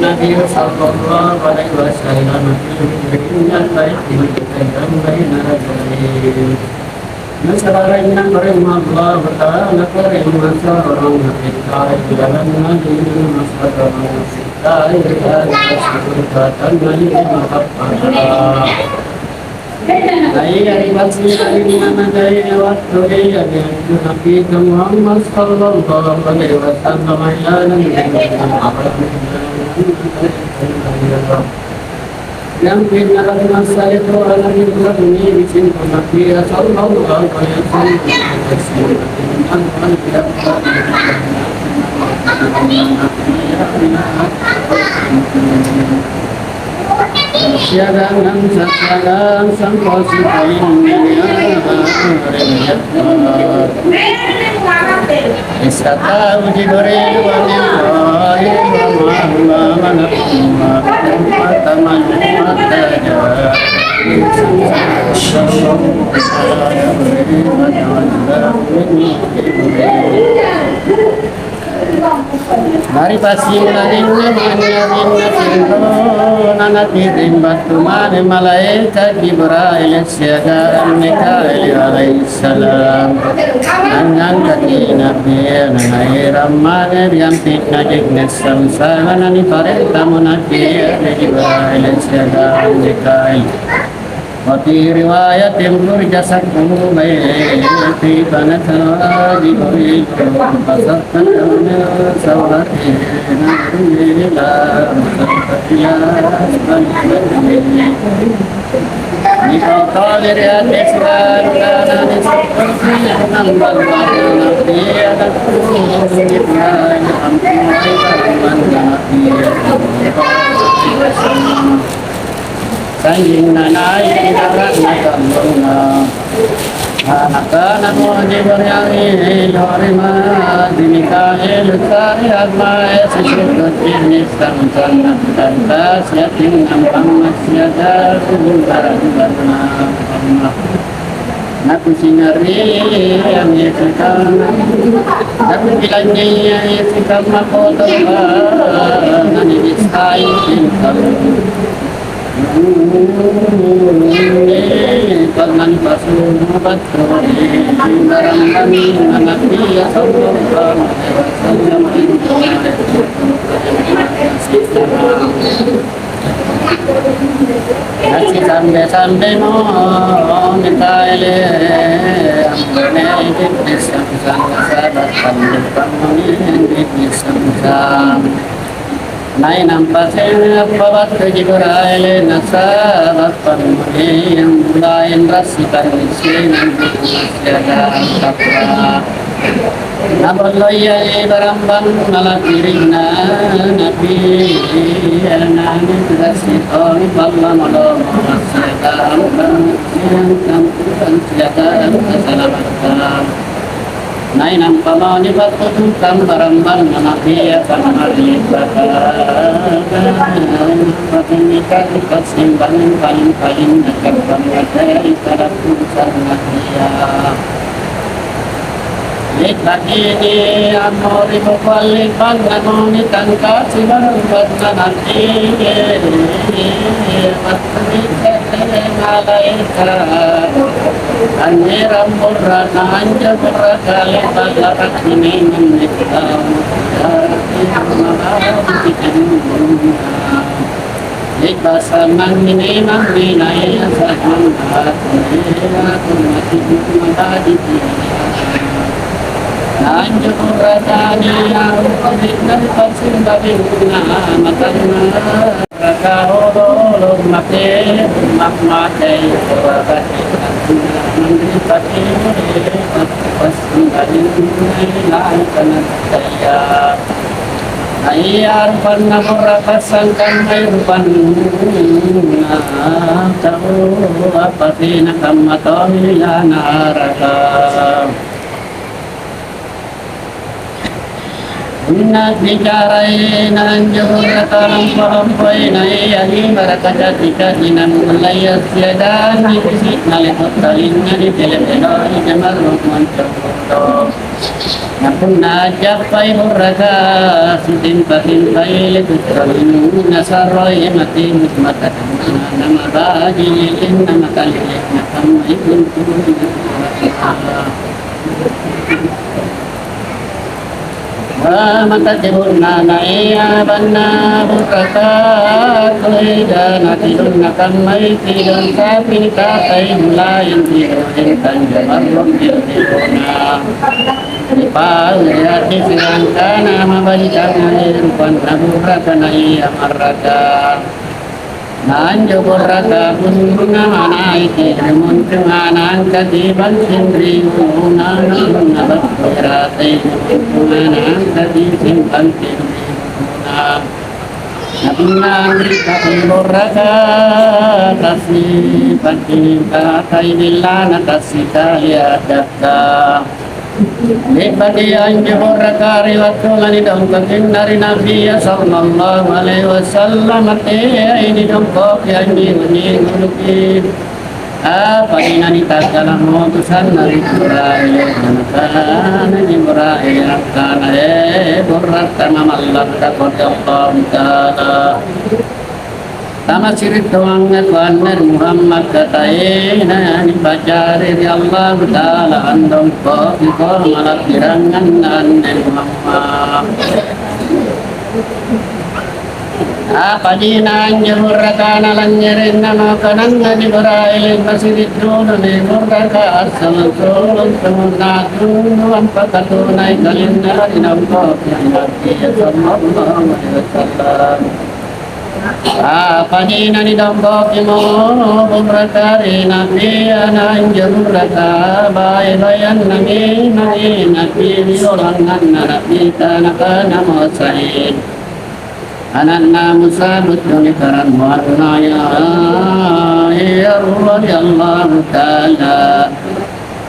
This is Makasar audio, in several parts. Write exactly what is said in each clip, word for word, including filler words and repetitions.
Nabi sallallahu alaihi wasallam, nasabarainang bareng Allah Ta'ala, bareng masallallahu alaihi wasallam. Iya, ri bangsi ri mana daya wattu ri Nabi Muhammad sallallahu alaihi wasallam, ya Nabi. Yang pindah masa itu adalah di Nabi sallallahu alaihi wasallam. Siagang dan sakagang sangko sipaling. Istatahu Jibril wa Mikail wa Malakul Maut. Mari passimangnganna manynyarinna tinrona nakiring battu mange malaeka' Jibrail siagang Mikail alaihissalam. Angngangkaki Nabia nanaerang mange ri ampi'na je'ne' samsanga naniparentamo Nabia ri Jibrail siagang Mikail. Wa fi riwayatin furija sakkuhu baiti fanasara Jibril fasakkarna saurati ila ila Nipautoli ri ati suarana niseppeki nambang warna nabiya nakkuni Ibrahim ampui barang warna nabiya. Sangnging nanai dara'na kallonna. Nakanamo Jibril ri Ma'zi, Mikail, sari'ammae sisukku je'ne' samsanga tantasi atinna Muhammad siagang barang-barang Muhammad. Nakusingarriangi sikamma, nakupilanynyaiangi sikamma kotoro, nanibissai sikamma. Pernah nipasulu' battu ri barang kami, Nabi sallallahu alaihi wasallam. Nasisambe-sambemo Mikaele, ampone Iblis samsang nasaba' sambe pammunin Iblis samsang. Nainampa seng appabattu Jibrail nasaba' pammunin bulaeng rassi pannissengang siagang tappa'. Nabolloiangi barambang mala'biri'na Nabi, anane tugassi tong pallomolomo siagang siagang siagang keselamatan. Nainampa moni pattutukang barambang Nabi, apa mari patimika passimbang paling-paling nakapang materi salapung saranakia. Le'bakini ammori kukualli pannanoni tangkasi barang pannanaki. Wattuni tette malaeka angngerang burra'na anjo burraka le'ba' laka'cini' manne tau. Le'ba' samang nginimang nginai sa'mang batu, aku mati mabadi. Lanjut ratania, dari pasir dari bunga matanna. Raka olo-olo mate, mak mate, suara mandi pati, pas kembali mulai tanah saya. Naia rupanna burraka sangkammai rupanna tau, apa tena kamma tommi ri naraka. Punna bicarai na anjo burraka lompo-lompoi, naia ibaraka ca'di-ca'di nammullai assiadangi pisi'na le'bo' talinna nitele-teloi jamarru monco-monco. Na punna a'jappai burraka, sitimpa-timpai le'bo' talinna saroi mate mata, namabaji lilinna mata lilinna kammai tuntuna. Maka kebunna naia banna burraka, kueda na tidunna kammai tidung sapi tatai mulaeng tidung tanja marrong tiduna. Dipau ati sirangkana mabalikang rupanna burraka naia marraka. Na anjo burraka punna manaiki ri muntunga naangkaki banting ri uluna, na punna battu ri ratai muntunga naangkaki seng banting ri uluna. Na punna anrikaki burraka tassi banting katai bellana tassi kali addakka. Le'baki anjo burraka ri wattunna nidongkokinna ri Nabia sallallahu alaihi wasallam, teai nidongkoki anjingo-jingoluki. Apa inani takkala motusanna ri Jibrail, nakana Jibrail, angkana, "E, burraka mamallakka ri Allahu Ta'ala. Tamasiri' toanga kuanne ri Muhammad, kataena nipacari ri Allahu Ta'ala, andongkoki ko mala'biranganna anne Muhammad." Apaji naanjo burraka nalangngere'na nakananna Jibrail, masiri' dudumi burraka assalong-solong, sunna'nu ampakatunai kalenna ri Nabi sallallahu alaihi wasallam. Apaji nanidongkokimo burraka ri Nabi, naanjo burraka bae-baeannami, nai Nabi ri olanganna Nabi, tanakanamo Said. Ana'na Musa, buttuni karammuanna, ya, ya Allah, ya Allahu Ta'ala.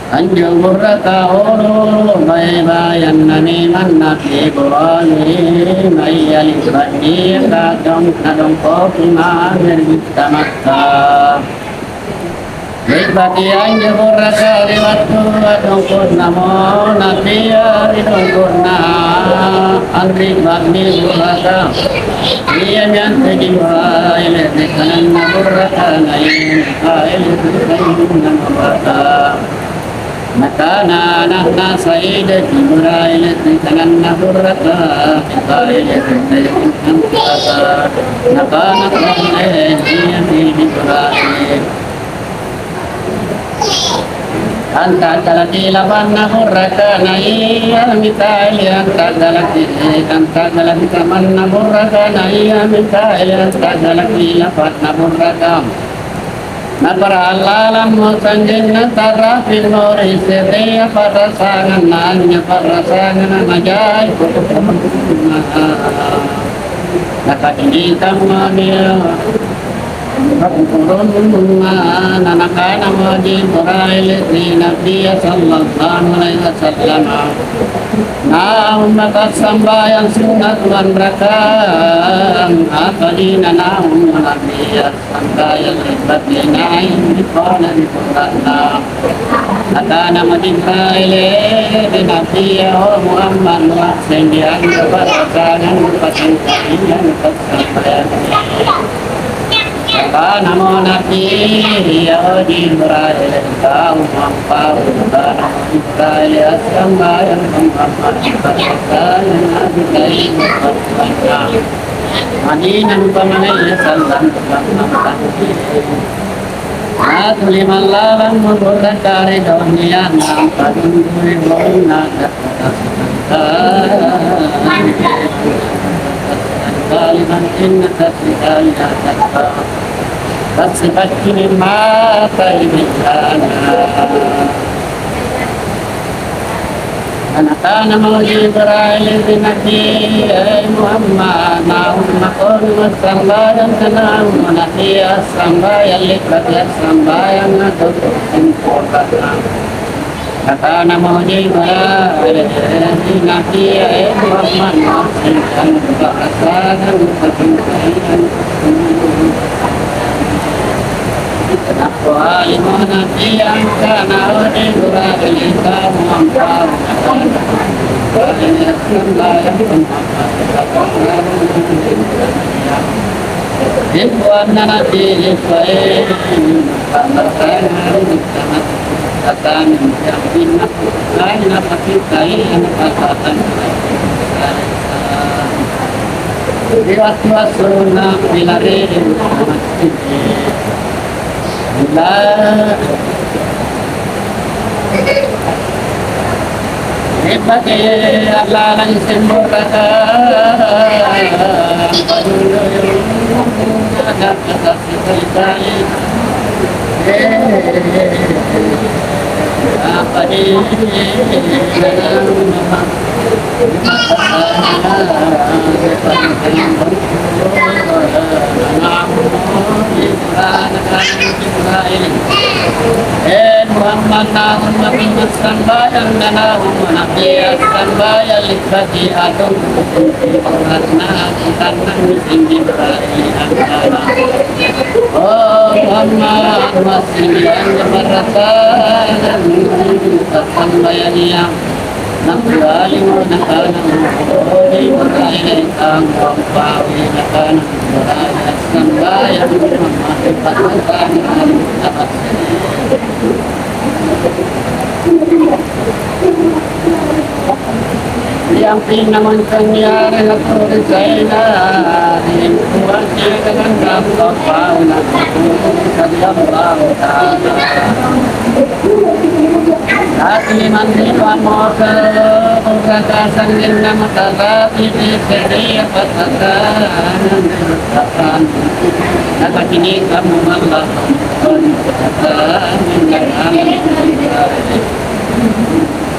Anjo burraka olo bae-baeannami manna Ibrahim, iya libba'nia kadong nadongkoki mange ri Makkah. Le'baki anjo burraka ri wattu a'dongko'namo Nabia ri dongko'na, anri'ba'mi burraka. Iami antu Jibrail ri kananna burraka, na iami Mikail ri kananna burraka. Nakana ana'na Said, Jibrail ri kananna burraka, Mikail ri kananna burraka. Nakana pole, iami Jibrail. Anta'galaki lapanna burraka, na ia Mikail anta'galaki, anta'galaki lapanna burraka, na ia Mikail anta'galaki lapanna burraka. Naparallammo sanggeng, natarapi'mo ri se'rea pa'rasanganna, anjo pa'rasanganga najai pokok-pokokna. Nakacinikammo nia'. Rungkurunna, nanakanamo Jibrail ri Nabia sallallahu alaihi wasallam, "Naung maka sambayang sunna' ruang rakang, apaji nanaung Nabia sambayang le'baki nai' ri pona ri pura'na?" Nakanamo Jibrail ri Nabia, "O Muhammad, nuassengi anjo pa'rasangang nupasangkalinga nupassambayang." Nakanamo Nabi, "Ia Jibrail, tau mampau." Nakanamo Jibrail, "Assambayang Muhammad, pa'rasangang Nabi, kaina pa'rasangang." Madinah umpamanya sallang. Natuli mallalang mabura kare donia, nampa dundui bonna kalimantinna tassikali atappa. Tassipaccini mata ibisana. Nakanamo Jibrail ri Nabi, "E Muhammad, naung mako nuassambayang, tanaung Nabi assambayang, le'baki assambayang, atau sempurna." Nakanamo Jibrail ri Nabi, "E Muhammad, nuassengi anjo pa'rasangang nupasangkalinga." Napoalimo Nabi angkana, "O Jibrail, tau mampau." Rimpoanna Nabi Israel, pa'rasangang, pa'rasangang, lain apa kita ini, pa'rasangang. Ri wattu-wattunna pilareng. Le'baki allalang semboraka. Apa di Eh, Muhammad, naung maki Sambayang nanaung manakia sambayang lippaki atong kukunti orang naung tanang sindi barai angkana. Oh Muhammad, masini anjo maratanang sambayang iya. Nakuali mo nakana mo, oh, di Ibrahim, tanggung pawi nakana, sambayang mamakai patanang. Yang pinna moncong niareng atau ri China, ri Indonesia dengan dampak pauna, kadiam bangsa. Tapi manni pamoto, kata sanggeng nama tarapi di Syria, patata, Kata cini kamu malla.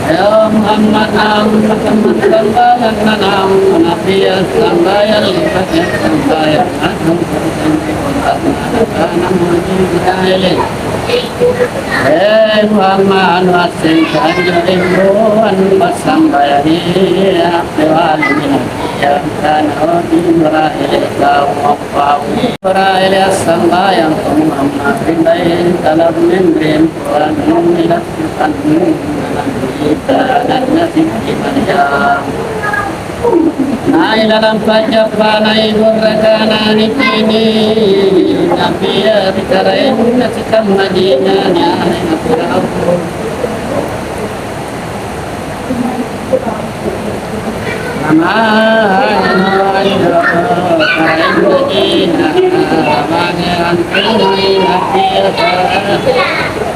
Ya Muhammad, Muhammad, sambayang nanam, nabiya sambayang, libatnya sambayang, agung, agung, Eh Muhammad, waseng kanjo rimbuan passambayang, ya, kewali minang. Yang kana Ibrahim kau mapau Ibrahim assambayang Muhammad rimbae talam mendem Tuhan ilakukan kita dan Nabi Maryam. Nai lalang pajappana ibu rakana nitini Nabi ya bicaraenna sikamma dina ni ale Nabi.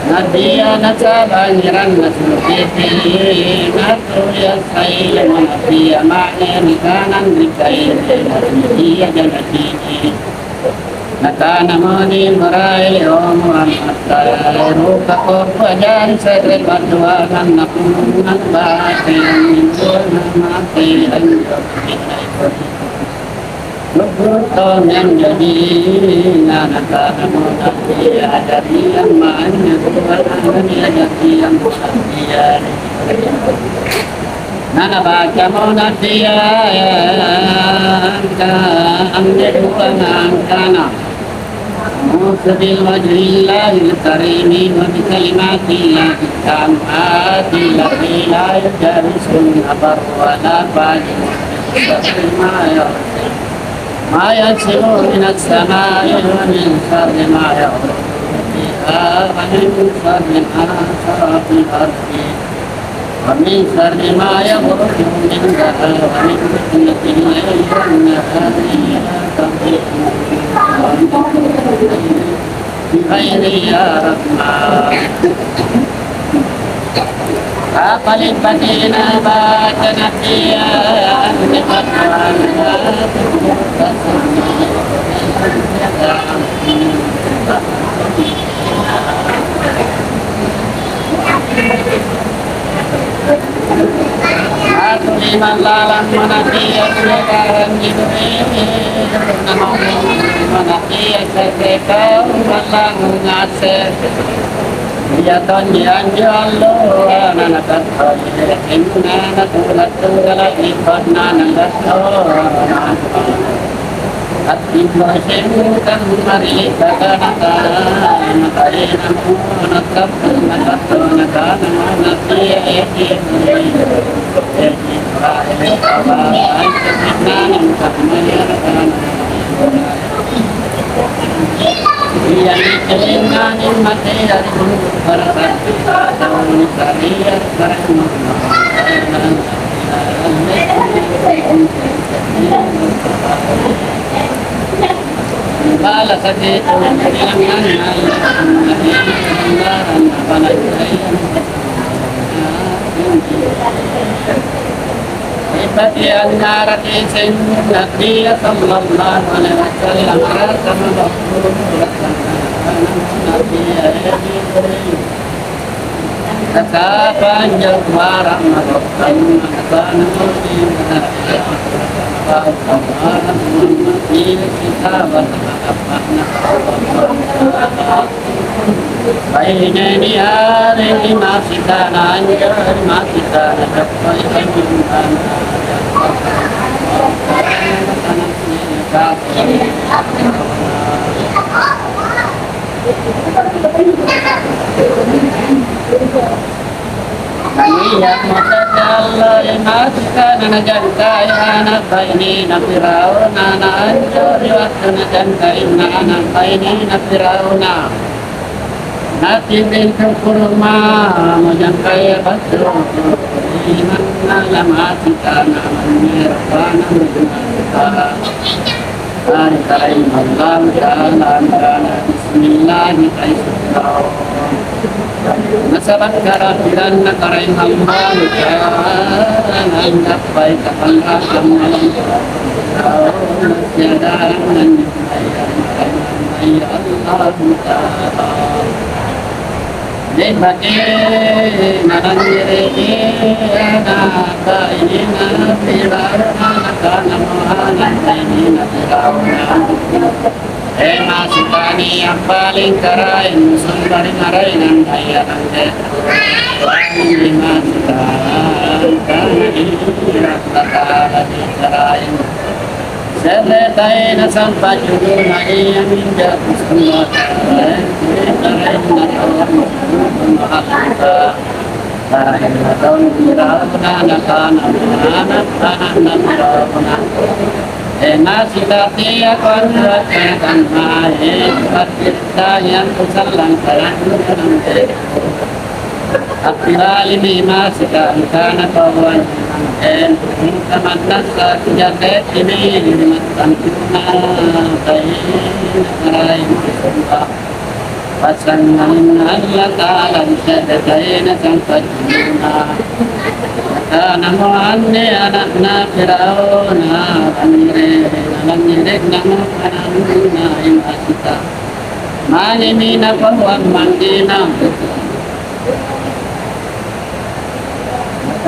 Nabiya nasaba ngiranna sulukipi, natuli assai nabiya mange nikanang ri kairi, nabiya janakini. Nakana mani Ibrahim, "O Muhammad, taeroka ko kuajari se're paddoangang napunna bate anjo mate anjo." Lubbu tongi anjo dina, nakana mo Nabi, "Ajari amma anjo Tuhan, ajari amma Nabi." Nanabacamo Nabi angka anne dua angkana, "A'udzu biwajhillahil karimi wa bikalimatillahi tammati allati la yujawizunna barru wa la fajir, min syarri ma ya'ruju, ma yanzilu minas samai wa min syarri ma ya'ruju fiha wa min syarri ma zara fil ardi." ومن شر ما يخرج منها ومن فتنة الليل والنهار وما تضلون بخير يا رحمن. Apa limpatina baca Nabi ya, Aku iman lalang manakia sulekarang Jibril, namun manakia sekrekau malang ngasek. Ia tonji anjo allo, nana kattoi, inna natula-tula lagi konna nakatto. Attimbo seng kammari kakanata, nakaenamo nakappu nakatto nakana natia eki. Iya, nikelingangi mate dari gunung Parasat, tahun Sariat, Parasat. Bala sakit, bilangan, Ripati angngaraki seng Nabiya sallallahu alaihi wasallam, rasa mabakku, rasa Nabiya, eh, Jibril. Kata panjang warang mabakku, rasa Nabiya. Baine niarengi masitana anjo, masitana cappai anjunganna. Nia'mo Allo masitana najangkai ana' bainena Firauna, na anjo ri wattu najangkainna ana' bainena Firauna. Natimbing sukkuruma mojangkaya battu ri manna lamasitana mannyerokana. Angkanai Allahu Ta'ala, angkana, "Bismillahi, taisukkaong." Nasaba' karapiranna Karaeng Allahu Ta'ala, anggappai kapanrakang malang Firaun siagang anjo maraeng-maraeng Allahu Ta'ala. Le'baki nalangngereki ana' bainena Firauna, nakanamo ana' bainena Firauna, "E, masitani appaling Karaeng, sumba ri maraengang daya nangke." Masitani, kana Allata'ala ri Karaeng, "Se're taena sampajuluna iaminjo kusumba Karaeng, Karaenna tau Mahakuasa." Karaenna tau Firauna, nakana ana'-ana'na Firauna, "E, masita teako antu akkana kammae, pakkirittahi antu sallang-sallannu nangke." Appilalimi masita angkana, "Pauang nangke, mingka mannassa kujarre'imi ri mattantuna taena Karaeng kusumba." Passangalinna Allata'ala ri se're taena sampajuluna. Nakanamo anne ana'na Firauna, "Langngere-, nalangngere'namo ana'na i masita. Mangemi napauang manggena."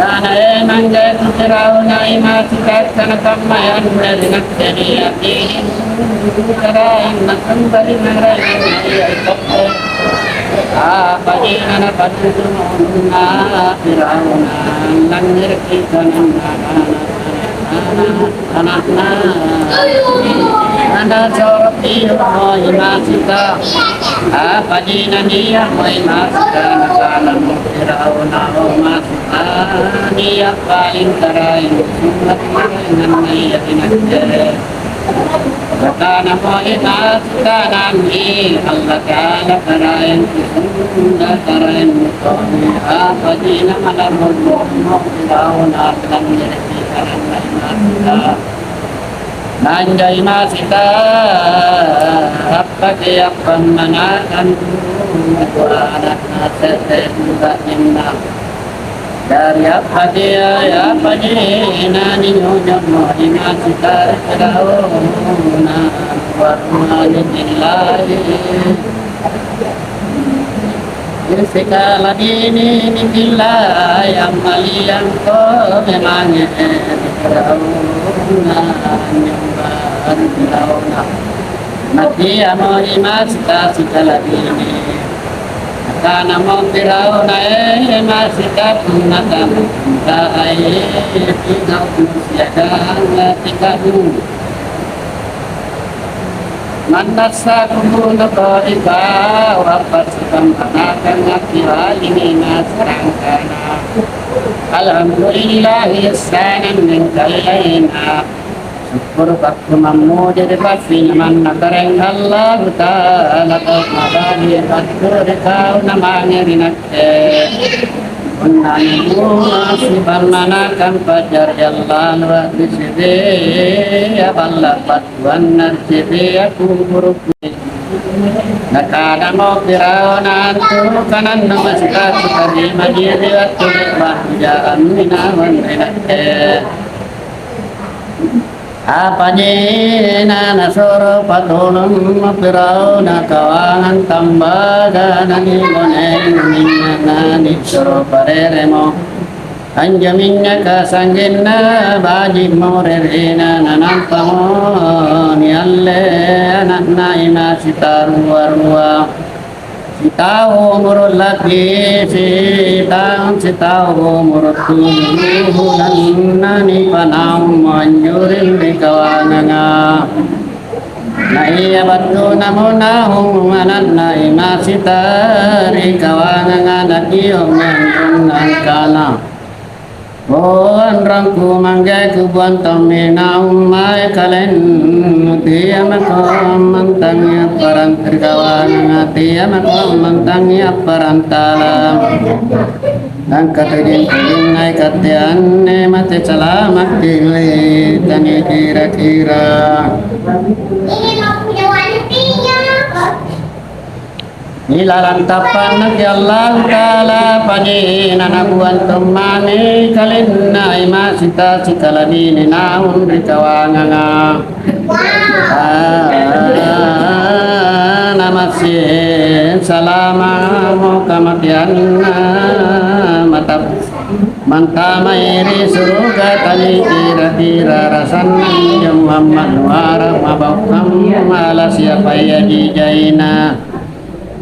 Nakana, "E, manggeku Firauna, i masita akkana kammayanne ri nakke niaki Karaeng nasumba ri maraengang ia ikatte. Apaji nanapatuju anunna Firauna, langngereki kananna ana'-ana'na." Ana'na. Nasuro tiumo i masita. Apaji nania'mo i masita, nakanamo Firauna, "O masita, nia' paling karaeng sumba ri maraengang ia ri nakke." Nakanamo i masita, "Nanni Allata'ala Karaeng kusumba, Karaeng mutomi, apaji namala'bummo Firauna langngereki kananna i masita." Na anjo i masita appaki appammanakang ana'na se're ba'nenna. Jari appaki, apaji naninyonyommo i masita ri Firauna, warunga nikillai. Sikala dini nikillai ammaliangko memange ri Firauna, anynyomba ri Firauna. Matiamo i masita sikala dini. Nakanamo Firauna, "E masita, punna tau, punna tarai, pinau siagang tika'nu. Mannassa kubuno kau ikau, appasipammanakang akkiwalimi nasarangkana. Alhamdulillahi ihsanan minka ilaina." Sukkuruka kumammuji ri passi manna Karaeng Allahu Ta'ala, tau mabali battu ri kau namange ri nakke. Punna nimuasipammanakang pa'jari Allahu a'risipi, aballa' battuanna ri sipia kuburuku. Nakanamo Firauna, "Antu kanannu masita kutarima ri wattu le'ba' kuja'ammi nawang ri nakke." Apaji nanasuro patolong Firauna kawangang tambaga nanibonei minnya' nanisuro pareremo. Anjo minynyaka sa'genna baji'mo rerena, nanampamo nialle ana'na ima sitarua-rua. Sitau umuru' la'bi, sitaung, sitau umuru' tuju bulan, nanipanaummo anjoreng ri kawanganga. Na ia battunamo naung ana'na ima sita ri kawanganga, nakio'mi anronna angkana, "O anrongku, manggeku, buang tommi naung mae kalennu, tia mako ammantangi apparanta ri kawanganga, tia mako ammantangi apparantala." Angka tojeng-tojenna ikatte anne mate salamakki, tani kira-kira. Ilalang tappa'naki Allahu Ta'ala, pajina nabuang tommangi kalenna ima sita sikala'bine naung ri kawanganga. Ah, namassing salamamo kamateanna mata-, mantamai ri suruga, tani kira-kira rasanna injo Muhammad nuarang mabaukkang ala siapaia jijaina.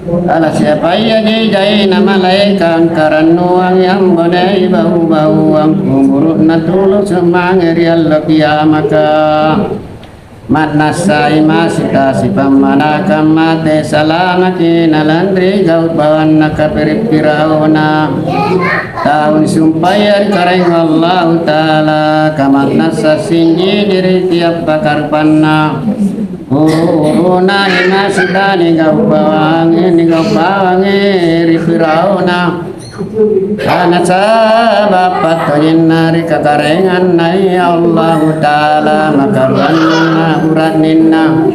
Ala siapaia jijaina malaeka angkarannuangi ambonei bau-bauang kuburu'na tulusu' mange ri allo kiamaka. Ma'nassai masita sipammanakang mate salamaki nalanri gau' bawanna kapere' Firauna. Tau nisumpaya ri Karaeng Allahu Ta'ala, kama'nassa sinjiji ri tiap pakarupanna. Uru-uruna imasita nigau' bawangi, nigau' bawangi ri Firauna. Nasaba' pattojinna ri kakaraenganna Allahu Ta'ala makaruanna bura'nenna.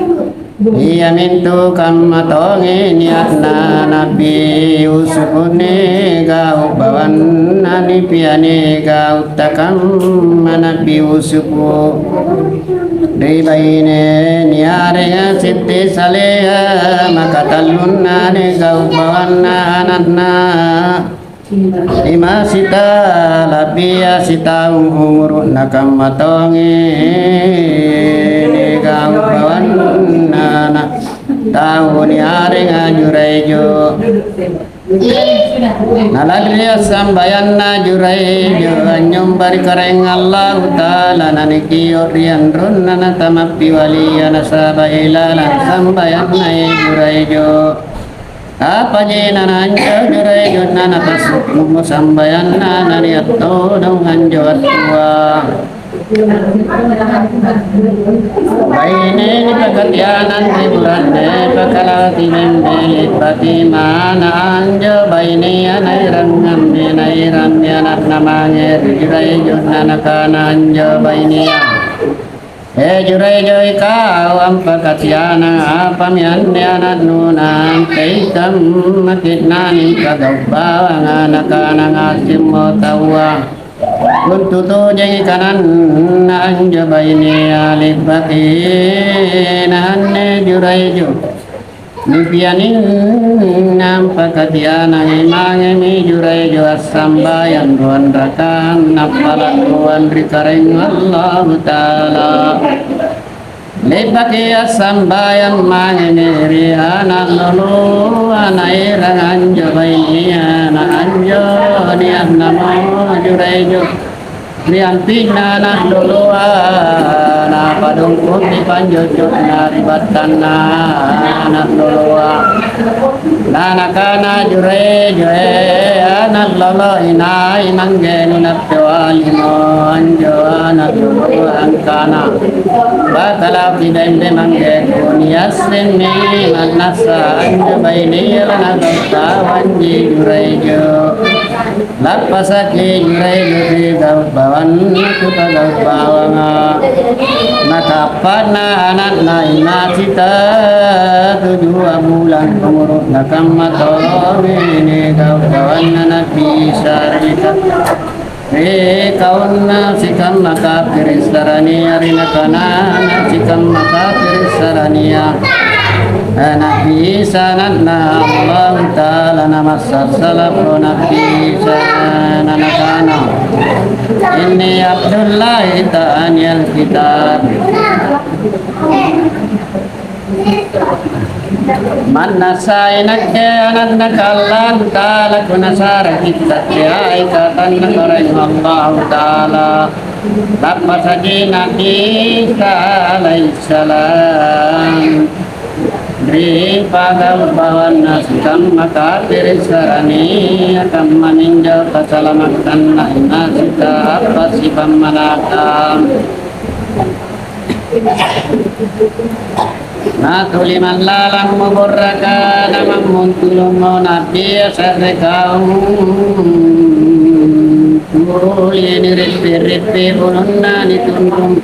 Iamintu kamma tongi nia'na Nabbi Yusufu nigau' bawanna nipiani gau' takamma Nabbi Yusufu. Ri baine niarenga Sitti Salea, makatallunna nigau' bawanna ana'na. Imasita labbia sitaung umuru'na kamma tongi, nigau' bawanna na tau niarenga Juraiju. Na lanri assambayanna Juraiju anynyomba ri Karaeng Allahu Ta'ala, nanikio' ri anronna natamappiwalia nasaba' ilalang sambayanna Juraiju. Apaji nanaanjo Juraiju nanapassu'mo sambayanna, nania' todong anjo wattua. Baine nipakatianang ri bura'ne pakalaki membe le'baki mana anjo bainea naerangammi, naerammi ana'na mange ri Juraiju, nanakana anjo bainea, "E Juraiju, ikau ampakatianang, apami anne ana'nu naangkei kamma ke'nanga nipagau' bawanga?" Nakana ngasemmo taua, "Untu' tojengi kananna anjo bainea le'baki naanne Juraiju. Nipianinna ampakatianangi mangemi Juraiju assambayang doang rakang nappala' doang ri Karaeng Allahu Ta'ala." Le'baki assambayang mangemi ri ana' loloa, naerang anjo bainea, na anjo nia'namo Juraiju ri ampi'na ana' loloa, napadongkoki panjojo'na ri battanna ana' loloa. Na nakana Juraiju, "E ana' lolo, inai mangge nuna-, Piawalimo anjo ana' loloa angkana, "Pakalaki bembe manggeku niassemmi, ma'nassa anjo bainea nagau' bawanji Juraiju. Lappasaki Juraiju ri gau' bawanna kupagau' bawanga." Maka appa'na ana'na Imasita tujua bulang umuru'na kamma tongi nigau' bawanna Nabbi Isa ri ka-, ri kaunna sikamma kapere' sarania, ri nakanana sikamma kapere' sarania, Na'bi Isa ana'na Allahu Ta'ala, namassa' salako Na'bi Isa, na nakana, "Inni Abdullahi ta'aniyal kitab." Mannassa inakke ana'naka Allahu Ta'ala, kunasara kitta' teai katanna Karaeng Allahu Ta'ala. Lappasaki Na'bi Isa alaihissalam ri pagau' bawanna sikamma kapere' sarania, kammaminjo pasalamakanna inasita appasipammanaka. Natuli mallalang muborraka namammuntulummo Na'bia se're kau tuli nirippi-rippi ulunna nitunrung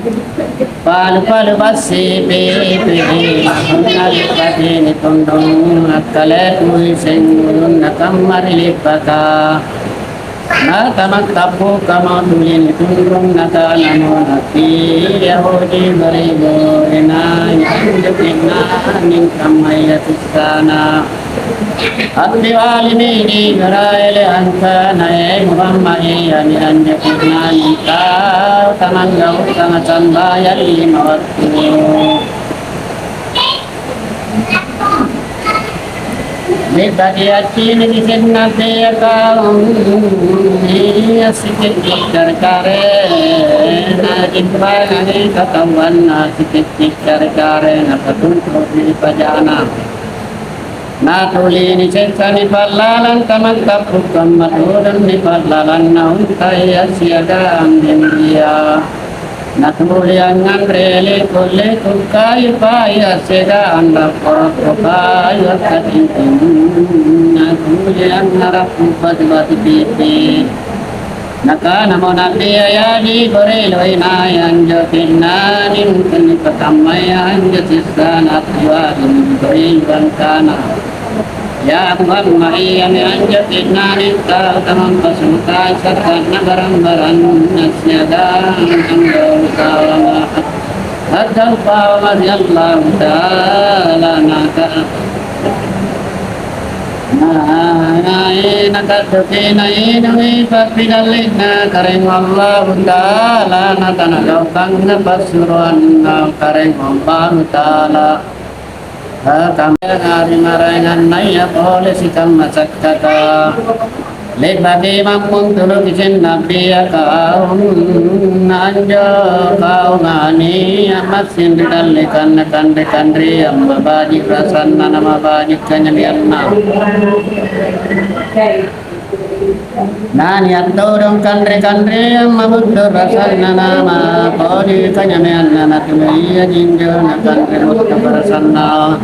palu-palu bassi pipi, ulunna lippaki nitunrung akkale'bui seng ulunna kamma ri lippaka. Natamattappukkamo tuli nitunrung nakanamo Na'bi Yahudi barigo inai anjo ke'nanga mingkammaya sissana. Appialimi Jibrail angkana, "E Muhammad, iami anjo ke'nanga tau tamanggaukanga sambayang lima wattu." Le'baki accini' ri sennapea kaum ia sike'de' kare-karena, jimbangangi katawanna sike'de' kare-karena patuntu' ri pajana. Natuli nisessa nipallalang tamattappu' kamma todong nipallalanna untaya siagang bimbia. Natuli angnganre leku-leku kayu paya siagang rappo-rappo kayu akkatinting. Natuli angngarappu batu-batu pipi. Nakanamo Na'bia, "Ya Jibril, inai anjo ke'nanga mingka nipakammaya anjo sissana?" Appialimi Jibril angkana, "Ya Muhammad, iami anjo ke'nanga tau tamampasukai sakka'na barang-baranna siagang anggau tawanga, anggau tawanga ri Allahu Ta'ala, naka-, na-, nakadduki nainungi pappidalle'na Karaeng Allahu Ta'ala, natanagaukanna passuroanna Karaeng Allahu Ta'ala." Kamma ri maraengannaya pole sikamma sakkaka. Le'baki mammuntuluki sennapia kaum, anjo kaunga nia' massing ri dallekanna kanre-kanreang mabaji' rasanna na mabaji' kanynyamianna. Nania' todong kanre-kanreang mabuntu rasanna namapodi kanynyamianna, natuli iaji injo nakanre buttu rasanna.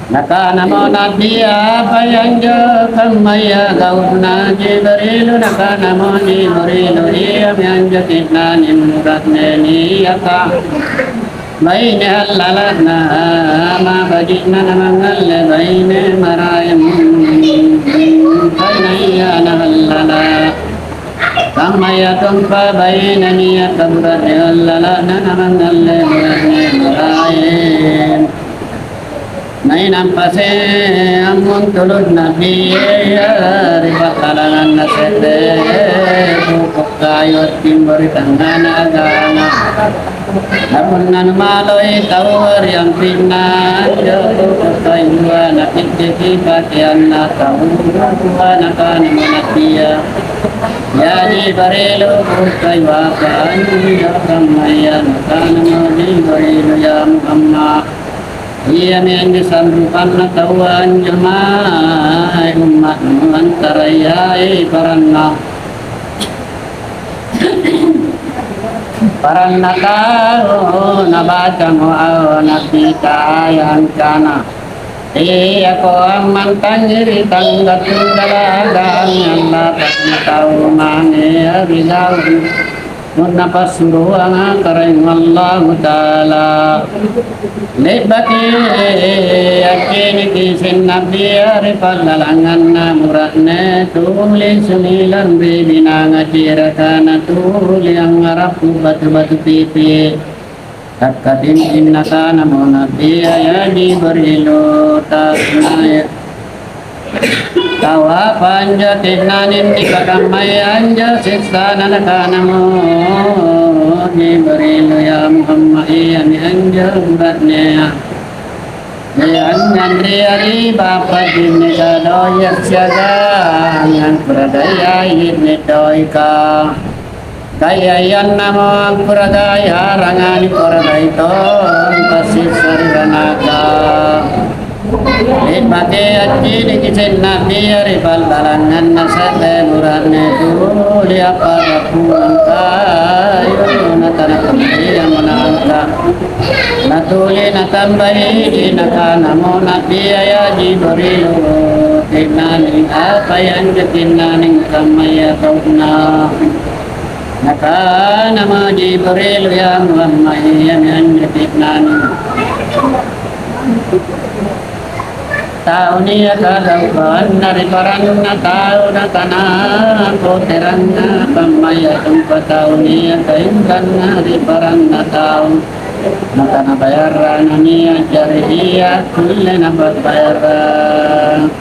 Nakanamo Na'bia, "Apai anjo kammaya gau'na Jibrilu?" Nakanamo Jibrilu, "Iami anjo ke'nanga mura'ne niaka baine allala'na, mabaji'na namangngalle baine maraeng, kainaya naallala'. Kammayatompa baine niaka bura'ne allala'na namangngalle bura'ne maraeng." Nainappa se-, ammuntulu' Na'bia ri pallalanganna se're poko' kayu attimbo ri tangngana aganga. Na punna numaloi taua ri ampi'na anjo poko' kayua, napittiki pakeanna taua, nakanamo Na'bia, "Ya Jibrilu, poko' kayu apa anjo kammaya?" Nakanamo Jibrilu, "Ya Muhammad, iami anjo sanrupanna taua anjo mae umma'nu antarayai paranna, paranna tau nabacamo Na'bita aya angkana, 'Teako ammantangi ri tangga-tanggala agang allapa'na tau mange ri gau', punna passuroanga Karaeng Allahu Ta'ala.'" Le'baki acciniki sennapia ri pallalanganna bura'ne, tuli sumilang ri binanga ciraka, natuli angngarappu batu-batu pipi. Takkatintinna kanamo Nabia, "Ya Jibrilu, taunaya tau apa anjo ke'nangeng nipakammaya anjo sessana?" Nakanamo Jibrilu, "Ya Muhammad, iami anjo bura'nea." Ri angnganria ri bapa' je'neka doia siagang angkuragai je'ne' doika. Kaiaiannamo angkuragai aranga nikuragai tong passissa ri ranaka. Le'baki accini'ki Nabia ri pallalanganna se're bura'ne tuli appa'rappungang kayu, natanakambiamo naangka'. Natuli natambai, nakanamo Nabia, "Ya Jibrilu, ke'nangeng apai anjo ke'nangeng kammaya taunna?" Nakanamo Jibrilu, "Ya Muhammad, iami anjo ke'nangeng tau niaka gaukanna ri paranna tau, natanapoteranna kammaya, tumpa tau niaka inranna ri paranna tau, natanabayarrang nia' jari ia kulle napa'bayarrang."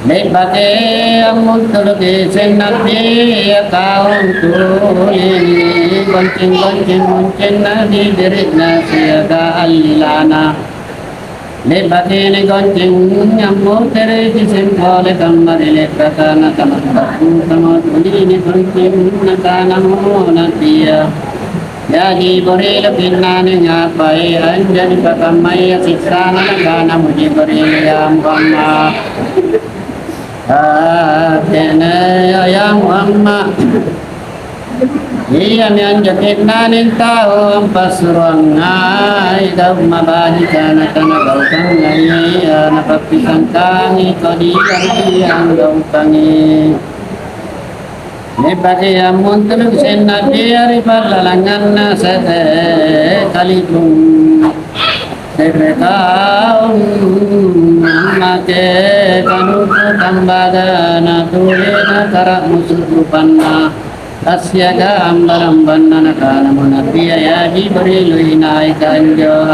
Le'baki ammuntuluki Nabia, kaung tuli nigonceng-gonceng moncenna, bibiri'na siagang allilana. Le'baki nigonceng, ammutereki seng pole kamma ri le'baka, natamatta'rungkamo tuli nigonceng, nakanamo Nabia, "Ya Jibrilu, ke'nangeng apai anjo nipakammaya sessana?" Nakanamo Jibrilu, "Ya Muhammad, ah, ke'nea, ya Muhammad, iami anjo ke'nangeng tau ampassuroangngai gau' mabajika, natanagaukangai ia, napappisangkangi kodi anggaukangi." Le'baki ammuntuluki Nabia ri pallalanganna se're kalibung, se're kaung make kanuku tambaga, natuli nakara'musu' rupanna assiagang barang-baranna. Nakanamo Nabia, "Ya Jibrilu, inaika anjo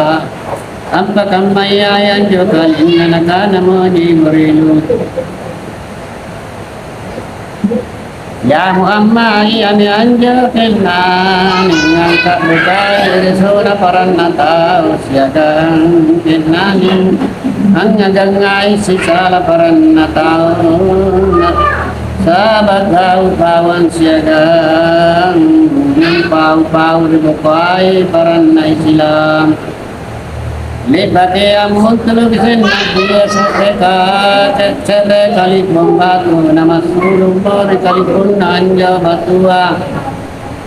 ampakammaya anjo kalenna?" Nakanamo Jibrilu, "Ya Muhammad, iami anjo ke'nangeng angka'bukai risona paranna tau siagang ke'nangeng angngagangngai sisala paranna tau, nasaba' gau'-gau'ang siagang pau-pau ribokoai paranna Islam." Le'baki ammuntuluki Nabia se're ka-, se're kalibung batu, namassulummo ri kalibunna anjo batua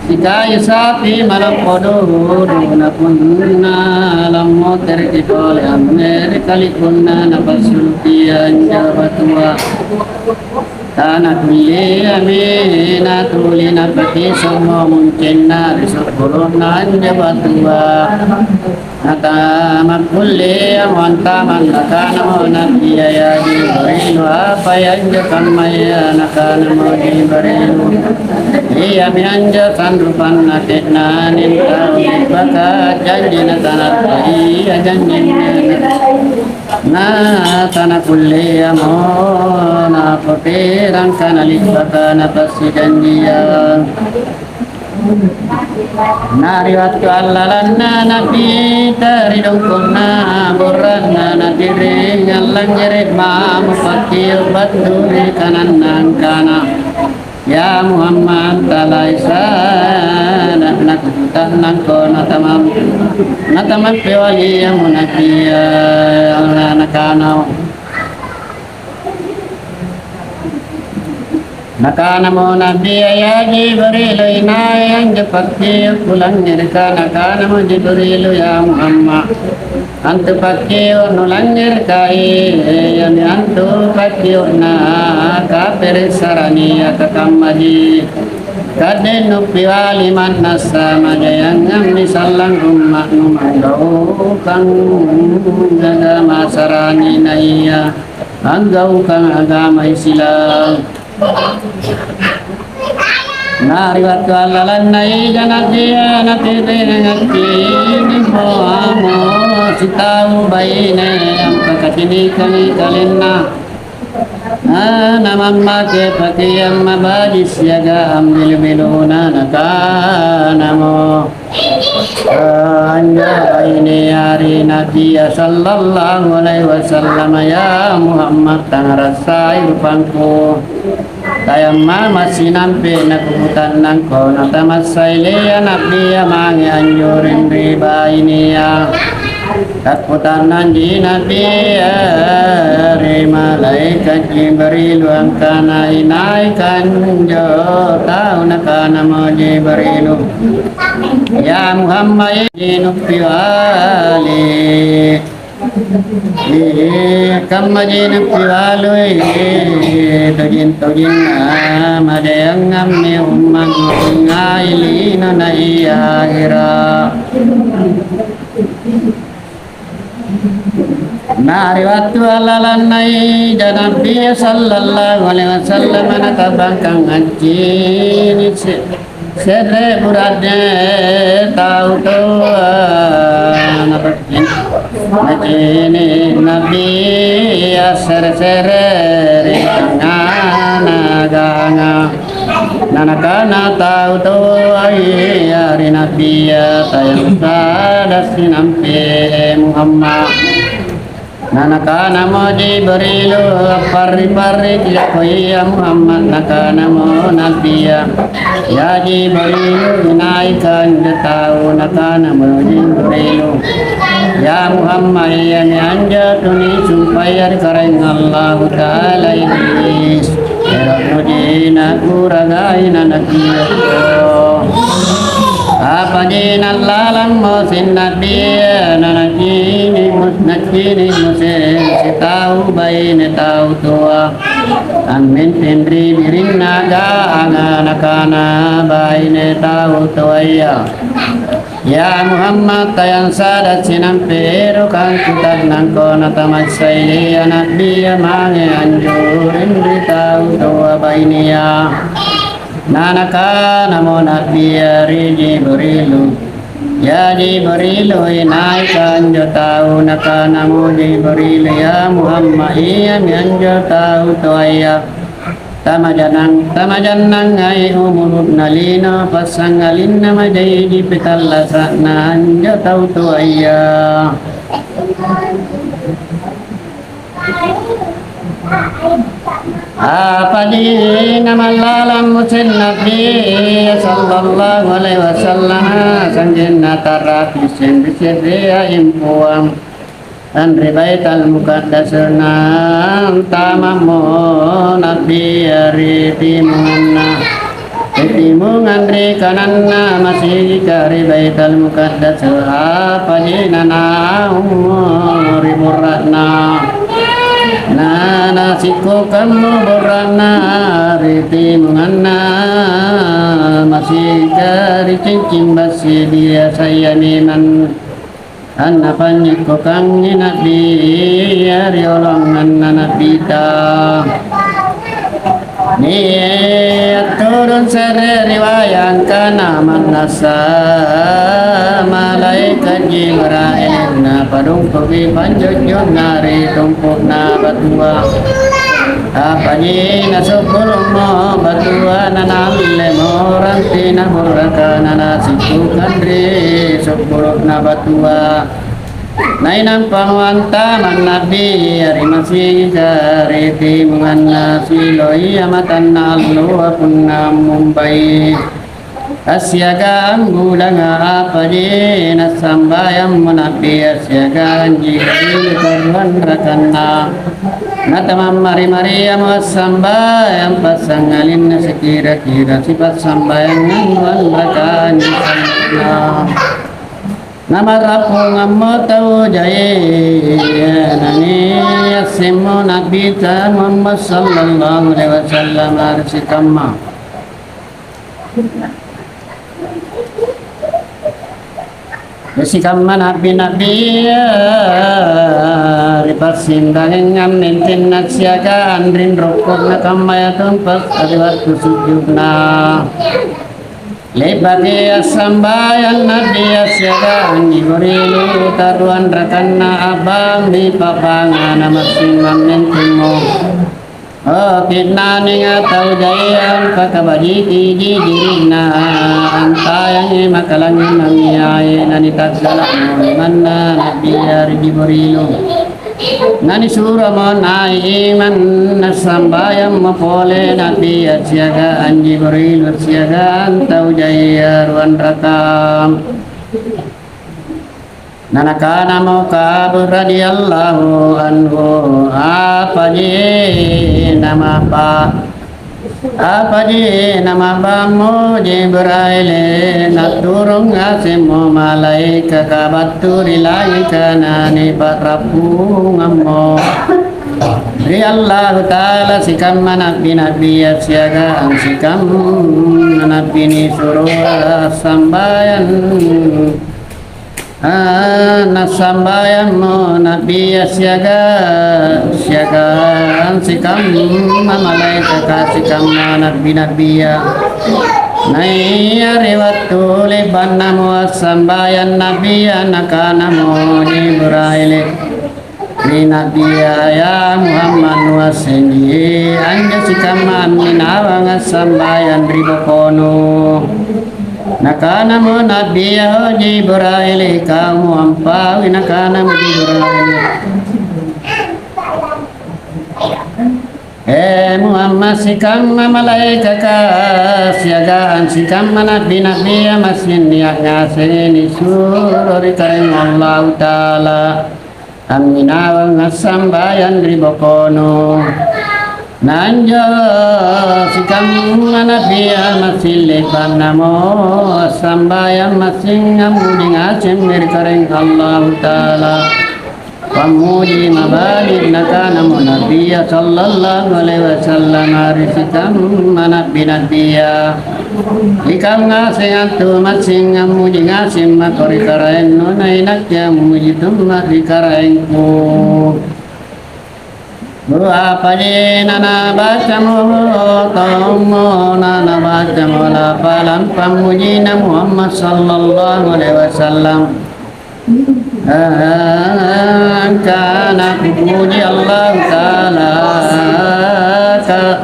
sikayu sapi malappo dudu, na punna lammotereki pole anne ri kalibunna, napassuluki anjo batua. Tanakulleami natuli napakisommo muncenna ri sukkulunna anjo batua. Natamakkulleamo antamang. Nakanamo Nabia, "Ya Jibrilu, apai anjo kammaya?" Nakanamo Jibrilu, "Iami anjo sanrupanna ke'nangeng tau le'baka janji natanappa ia janjinna." Na tanakulleamo napoterang kana le'baka napassijanjiang. Na ri wattu allalanna napita ri dongko'na borra'na, natiring allangngere' mamo pakkio' battu ri kananna angkana, "Ya Muhammad, talaisa na-, nakuta'nangko natamam-, natamampe waliamo Nabia." Nakanamo, nakanamo Nabia, "Ya Jibril, inai anjo pakkio' kulangngereka?" Nakanamo Jibril, "Ya Muhammad, antu pakkio' nulangngereka, iami antu pakkio'na kapere' sarania kakammaji. Ka'de' nupiwali ma'nassa majayangammi sallang umma'nu manggaukang agama sarani naia anggaukang agama Islam." Na ri wattu allalanna ija Nabbia, naterrena ngaccini moamo sitau baine ampakacinikangi kalenna. Na, namammake pakeang mabaji siagang bilu-biluna, nakanamo, "Anjo bainea ri Nabbia sallallahu alaihi wasallam, ya Muhammad, tangngarasai rupangku. Tayang mama sinampe nakukutannangko, natamassai lea Nabbia mange anjoreng ri bainea." Takkutannangji Nabbia ri malaeka' Jibrilu angkana, "Inaika anjo tau?" Nakanamo Jibrilu, "Ya Muhammad, nuppiali." Kammaji nuppialui, tojeng-tojenna madeangammi ummangngai lino na ia ahera. Na ri wattu allalanna ija Nabbia sallallahu alaihi wasallam, natabangkang accini' se-, se're bura'ne tau toa, nacini' Nabbia sere-sere ri tangngana ganga. Na nakana tau toaya ri Nabbia, "Tayang sada sinampe Muhammad." Na nakanamo Jibrilu, "Apparri-parri kiakko ia Muhammad." Nakanamo Nabbia, "Ya Jibrilu, inaika anjo tau?" Nakanamo Jibrilu, "Ya Muhammad, iami anjo tunisumpaya ri Karaeng Allahu Ta'ala Iblis. Ero'nuji nakuragai na nakiokko." Apaji nallalammo sinnabbi, na nacini', nacini' Musa sitau baine tau toa ammenteng ri birinna ganga, nakana baine tau toaya, "Ya Muhammad, tayang sada sinampe erokang kutannangko natamassai lea Nabbia mange anjoreng ri tau toa bainea." Na nakanamo Nabbia ri Jibrilu, "Ya Jibrilu, inaika anjo tau?" Nakanamo Jibrilu, "Ya Muhammad, iami anjo tau toaya." Tamajanang-, tamajannangai umuru'na lino, passangalinna majaiji petallasa'na anjo tau toaya. Apaji namallalang Musa Nabbi sallallahu alaihi wasallam, sa'genna tarra'pi se're-se'rea impoang. Anri Baital Muqaddas antamammo Nabbi ri timunganna, ri timungang ri kananna masihika ri Baital Muqaddas, apaji nanaummo ri burra'na. Na nasikkokammo burra'na ri timunganna masihika ri cincing bassi biasaya memang. Anna panynyekkokangi Nabbi riolonganna Nabbita. Nia' todong se're riwaya' angkana mannassa malaeka' Jibrail napadongkoki panjojonna ri tompo'na batua. Apaji nasukkuru'mo batua, nanaallemo rantina burraka, nanasikkukang ri sukkuru'na batua. Nainappa antama' Nabbi ri masihika ri timunganna siloia matanna alloa punna ammumbai. Assiagang bulanga apaji nassambayammo Nabbi assiagang Jibril karuang rakanna. Natamammari-mariamo assambayang passangalinna sikira-kira sipassambayangang ruang rakanna. Namarappungammo tau jaia naniassemmo Nabita Muhammad sallallahu alaihi wasallam ri sikamma. Sikamma na'bi-na'bia ri passindangang ammentenna siagang rinrokko'na kammayatompa ri wattu suju'na. Le'baki assambayang Na'bia siagang Jibrilu taruang rakanna a'bammi pa'bangana massing ammentemmo. Oh, ke'nanga tau jaia ampakabajikiji diri'na, antayangi makalangngi mangngiai nanita'gala'mo limanna Na'bia ri Jibrilu. Nanisuromo nai' imang nassambayammo pole Na'bia siagang Jibrilu siagang tau jaia ruanraka. Nanakanamo Ka'ab radhiyallahu anhu, "Apaji nama'ba-, apaji nama'bammo Jibrail, naturung ngasemmo malaekaka battu ri langika nanipa'rappungammo ri Allahu Ta'ala sikamma na'bi-na'bia siagang sikamma na'bi nisuroa assambayang." Ah, nassambayammo Na'bia siaga-, siagang sikamma malaekaka sikamma na'bi-na'bia. Naia ri wattu le'ba'namo assambayang Na'bia, nakanamo Jibrail, ri Na'bia, "Ya Muhammad, nuassengi anjo sikamma amminawang assambayang ri bokono." Nakanamo Na'bia, "O Jibrail, ikaumo ampaui." Nakanamo Jibrail, "E Muhammad, sikamma malaekaka siagang sikamma na'bi-na'bia massing nia' ngasengi nisuro ri Karaeng Allahu Ta'ala amminawang assambayang ri bokono. Na anjo sikamma na'bia massing le'ba'namo assambayang massing ammuji ngasemmi ri Karaeng Allahu Ta'ala." Pammuji mabali', nakanamo Na'bia sallallahu alaihi wasallam ri sikamma na'bi-na'bia, "Ikau ngaseng antu massing ammuji ngaseng mako ri Karaennu, na inakke ammuji tumma ri Karaengku." Apaji nanabacamo tommo, nanabacamo lapalang pammujina Muhammad sallallahu alaihi wasallam. Angkana kupuji Allahu Ta'ala, ka-,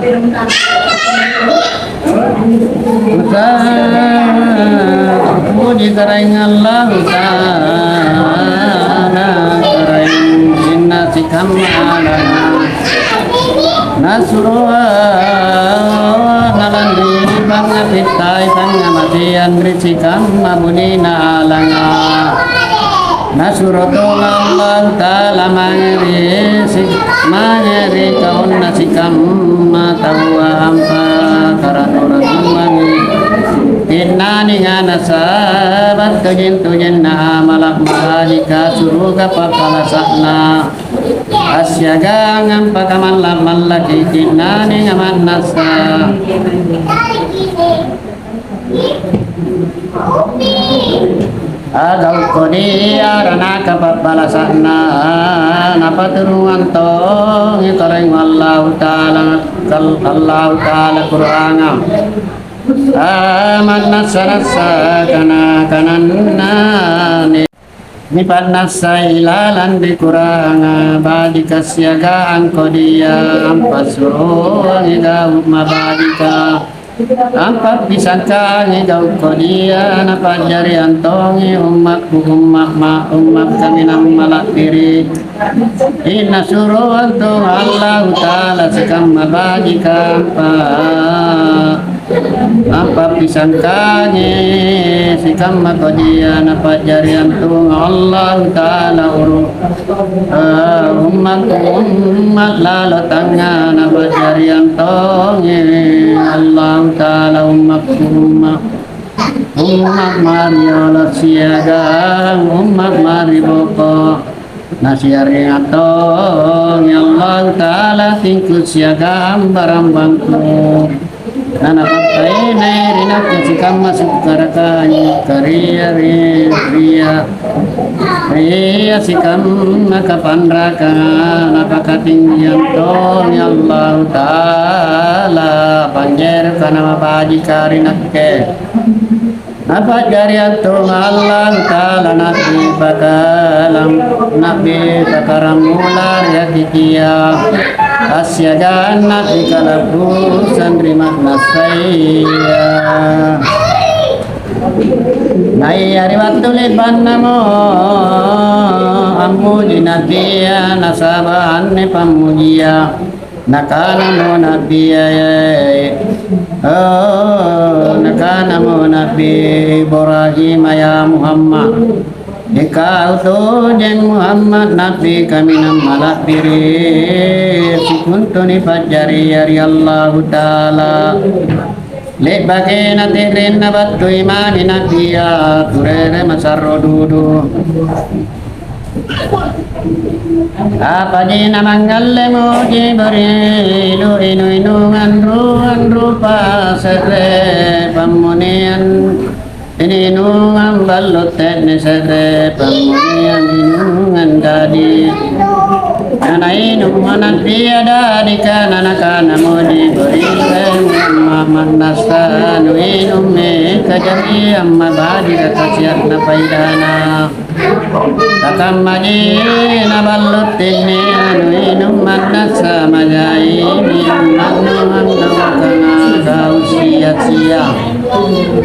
kupuji Karaeng Allahu Ta'ala, Karaeng inna sikamma alanga. Nasuroa nalanri pangngapittai pangngamaseang ri sikamma bunina alanga. Nasuro tong Allahu Ta'ala mange ri si-, mange ri kaunna sikamma taua ampakara-, ratuangi. Tinnani nganasa battu jintu-jinna amala' mabajika suruga pappalasa'na. Assiagang ampakamalla'-mallaki kinnani amannassa. Agau' kodia ranaka pabbalasa'na, napaturungang tongi Karaeng Allahu Ta'ala, kal-, Allahu Ta'ala Qur'anga. Amannassa-nassa kana-, kananna ni-, Nipa'nassai lalang ri Qur'anga bajika siagang kodia, ampassuroangi gau' mabajika, ampappisangkangi gau' kodia, napa'jariang tongi ummakku umma'-, ma-, umma' kaminang mala'biri'. Inna suroang tong Allahu Ta'ala sikamma bajika ampa-, ampappisangkangi sikamma kodia napa'jariang tong Allahu Ta'ala uru-, eh, ummakku umma' lalo tangnga napa'jariang tongi Allahu Ta'ala ummakku umma', umma' mariolo siagang umma' mariboko. Nasiaringang tongi Allahu Ta'ala tingku siagang barambangku. Nanapappainai ri nakke sikamma sukkaraka, karia ri ria, ria sikamma kapanrakanga, napakatinggiang tongi Allahu Ta'ala panjereka namabajika ri nakke. Napa'jari antunga Allahu Ta'ala na'bi pakalam-, na'bi pakarammula ri hakikia, assiagang na'bi kala'busang ri ma'nassaya. Naia ri wattu le'bannamo ammuji Na'bia, nasaba' anne pammujia. Nakanamo Na'bia, oh, nakanamo Na'bi Ibrahim, "Ya Muhammad, ikau tojeng Muhammad, Na'bi kaminang mala'biri', sikontu nipa'jaria ri Allahu Ta'ala." Le'baki nate'renna battui mami Na'bia, turere masarro dudu. Apaji namangngallemuji Jibrilu, inu-inungang ruang rupa se're pammuneang, inu-inungang ballo te'ne se're pammuneang, inungang dadi. Nanainummo Na'bia dadika, nanakanamo Jibrilu, "Amma ma'nassa nuinummi kajariang mabajika kasia'na paidana." Takammaji naballo te'ne anu inung ma'nassa majaimi umma'nu anggaukanga gau' sia-sia.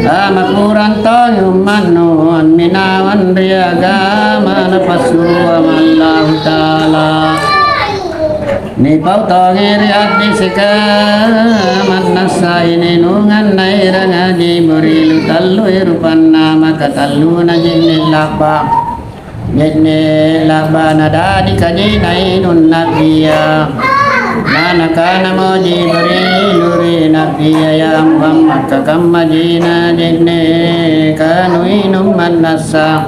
Amakurang tongi umma'nu amminawang ri agama napassuroang Allahu Ta'ala. Nipau tongi ri a'diseka ma'nassa inungang naeranga Jibrilu tallui rupanna maka talluna je'ne' la'ba. Je'ne' la'ba nadadi kaji nainung Na'bia. Nanakanamo Jibrilu ri Na'bia, "Ya Muhammad, kakammaji na je'ne' kanuinung ma'nassa."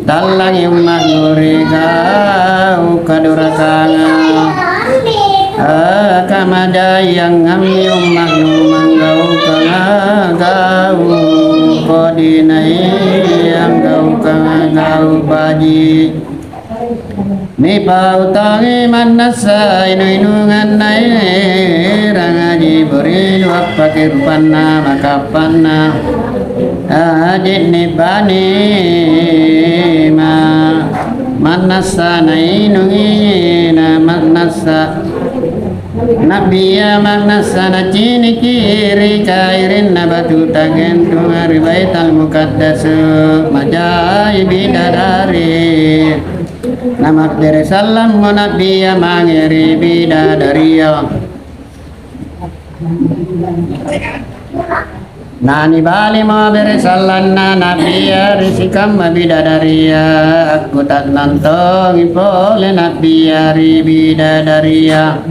Tallangi umma'nu ri gau' kadorakanga. Akamajaiangammi umma'nu manggaukanga gau' kodi naianggaukanga gau' baji'. Nipautangi mannassa inu-inungang naeranga Jibrilu appake rupanna makappa'na. Aje'ne' bane ma-, ma'nassa nainungi na ma'nassa Na'bia ma'nassa naciniki ri kairinna batu tagentunga ri Baital Muqaddas, majai bidadari. Namabbere sallammo Na'bia mange ri bidadaria. Nanibalimo bere sallanna Na'bia ri sikamma bidadaria, akkuta'nang tongi pole Na'bia ri bidadaria.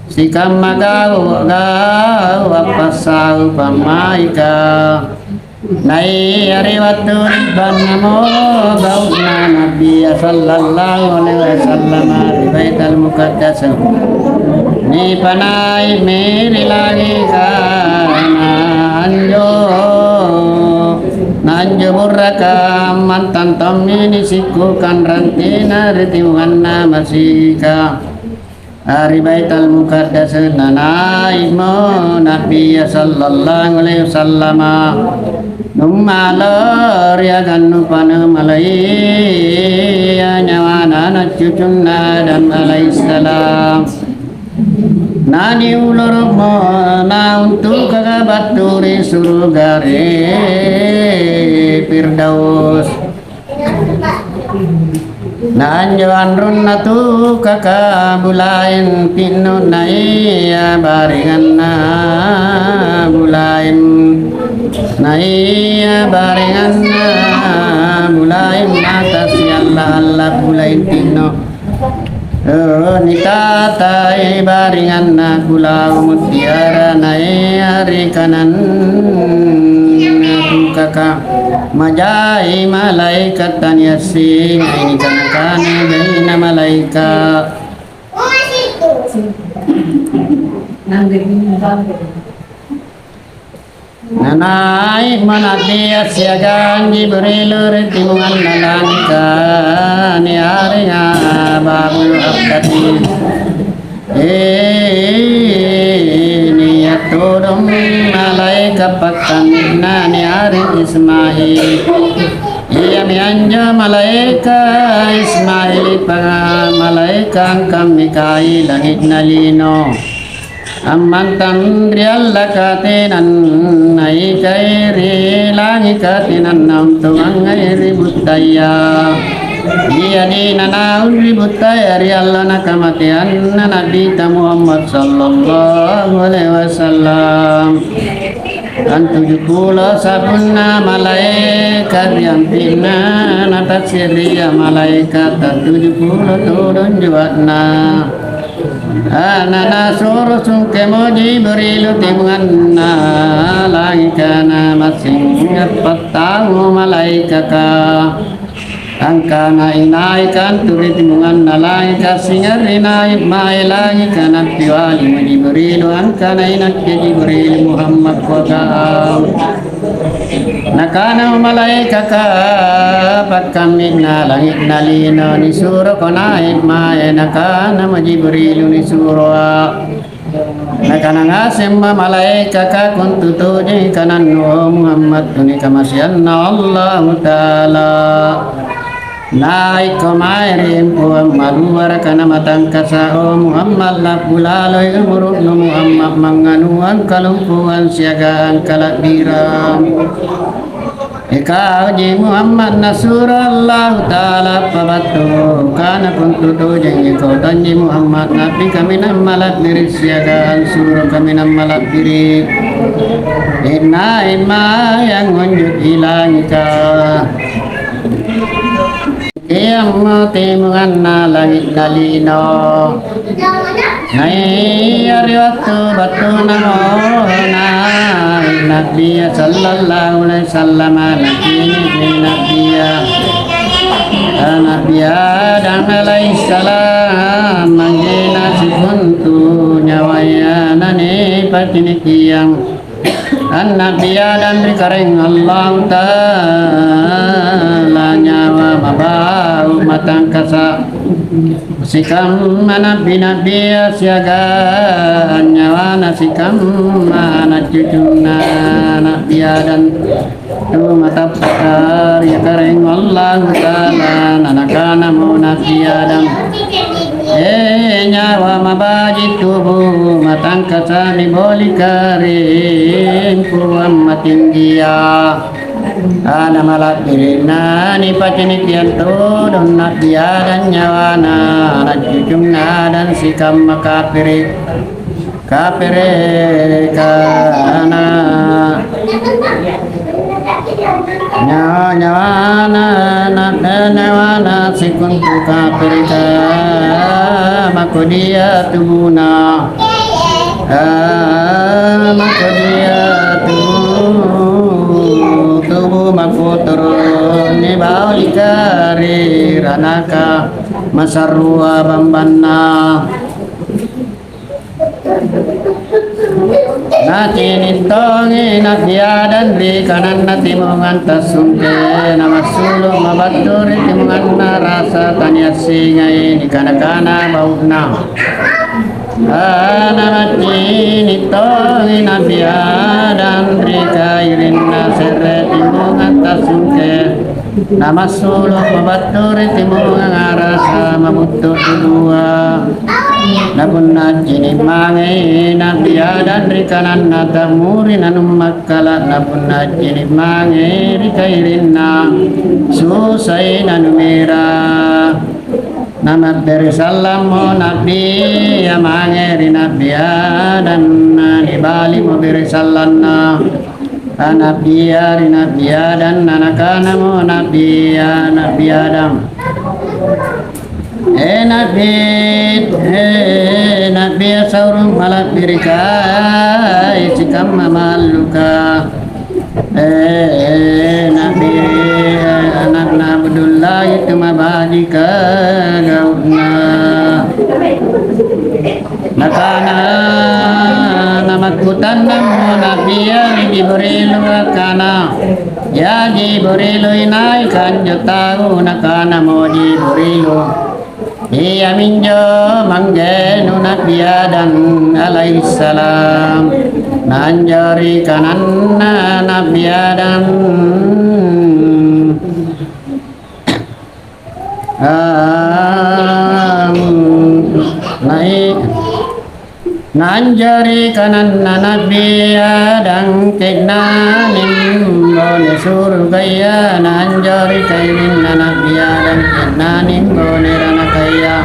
Sikamma gau', gau' appassau pammaika. Naia ri wattu le'bannamo gau'na Na'bia sallallahu alaihi wasallam ri Baital Muqaddas. Nipanai'mi ri langika, na anjo, na anjo burraka ammantang tommi nisikkukang rantina ri timunganna masika. Ri Baital Muqaddas nanai'mo Na'bia sallallahu alaihi wasallama. Nummalo ri agannu panumalaiya nyawana ana' cucunna Adam alaihissalam. Naniuloro'mo nauntukaka battu ri suruga ri Firdaus. Na anjo anronna tukaka bulaeng ti'no naia baringanna bulaeng, naia baringanna bulaeng mata sialla-alla bulaeng ti'no. Oh, nitatai baringanna kulau mutiara naia ri kananna tukaka. Majai malaeka' taniassengai nikana-kana jaina malaeka'. Nanggaringi bambu. Nanai'mo Na'bia siagang Jibrilu ri timunganna langika niarenga Babul Haqqati. E, nia' todong malaeka' pakkammi'na niareng Ismail. Iami anjo malaeka' Ismail, pa-, malaeka' angkammikai langi'na lino. Ammantang ri allaka tenanna ikai ri langika tenanna untu' mangngai ri buttaya. Ia di nanaung ri buttaya ri allana kamateanna Nabita Muhammad sallallahu alaihi wasallam. Antujupulo sabunna malaeka' ri ampi'na, natassiri'a malaeka' tatujupulo todong jua'na. Ana nasuro sungkemo Jibrilu timunganna langika, na massing appattau malaekaka. Angkana inai kantu ri timunganna langika, singarri nai' mae langika, nappialimo Jibrilu angkana, "Inakke Jibrilu Muhammad kuagang." Nakana malaekaka, "Pakkammi'na langi'na lino, nisuroko nai' mae." Nakanamo Jibrilu, "Nisuroa'." Nakana ngasemma malaekaka, "Kontu tojengi kanannu, o Muhammad, tu nikamaseanna Allahu Ta'ala. Naikko mae ri empoang maluaraka na matangkasa, o Muhammad, la'bu laloi umuru'nu Muhammad, mangnganuang kalompoang siagang kala'birang." Ikauji Muhammad nasuro Allahu Ta'ala pabattu, kana kontu tojengi iko tonji Muhammad, na'bi kaminang mala'biri' siagang suro kaminang mala'biri'. Inna imma yang ngunjuk ilangika. Kiammo timunganna langi'na lino. Naia ri wattu battunamo nai' Na'bia sallallahu alaihi wasallama, nacini'mi Na'bia. Na'bia Adam alaihissalam, manggena sikontu nyawaya nanipacinikiang. Anna'bia dan ri Karaeng Allahu Ta'ala nyawa mabau' matangkasa'. Sikamma na'bi-na'bia siagang nyawana sikamma ana' cucunna Na'bi Adam. Tu matappaka ri Karaeng Allahu Ta'ala, nanakanamo Na'bi Adam, "E, nyawa mabaji' tubu matangkasa' nibolika ri empoang matinggia." Ana' mala'biri'na nipacinikiang todong Na'bi Adam nyawana, ana' cucunna Adam sikamma kapere'. Kaperekana. Nyawa-nyawana, na-, nyawana sikontu kapereka, makodia tubuna. Ah, makodia tubu, tubu makotoro, nibaulika ri ranaka masarrua bambanna. Nacini' tongi Na'bi Adam ri kananna timungang tassungke, namassulu' mabattu ri timunganna rasa taniassingai nikana-kana bau'na. Ah, namaccini' tongi Na'bi Adam ri kairinna se're timungang tassungke. Namassulu' mabattu ri timungang arasa mabuttu tubua. Na punna accini' mange Na'bi Adam ri kananna ta'muri nanummakkala', na punna accini' mange ri kairinna susai nanumera. Namabbere sallammo Na'bia mange ri Na'bi Adam, na nibalimo bere sallanna. Ana'bia ri Na'bi Adam, nanakanamo Na'bia, Na'bi Adam, "E Na'bi, e Na'bia saurung mala'birika, e sikamma malluka, e Na'bi, ana'na Abdullahi tu mabajika gau'na." Nakana, Akkutannammo Na'bia ri Jibrilu, akkana, "Ya Jibrilu, inaika anjo tau?" Nakanamo Jibrilu, "Iaminjo manggenu Na'bi Adam alaihissalam." Na anjo ri kananna Na'bi Adam, Ah, nai-, na anjo ri kananna Na'bi Adam ke'nangimmo bone surugaya, na anjo ri kairinna Na'bi Adam ke'nangimmo bone ranakaya.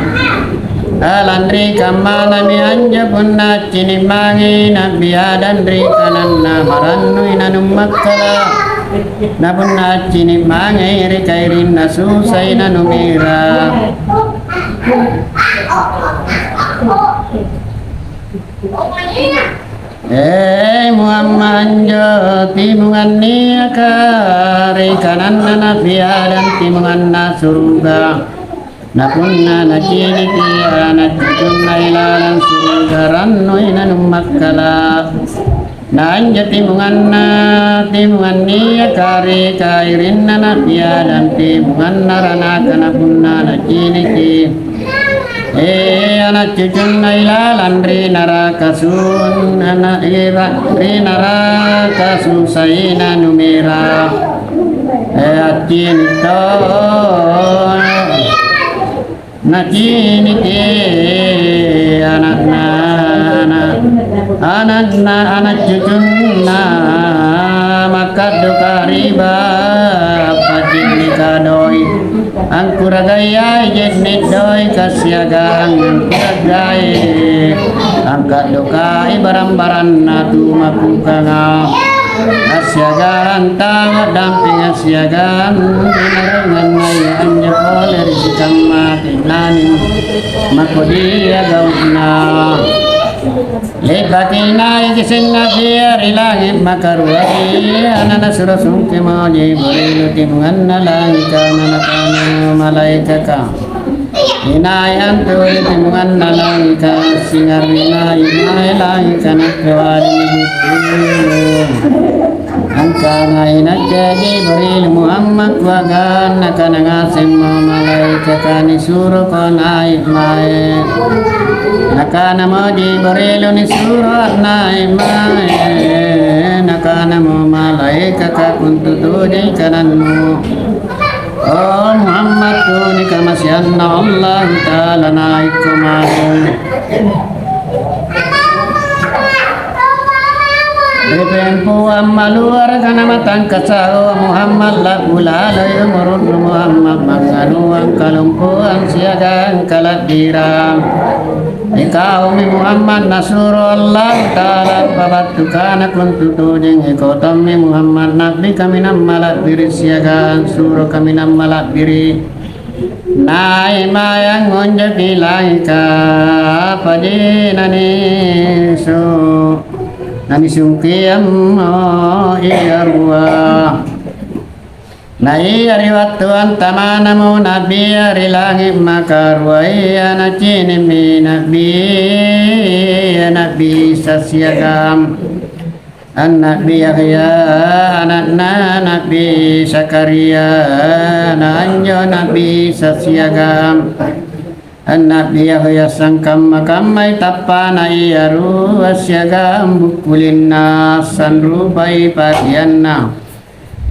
Ah, lanri kammanami anjo punna accini' mange Na'bi Adam ri kananna marannui nanummakkala'. Na punna accini' mange ri kairinna susai nanumira. Eh, Muhammad, anjo timungang niaka ri kananna Na'bi Adam timunganna suruga. Na punna naciniki ana' cucunna ilalang suruga rannui nanummakkala'. Na anjo timunganna, timungang niaka ri kairinna Na'bi Adam timunganna ranaka, na punna naciniki, eh, ana' cucunna ilalang ri naraka sun-, ana-, ira-, ri naraka susai nanumira. Eh, accini' to. Naciniki ana'na, ana', ana'na, ana' cucunna makka'doka ri bapa' je'neka doi'. Angkuragayai je'ne' doika siagang angkuragai angka'dokai barang-baranna tu makkukanga. Assiagang tau a'dampinga siagang maraengannaya anjo pole ri sikamma ke'nanging makodia gau'na. Le'baki naiki sinna'bia ri langi' makaruaya, na nasuro sungkemo Jibrilu timunganna langika, na nakana malaekaka, "Inai antu ri timunganna langika, singarrinai mae langika nakke wali Jibrilu." Angkanai nakke Jibril Muhammad kuagang, nakana ngasemmo malaekaka, "Nisuroko nai' mae." Nakanamo Jibril, "Nisuro nai' mae." Nakanamo malaekaka, "Kuntutuji kanannu, o Muhammad, tu nikamaseanna Allahu Ta'ala, naikko mae." Ri pempuang maluaraka namatangkasa'o Muhammad, la'bu laloi umuru'nu Muhammad, manganuang kalompoang siagang kala'birang. Ikaumi Muhammad nasuro Allahu Ta'ala pabattu kana kuntu tojeng, ikau tommi Muhammad na'bi kaminang mala'biri' siagang suro kaminang mala'biri'. Nai' mae angngonjoki langika, apaji nanisu-, nanisungkeammo ia rua. Na ia ri wattu antamanamo na'bia ri langi' makaruaya, nacini'mi na'bia, Na'bi Isa siagang Anna'bi Yahya, ana'na Na'bi Zakaria, na anjo Na'bi Isa siagang Anna'bi Yahya sangkamma-kammai tappana ia rua siagang bukkulinna, sanrupai pakeanna.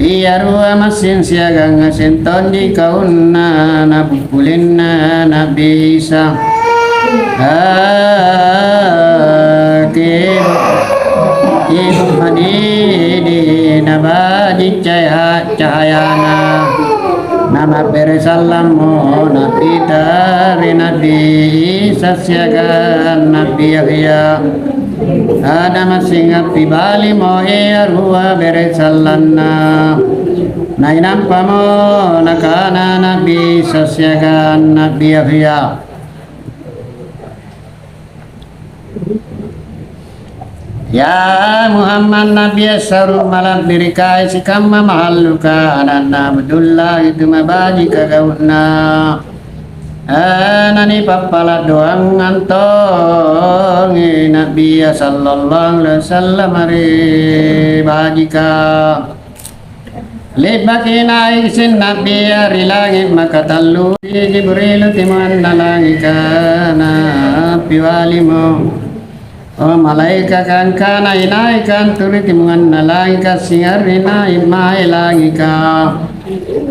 Ia rua massing siagang ngaseng tonji kaunna na bukkulinna Na'bi Isa. Aki-, ibu madidi na baji' caya-, cahayana. Namabbere sallammo Na'bita ri Na'bi Isa siagang Na'bi Yahya. Ada massing appibalimo ia rua bere' sallanna. Nainampamo nakana Na'bi Isa siagang Na'bi Yahya, "Ya Muhammad, Na'bi assaru mala'birikai sikamma mahalluka, ana'na Abdullah itu mabajika gau'na." Nanipappala' doangang tongi Na'bia sallallahu alaihi wasallam ri bajika. Le'baki nai' isseng Na'bia ri langi' makatallu, Jibrilu timunganna langika, nappiwalimo, o, malaekaka angkana, "Inaika antu ri timunganna langika, singarri nai' mae langika?"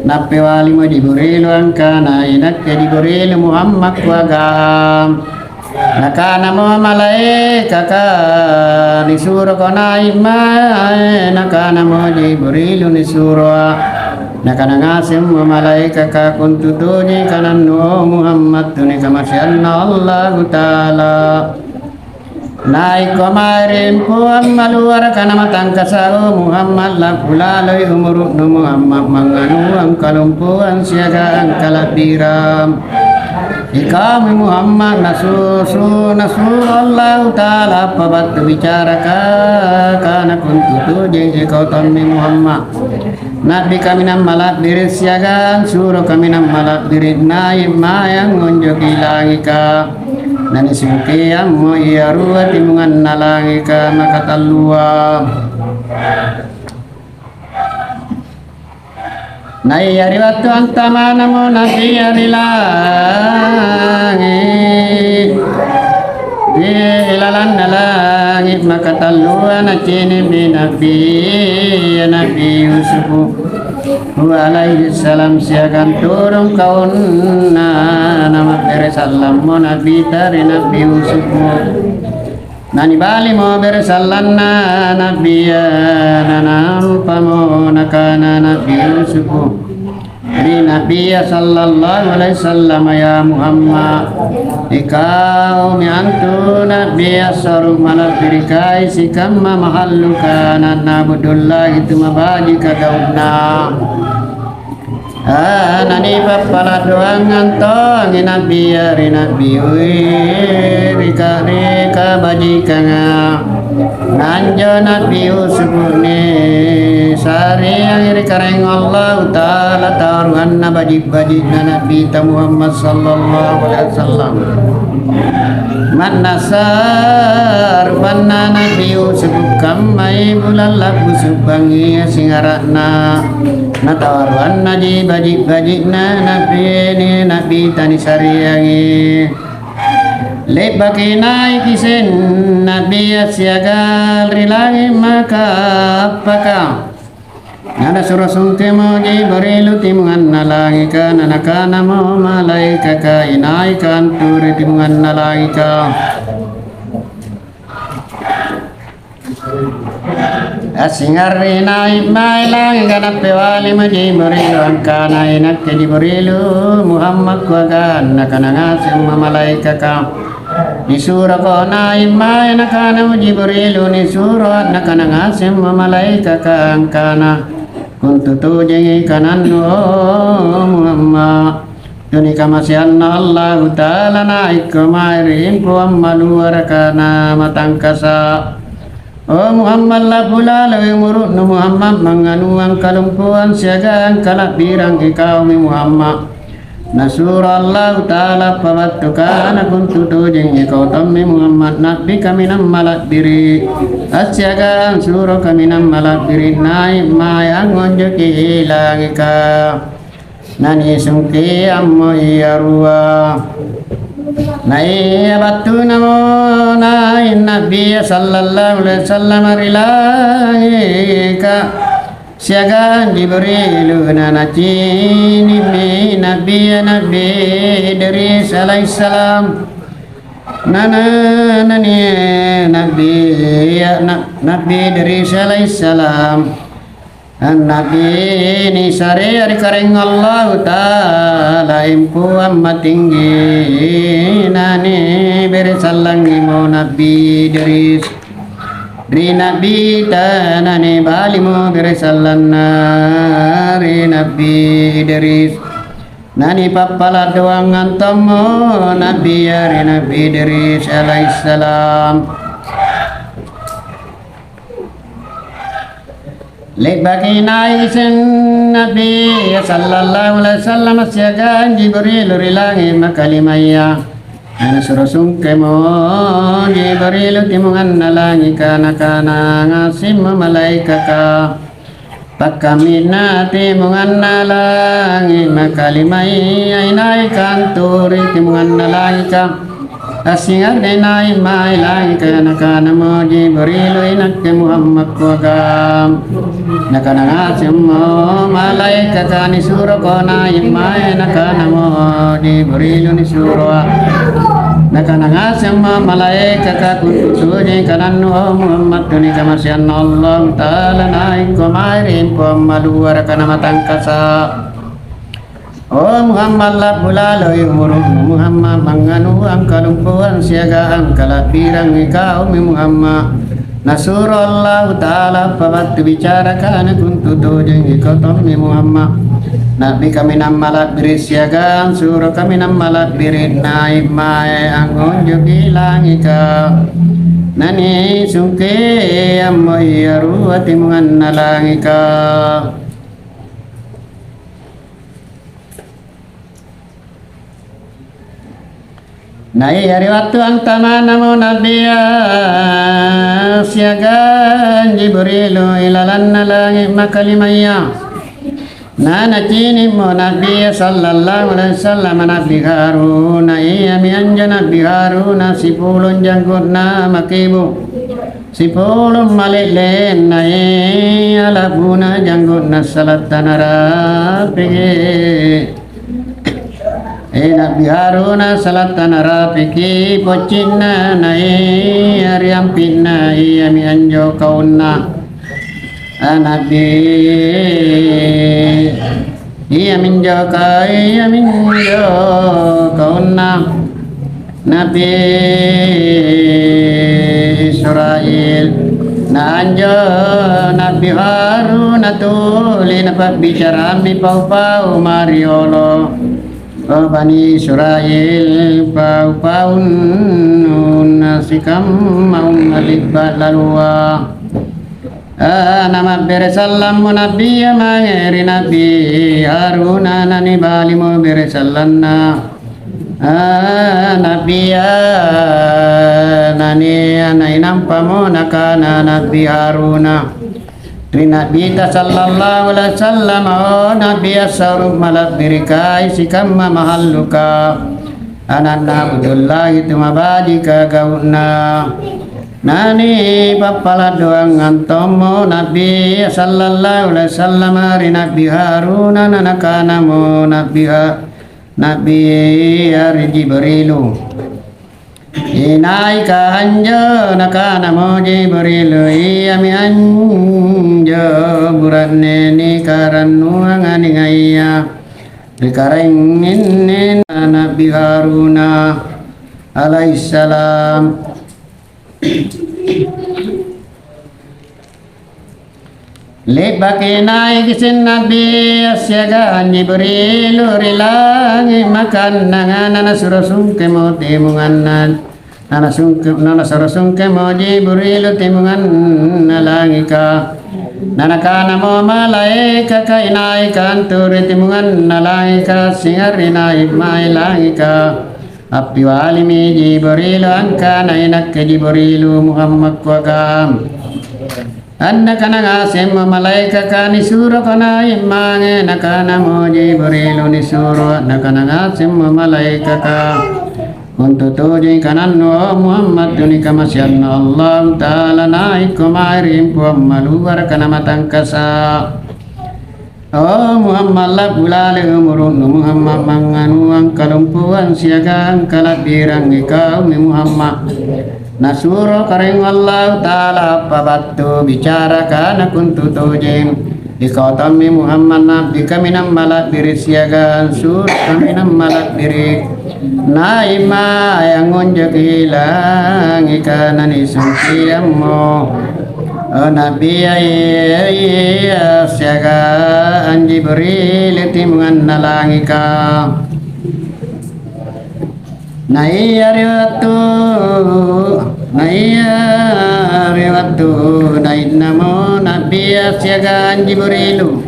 Nappiwalimo Jibrilu angkana, "Inakke Jibrilu Muhammad kuagang." Nakanamo malaekaka, "Nisuroko nai' mae." Nakanamo Jibrilu, "Nisuroa'." Nakana ngasemmo malaekaka, "Kuntutuji kanannu, o Muhammad, tu nikamaseanna Allahu Ta'ala. Naikko mae ri empoang maluaraka namatangkasa', o Muhammad, la'bu laloi umuru'nu Muhammad, mangnganuang kalompoang siagang kala'birang." Ikaumi Muhammad, nasu-, su-, nasuro Allahu Ta'ala appabattu bicaraka, kana kuntutuji ikau tommi Muhammad. Na'bi kaminang mala'biri' siagang suro kaminang mala'biri' nai' mae angngonjoki langika. Nanisungkeammo ia rua timunganna langika makatallua. Naia ri wattu antamanamo Na'bia ri langi', ri lalanna langi' makatallua, nacini'mi Na'bia, Na'bi Yusufu alaihissalam siagang todong kaunna. Namabbere sallammo Na'bita ri Na'bi Yusufu. Nanibalimo bere sallanna Na'bia, nanampamo nakana Na'bi Yusufu ri Na'bia sallallahu alaihi wasallam, "Ya Muhammad, ikaumi antu Na'bia assoro' mala'birikai sikamma mahalluka, ana'na Abdullahi tu mabajika gau'na." Ah, nanipappala' doangang tongi Na'bia ri Na'bi, ri ka-, ri kabajikanga. Nanjo Na'bi Yusuf nisariangi ri Karaeng Allahu Ta'ala tawaruanna baji'-baji'na Na'bita Muhammad sallallahu alaihi wasallam. Mannasa rupanna Na'bi Yusuf kammai bulang la'busu' bangngia singara'na. Natawaruannaji baji'-baji'na Na'bi, ni Na'bita nisariangi. Le'baki naiki seng Na'bia siagang ri langi' maka appaka. Nanasuro sungkemo Jibrilu timunganna langika, nanakanamo malaekaka, "Inaika antu ri timunganna langika?" Assingarri nai' mae langika, nappiwalimo Jibrilu angkana, "Inakke Jibrilu Muhammad kuagang." Nakana ngasemmo malaekaka, "Nisuroko nai' mae." Nakanamo Jibrilu, "Nisuro." Nakana ngasemmo malaekaka angkana, "Kuntutujengi kanannu, o Muhammad, tu nikamaseanna Allahu Ta'ala naikko mae ri empoang maluaraka namatangkasa'. O Muhammad, la'bu laloi umuru'nu Muhammad, mangnganuang kalompoang siagang kala'birang ikaumi Muhammad." Nasuro Allahu Ta'ala appabattu kana, "Kuntutujengi kau tommi Muhammad, Na'bi kaminang mala'biri', assiagang suro kaminang mala'biri' nai' mae angngonjoki langika." Nanisungkeammo ia rua. Naia battunamo nai' Na'bia sallallahu alaihi wasallam ri langika. Siagang Jibrilu nanacini'mi Na'bia Na'bi Idris alaihissalam. Nana-, nani-, Na'bia, na-, Na'bi Idris alaihissalam. Na'bi nisarea ri Karaeng Allahu Ta'ala empoang matinggi, nanibere sallangimo Na'bi Idris. Ri Na'bita nanibalimo bere sallanna ri Na'bi Idris. Nanipappala' doangang tommo Na'bia ri Na'bi Idris alaihissalam. Le'baki nai' isseng Nabia sallallahu alaihi wasallam siagang Jibrilu ri langi' makalimaya. Nasuro sungkemo Jibrilu timunganna langika, nakana ngasemmo malaekaka, "Pakkamminna timunganna langi' makalimaya, inai kanturi timunganna langika?" Assingarre nai' mae langika, nakanamo Jibrilu, "Inakke Muhammad kuagang." Nakana ngasemmo malaekaka, "Nisuroko nai' mae." Nakanamo Jibrilu, "Nisuroa'." Nakana ngasemmo malaekaka, "Kututuji kanannu, o Muhammad, tu nikamaseanna Allahu Ta'ala, naikko mae ri empo ammaluaraka na matangkasa'. O Muhammad, la'bu laloi umuru'nu Muhammad, mangnganuang kalumpuang siagang kala'birang ikaumi Muhammad. Nasuro Allahu Ta'ala pabattu bicara kana kuntu tojeng ikau tommi Muhammad. Na'bi kaminang mala'biri' siagang suro kaminang mala'biri' nai' mae angngonjoki langika. Nanisungkeammo ia rua timunganna langika." Naia ri wattu antamanamo Nabia siagang Jibrilu ilalanna langi' makalimaya. Na nacini'mo Nabia sallallahu alaihi wasallam Nabbi Haruna, iami anjo Nabbi Haruna sipulung janggo'na makebu'. Sipulung male'lenna, eh, ala'buna janggo'na salatta narapiki. Eh, Nabbi Haruna salatta narapiki, poccinna, na, eh, riampi'na, iami anjo kaunna. Ah, Nabbi. Iaminjo ka-, iaminjo kaunna Nabbi Israel. Na anjo Nabbi Haruna tuli napa'bicarammi pau-pau mariolo. O Bani Israel, pau-paunnu na sikamma umma' le'ba' lalua. Ah, namabbere sallammo Nabbia mange ri Nabbi Haruna, nanibalimo bere sallanna. Ah, Nabbia, nani-, nainampamo nakana Nabbi Haruna ri Nabbita sallallahu alaihi wasallam, "O Nabbi, assauru' mala'birikai sikamma mahalluka, ana'na Abdullahi tumabajika gau'na." Nani pappala' doangang tommo Nabbi sallallahu alaihi wasallam ri Nabbi Haruna, nanakanamo Nabbi Ha-, Nabbi ri Jibrilu, "Inaika anjo?" Nakanamo Jibrilu, "Iami anjo bura'ne nikarannuanga ningaiya ri karaengnginna Nabbi Haruna alaihissalam." Le'baki naiki isseng Nabia siagang Jibrilu ri langi' makannanga, nanasuro sungkemo timunganna, nanasungke-, nanasuro sungkemo Jibrilu timunganna langika. Nanakanamo malaekaka, "Inaika antu ri timunganna langika, singarri nai' mae langika." Appialimi Jibrilu angkana, "Inakke Jibrilu Muhammad kuagang." Annakana ngasemmo malaekaka, "Nisuroko nai' mange." Nakanamo Jibrilu, "Nisuro." Nakana ngasemmo malaekaka, "Kontutuji kanannu, o Muhammad, tu nikamaseanna Allahu Ta'ala, naikko mae ri empo ammaluaraka na matangkasa'. O Muhammad, la'bu laloi umuru'nu Muhammad, mangnganuang kalumpuang siagang kala'birang ikaumi Muhammad." Nasuro Karaeng Allahu Ta'ala appabattu bicara kana kontutuji, "Ikau tommi Muhammad, Nabbi kaminang mala'biri' siagang suro kaminang mala'biri'. Nai' mae angngonjoki langika, nanisungkeammo, o Nabia, ia, ia siagang Jibril timunganna langika." Na ia ri wattu Na ia ri wattu nai'namo Nabia siagang Jibrilu.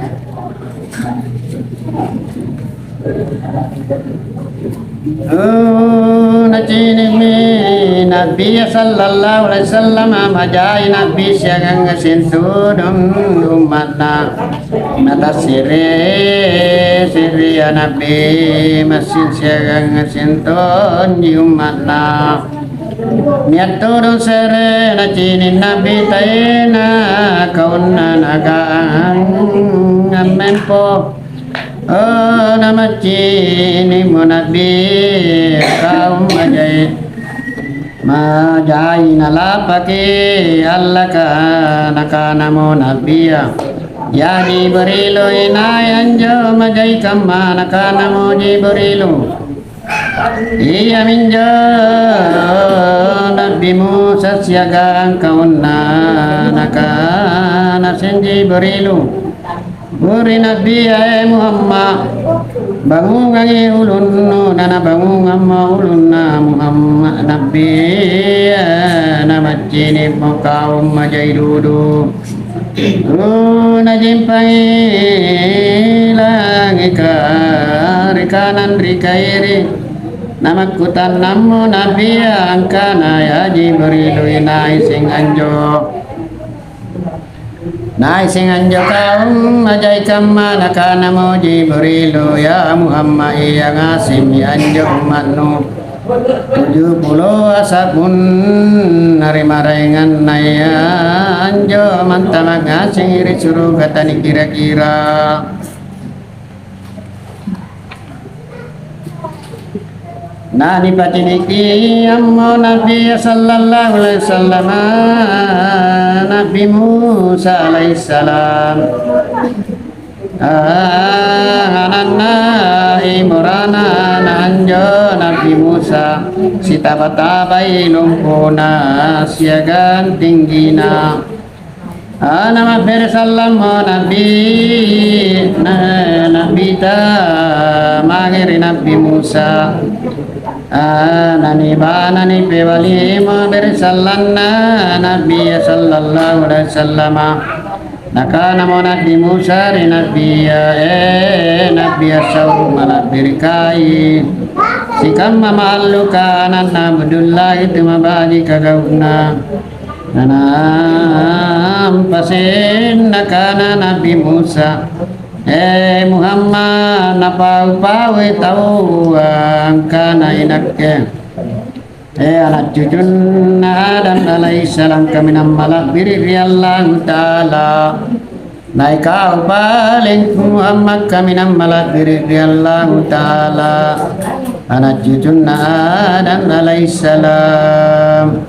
Oh, nacini'mi Nabia sallallahu alaihi wasallam, majai Nabi siagang ngaseng todong umma'na. Natassiri-siria Nabi massing siagang ngaseng tonji umma'na. Nia' todong se're nacini' Nabbi taena kaunna nagang ammempo. Oh, namaccini'mo Nabbi kaum majai. Majai nalapaki allaka, nakanamo Nabbia, "Ya Jibrilu, inai anjo majai kamma?" Nakanamo Jibrilu, "Iaminjo Nabbi Musa siagang kaunna." Nakana seng Jibrilu, "Uri Nabbia, e Muhammad, bangungangi ulunnu." Nanabangungammo ulunna Muhammad Nabbia, namaccini'mo kaum majai dudu. Najempangi langika ri kanang ri kairi. Namakkutannammo Nabbia angkana, "Ya Jibrilu, inai seng anjo?" Naiseng anjo kaum majai kamma, nakanamo Jibrilu, "Ya Muhammad, ia ngasemmi anjo umma'nu tuju pulo asa'bunna ri maraengannaya anjo mantama' ngasengi ri suruga tanikira-kira." Nanipaciniki ammo Nabi sallallahu alaihi wasallam, Nabi Musa alaihissalam. Ah, ana'na Imrana na anjo Nabi Musa, sitaba-tabai lompona siagang tinggina. Ah, namabbere sallammo Nabbi, na-, Nabbita mange ri Nabbi Musa. Ah, naniba-, nanipewalimo bere sallanna Nabbia sallallahu alaihi wasallama. Nakanamo Nabbi Musa ri Nabbia, "Eh, Nabbia sauru mala'birikai, sikamma ma'alluka ana'na Abdullahi tu mabajika gau'na." Nanampa seng nakana Nabi Musa, "Eh, Muhammad, napau-paui taua angkana inakke, eh, ana' cucunna Adam alaihissalam kaminang mala'biri' ri Allahu Ta'ala. Na ikau paleng Muhammad kaminang mala'biri' ri Allahu Ta'ala, ana' cucunna Adam alaihissalam."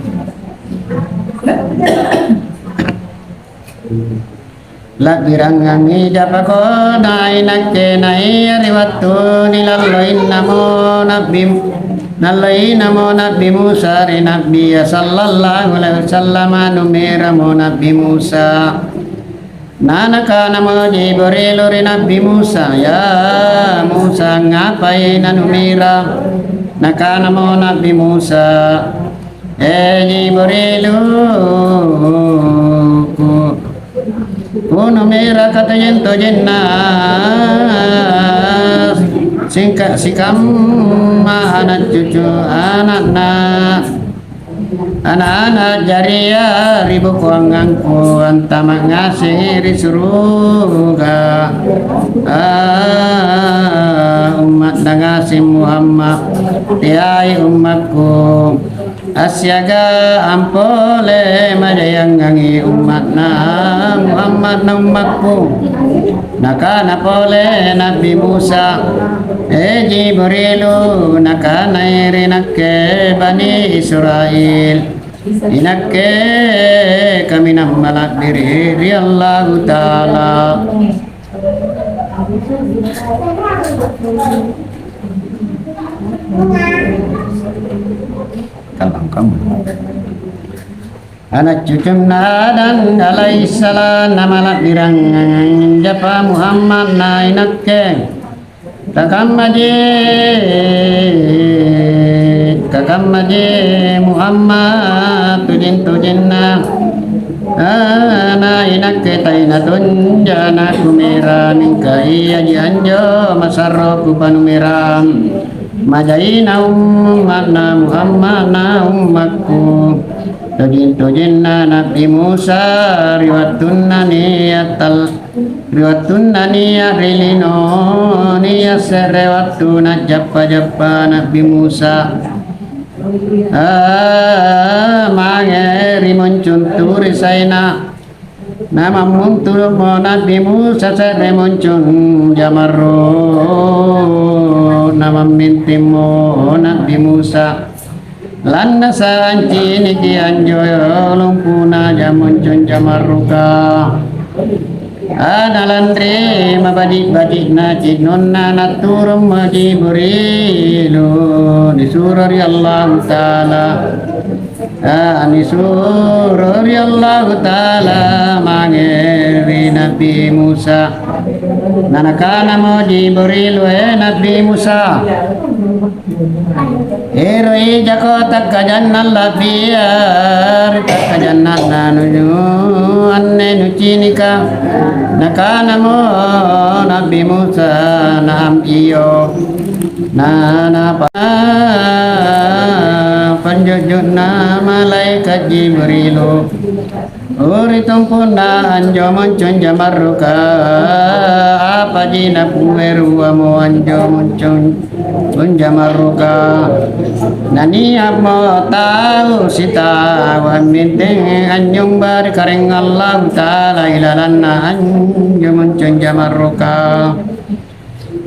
La'birangangi japako na inakke naia ri wattu nilalloinnamo Nabbi, nalloinamo Nabbi Musa ri Nabbia sallallahu alaihi wasallama, numeramo Nabbi Musa. Nanakanamo Jibrilu ri Nabbi Musa, "Ya Musa, ngapai nanumira?" Nakanamo Nabbi Musa, "Eh, Jibrilu, ku-, kunumira katojeng-tojenna singka-, sikamma ana' cucu ana'na." Ana'-ana' jaria ri bokoangangku antama' ngasengi ri suruga. Ah, umma'na ngaseng Muhammad, teai ummakku. Assiaga ampole majayangangi umma'na Muhammad na ummakku. Nakana pole Nabbi Musa, "Eh, Jibrilu, nakanai ri nakke Bani Israel, inakke kaminang mala'biri' ri Allahu Ta'ala." Kalangkang. Ana' cucunna Adam alaihissalam, namala'birang japa Muhammad na inakke. Takammaji Kakammaji Muhammad tujing-tujinna, ana inakke taina tonja nakumera, mingka iaji anjo masarro kupanumera. Majaina umma'na Muhammad na ummakku, tujing-tujinna Nabbi Musa ri wattunna nia' tal-, ri wattunna nia' ri lino, nia' se're wattu na'jappa-jappa Nabbi Musa. Ah, mange ri moncong Turi Saina. Namammuntumo Nabbi Musa se're moncong jamarru, namammintimmo Nabbi Musa. Lannasa' anciniki anjo lumpu'na ja-, moncong jamarruka. Ana lanri mabaji'-baji'na ci'nonna naturummo Jibrilu nisuro ri Allahu Ta'ala. Ah, nisuro ri Allahu Ta'ala mange ri Nabbi Musa. Nanakanamo Jibrilu, "E Nabbi Musa, ero' ijako takkajanna labbia ri takkajannanna nuju anne nucinika?" Nakanamo Nabbi Musa, "Na'am, iyo." Na, napa-, panjo'jo'na malaeka' Jibrilu, ri tompo'na anjo moncong jamarruka, apaji napueruamo anjo moncong jamarruka. Nania'mo tau sitau ammenteng anynyomba ri Karaeng Allahu Ta'ala ilalanna anjo moncong jamarruka.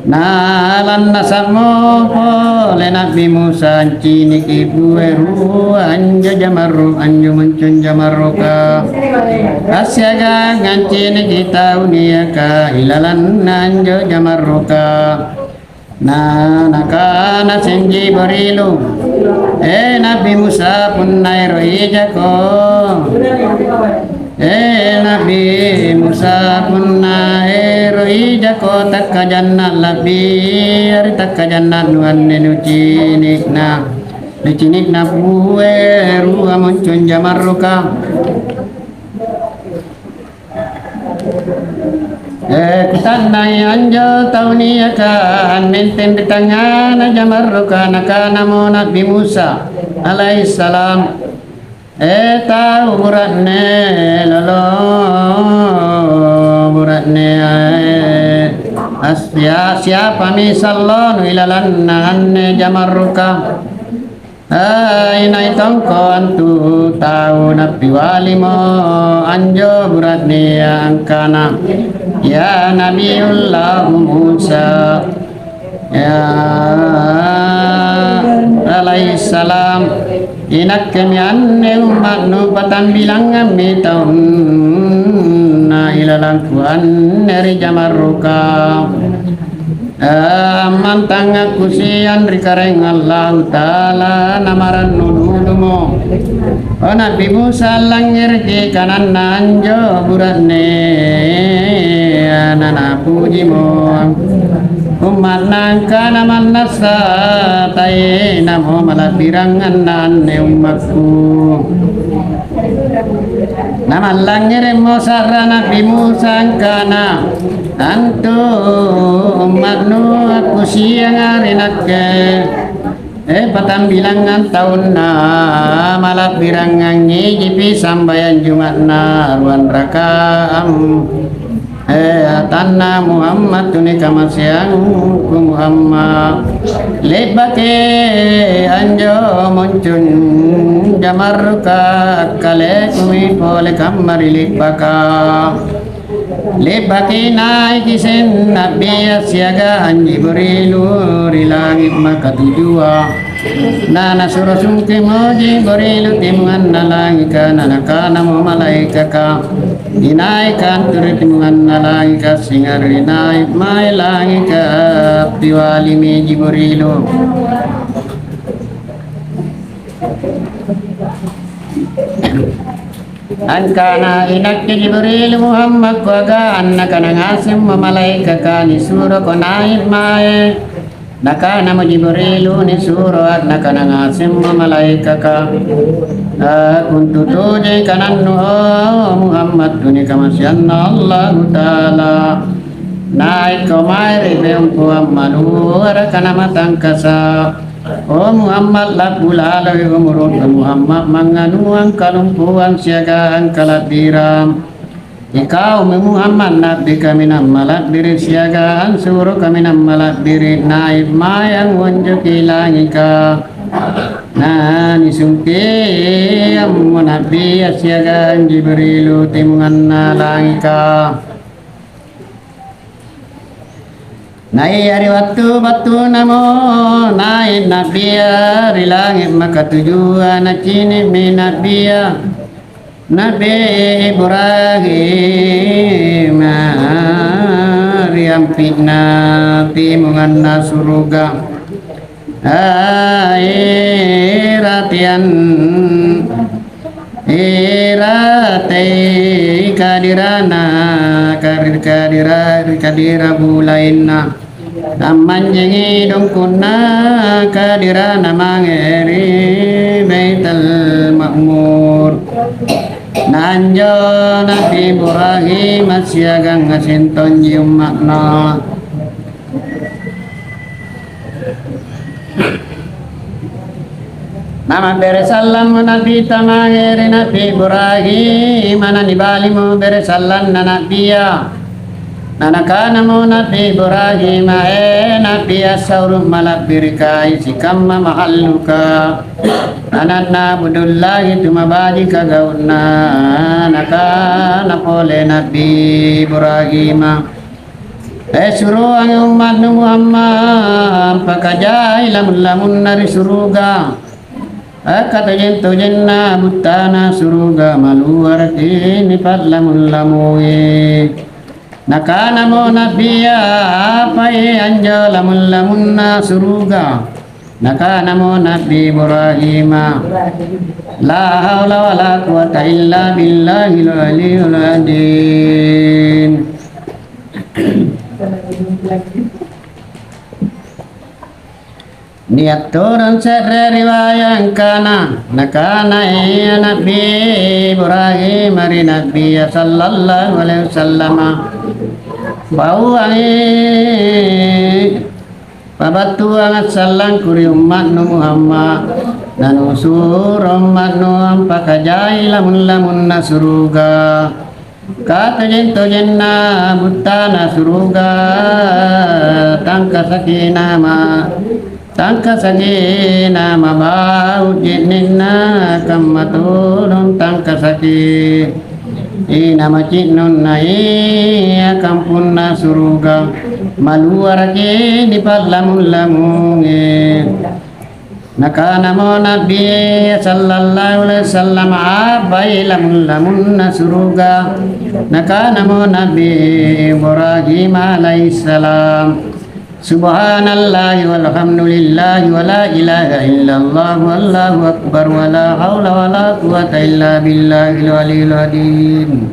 Na lannasa'mo pole Na'bi Musa anciniki pue rua anjo jamarru-, anjo moncong jamarruka, assiagang anciniki tau niaka ilalanna anjo jamarruka. Na nakana senji Jibrilu, "E Na'bi Musa, punna ero' ijako." E Na'bi Musa, punna ero' ijako takkajanna labbia ri takkajannanu anne nucini'na, nucini'na pue rua moncong jamarruka. E, kuta'nai anjo tau niaka ammenteng ri tangngana jamarruka, nakanamo Na'bi Musa alaihissalam, "E tau bura'ne lolo, bura'ne, e, assia-, siapami sallonu ilalanna anne jamarruka?" E, inai tongko antu tau nappiwalimo anjo bura'nea angkana, "Ya Nabiullahu Musa." Ya, alaihissalam, inakkemi anne umma'nu patambilangammi taunna ilalangku anne ri jamarruka. Ammantang akkusiang ri Karaeng Allahu Ta'ala, namarannu dulumo. O Na'bi Musa, allangngereki kananna anjo bura'nea, nanapujimo umma'na angkana, "Mannassa taenamo mala'biranganna anne ummakku." Namallangngeremmo sa'ra Na'bi Musa angkana, "Antu umma'nu akkusianga ri nakke." E, patambilangngang taunna mala'birangngangijipi sambayang Juma'na ruang raka'ang. E, atanna Muhammad tunikamaseangku Muhammad. Le'baki anjo moncong jamarruka akkalekumi pole kamma ri le'baka. Le'baki naiki seng Na'bia siagang Jibrilu ri langi' makatujua. Na nasuro sungkemo Jibrilu timunganna langika, na nakanamo malaekaka, "Inaika antu ri timunganna langika, singarri nai' mae langika." Piwalimi Jibrilu. Angkana, "Inakke Jibrilu Muhammad, kuagang nakanangasemmo malaekaka nisuroko nai' mae Nakanamo Jibrilu, "Nisuro a'nakana ngasemmo malaekaka, a, kuntu tojeng kanannu, o Muhammad, tuni kamaseanNa Allahu Ta'ala. Naikko mae ri bempoang maluaraka namatangkasa'. O Muhammad, la'bu laloi umuru'nu Muhammad, mangnganuang kalumpuang siagang kala'birang. Ikaumi Muhammad, na'bi kaminang mala'biri' siagang suro kaminang mala'biri', nai' mae angngonjoki langika." Na nisungkeammo Na'bia siagang Jibrilu timunganna langika. Naia ri wattu battunamo nai' Na'bia ri langi' makatujua, nacini'mi Na'bia Na'bi Ibrahim ri ampi'na timunganna suruga. Ai ratean, iratei kadirana, kadi-, kadira-, kadira bulaenna. Ammanjengi dongkunna kadirana mange ri Baitul Ma'mur. Na anjo Na'bi Ibrahim siagang ngaseng tonji umma'na. Namabbere sallammo Na'bita mange ri Na'bi Ibrahim, nanibalimo bere sallanna Na'bia. Nanakanamo Na'bi Ibrahim, "E Na'bi, assauru' mala'birikai sikamma mahalluka, ana'na Abdullahi tumabajika gau'na." Nakana pole Na'bi Ibrahima, "E, suroangi umma'nu Muhammad ampakajai lamung-lamunna ri suruga. Akkatojeng-tojenna buttana suruga maluaraki nipa'lamung-lamungi." Nakanamo Na'bia, "Apai anjo lamung-lamunna suruga?" Nakanamo Na'bi Ibrahima, "La haula wala quwata illa billahil aliyul azim." Nia' todong se're riwaya angkana, nakana ia Na'bi Ibrahim ri Na'bia sallallahu alaihi wasallama, "Pauangi pabattuang assallangku ri umma'nu Muhammad, nanusuro umma'nu ampakajai lamung-lamunna suruga." Katojeng-tojenna buttana suruga, tangkasaki nama, tangkasaki nama bau je'ne'na, kamma todong tangkasaki nama ci'nunna ia kampunna suruga, maluaraki nipa'lamung-lamungi. Nakanamo Na'bi sallallahu alaihi wasallam, "Apai lamung-lamunna suruga?" Nakanamo Na'bi Ibrahim alaihissalam, "Subhanallahi walhamdulillahi wala ilaha illallah wallahu akbar wala haula wala quwwata illa billahil aliyil azim."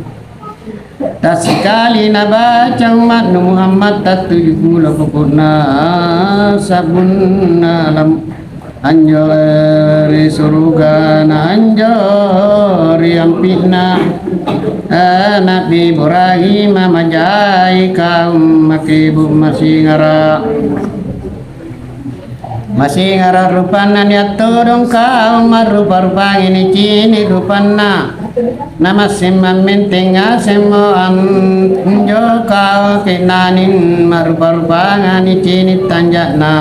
Tassikali nabaca umma'nu Muhammad tattuju pulo pukunna sa'bunna lam-, anjo ri suruga, na anjo ri ampi'na, eh, Na'bi Ibrahim majai kaum makibu' masingara'. Masingara' rupanna, nia' todong kaum ma'rupa-rupangi nicini' rupanna. Namassing mammenteng ngasemmo anjo kaum ke'nanga ma'rupa-rupanga nicini' tanja'na.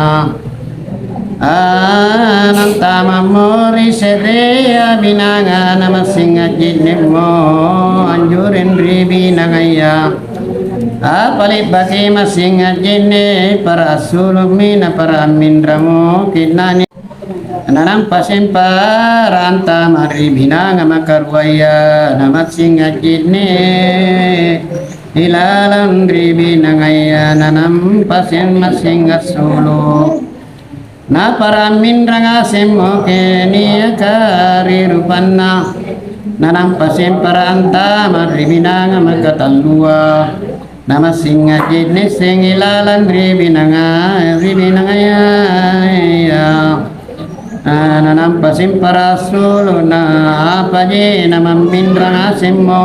Ah, nantamammo ri se'rea binanga, namassing a'je'ne'mo anjoreng ri binangaya. Apa le'baki massing a'je'ne', para assulu'mi na para amminramo ke'nani. Nanampa seng para antama' ri binanga makaruaya, namassing a'je'ne' ilalang ri binangaya, nanampa seng massing assulu'. Napara' minrang ngasemmo ke niaka ri rupanna, nanampa sempara' antama' ri binanga makatallua, namassing a'je'ne' seng ilalang ri binanga-, ri binangaya. Parassuluna apaji namamminrang ngasemmo.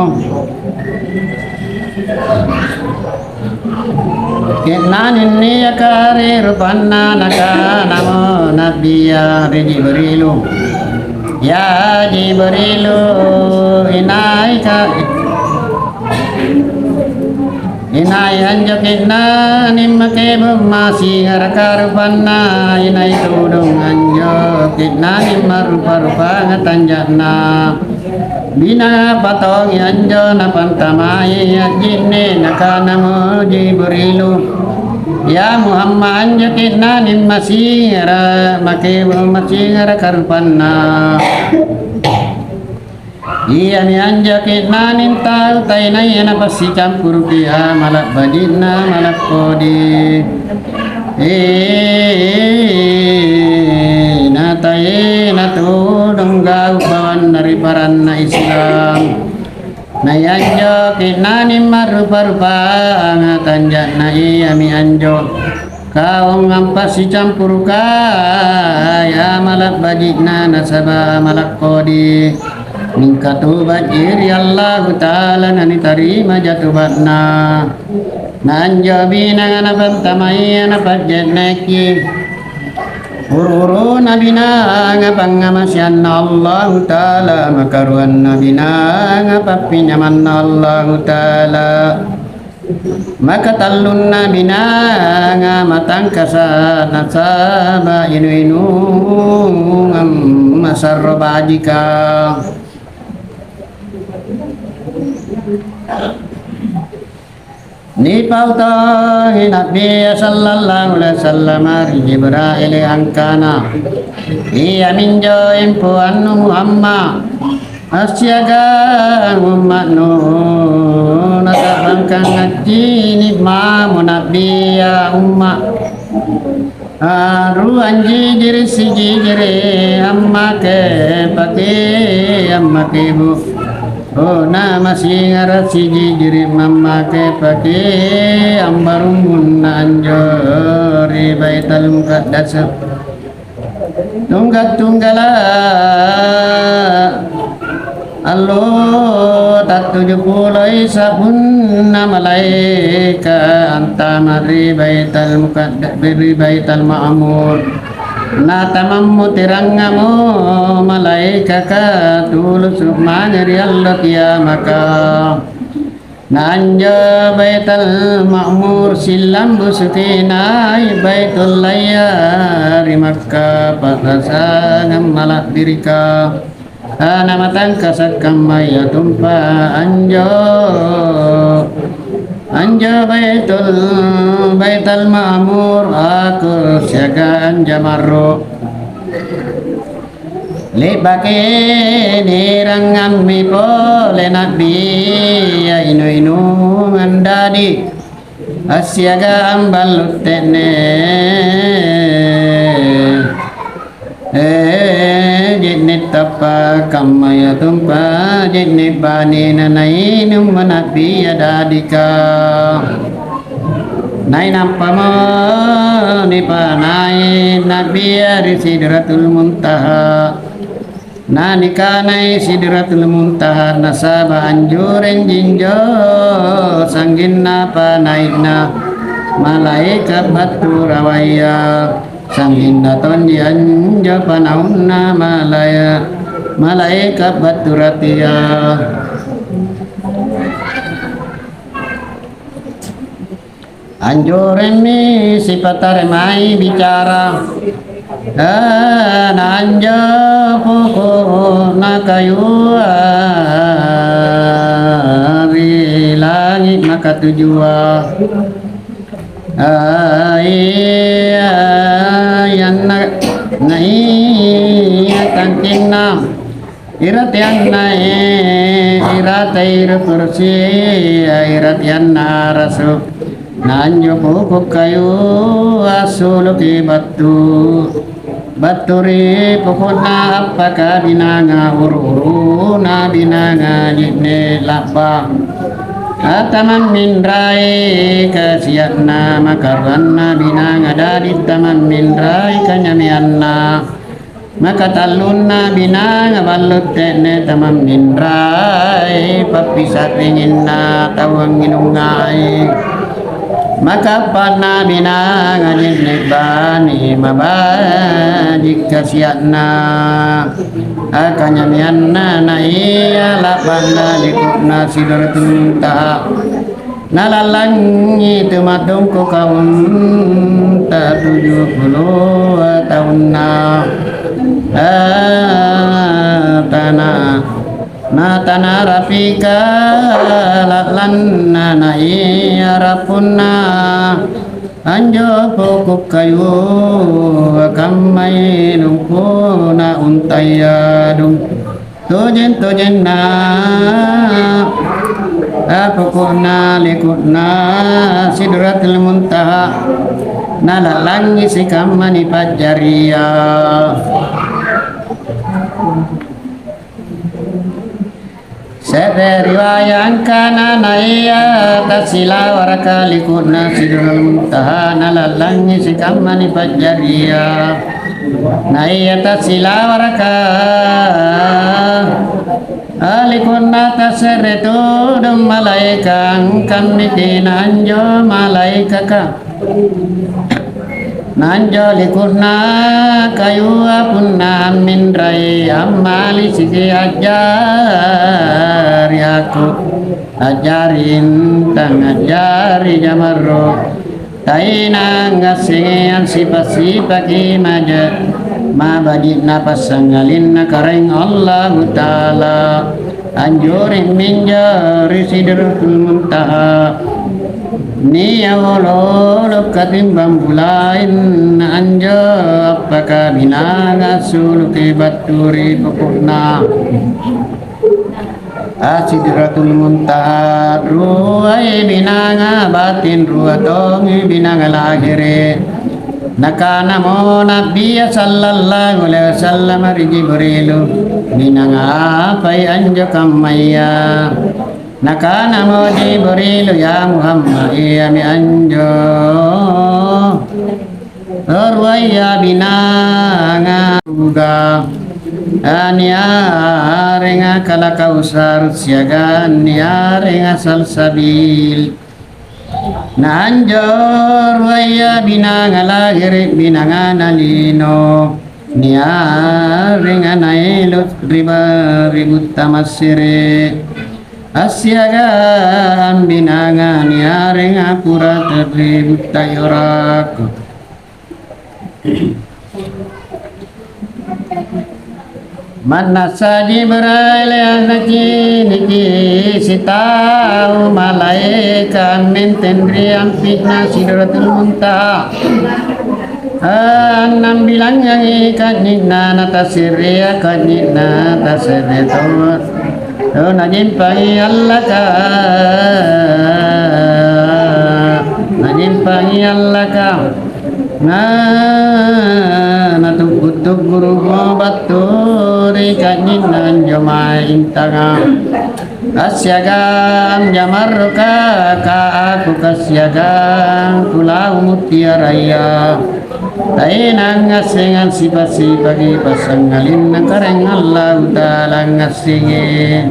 Ke'nanging niaka ri rupanna nakanamo Nabia ri Jibrilu, "Ya Jibrilu, inaika, inai anjo ke'nanging make bumma singaraka rupanna, inai tudung anjo ke'nanging ma'rupa-rupanga tanja'na." Binanga patongi anjo napantamai a'jinne, nakanamo Jibrilu, "Ya Muhammad, anjo ke'nanging masingara', make masingara' karupanna. Iami anjo ke'nanging tau taenaya napassicampuruki amala' baji'na, amala' kodi." Eh, natae natudong gau' bawanna ri paranna Islam. Naianjo ke'nanging ma'rupa-rupanga tanja'na iami anjo. Kaung ampassicampurukai amala' baji'na nasaba' amala' kodi. Mingka tobaji ri Allahu Ta'ala nanitarimaja toba'na. Na anjo binanga napantamaya napa'je'neki. Uru-uruna binanga pangngamaseanna Allahu Ta'ala, makaruanna binanga pappinyamanna Allahu Ta'ala, makatallunna binanga matangkasa nasaba' inu-inungang masarro bajika. Nipau tongi Nabia sallallahu alaihi wasallam ri Jibrail angkana, "Iaminjo empoannu Muhammad, assiagang umma'nu, nata'bangkang accini' mamo Nabia umma'." Aruang jijiri' sijijiri' ammake pake, ammake bu-, bona masingara' sijijiri' mammake pake ambarung munna anjo ri Baitul Muqaddas. Tungga-tunggala' Allo tattuju puloi sa'bunna malaeka' antama' ri Baital Muqadda-, ri Baital Ma'mur. Natamammo terangngamo malaekaka tulusu' mange ri allo kiamaka. Na anjo Baital Ma'mur sillambusuki nai' Baitullaya ri Makkah, pa'rasangang mala'birika. Ana matangkasa' kammaya tumpa anjo, anjo Baitul, Baital Ma'mur, aku siagang jamarru. Le'baki nirangammi pole Na'bia inu-inungang dadi. Assiagang ballu' te'ne, eh, je'ne' tappa', kammayatompa je'ne' bani nanainummo Na'bia dadika. Nainappamo nipanai' Na'bia ri Sidratul Muntaha. Nanikanai Sidratul Muntaha, nasaba' anjoreng jinjo sanggenna panai'na malaeka' battu rawaya, sanggenna tonji anjo panaunna malaya-, malaeka' battu ratia. Anjoremmi sipataremai bicara, eh, na anjo puku'na kayua ri langi' makatujua. Ah, iya, yanna, na iya tangkinna. Irateanna, eh, iratei ri kursi, eh, irateanna rasu. Na anjo puku' kayu assuluki battu, battu ri puku'na appaka binanga uru-uruna binanga je'ne' la'ba. Atamamminrai kasia'na makaruanna binanga dadi tamamminrai kanyameanna. Makatallunna binanga ballo te'ne tamamminrai pappisa'ringinna tau angnginungai. Makappa'na binanga je'ne' bani mabaji' kasia'na. Akanynyamianna naia la'ba'na liku'na Sidratul Muntaha. Nalallangngi tu ma'dongkoka unta tuju pulua taunna. Ah, tana, na tanarapika la'lanna naia rappunna. Anjo poko' kayua kammai lungkuna untaya dong. Tojeng-tojenna, ah, poko'na liku'na Sidratul Muntaha, nalallangngi sikamma nipa'jaria. Se're riwaya angkana naia tassilawaraka liku'na Sidratul Muntaha, nalallangngi sikamma nipa'jaria. Naia tassilawaraka, ah, liku'na tasse're tudung malaeka, angkammi tena anjo malaekaka. Nanjo liku'na kayua punna amminrai ammalisiki a'jari aku, a'jari intang, a'jari jamarro. Taina ngassengeang sipa'-sipaki maja-, mabaji'na passangalinna Karaeng Allahu Ta'ala. Anjoreng minjo ri Sidratul Muntaha. Nia' olo-olo katimbang bulaeng anjo appakabinanga assuluki battu ri poko'na. Ah, Sidratul Muntaha, ruai binanga batin, rua tongi binanga lahere. Nakanamo Nabia sallallahu alaihi wasallam ri Jibrilu, "Binanga apai anjo kammaya?" Nakanamo Jibrilu, "Ya Muhammad, iami anjo ruaya binanga suruga, niarenga Kalakausar siagang niarenga Salsabil." Na anjo ruaya binanga lahere, binangana lino, niarenga Nailus ri ba-, ri Butta Massere, assiagang binanga niarenga Purata ri Butta Yorak. Mannassa Jibrail naciniki sitau malaeka ammenteng ri ampi'na Sidratul Muntaha. Annang bilangngangi ka'nyi'na natasse'rea, ka'nyi'na tasse're to. To najempangi allaka, najempangi allaka. Na, natuggu-tuggurumo battu ri ka'nyi'na anjo mae intanga. Assiagang jamarroka, ka aku kassiagang kulau mutiaraya. Taenang ngassengang sipa'-sipaki passangalinna Karaeng Allahu Ta'ala ngassengi.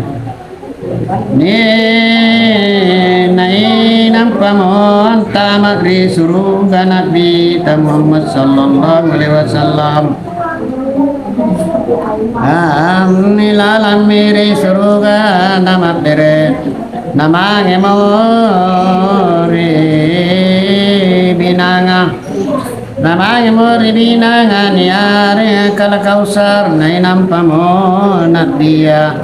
Ni-, nainampamo antama' ri suruga Nabita Muhammad sallallahu alaihi wasallam. Am, nilalammi ri suruga namabbere, namangemo ri binanga. Namangemo ri binanga niarenga Kalakausar, nainampamo Nabia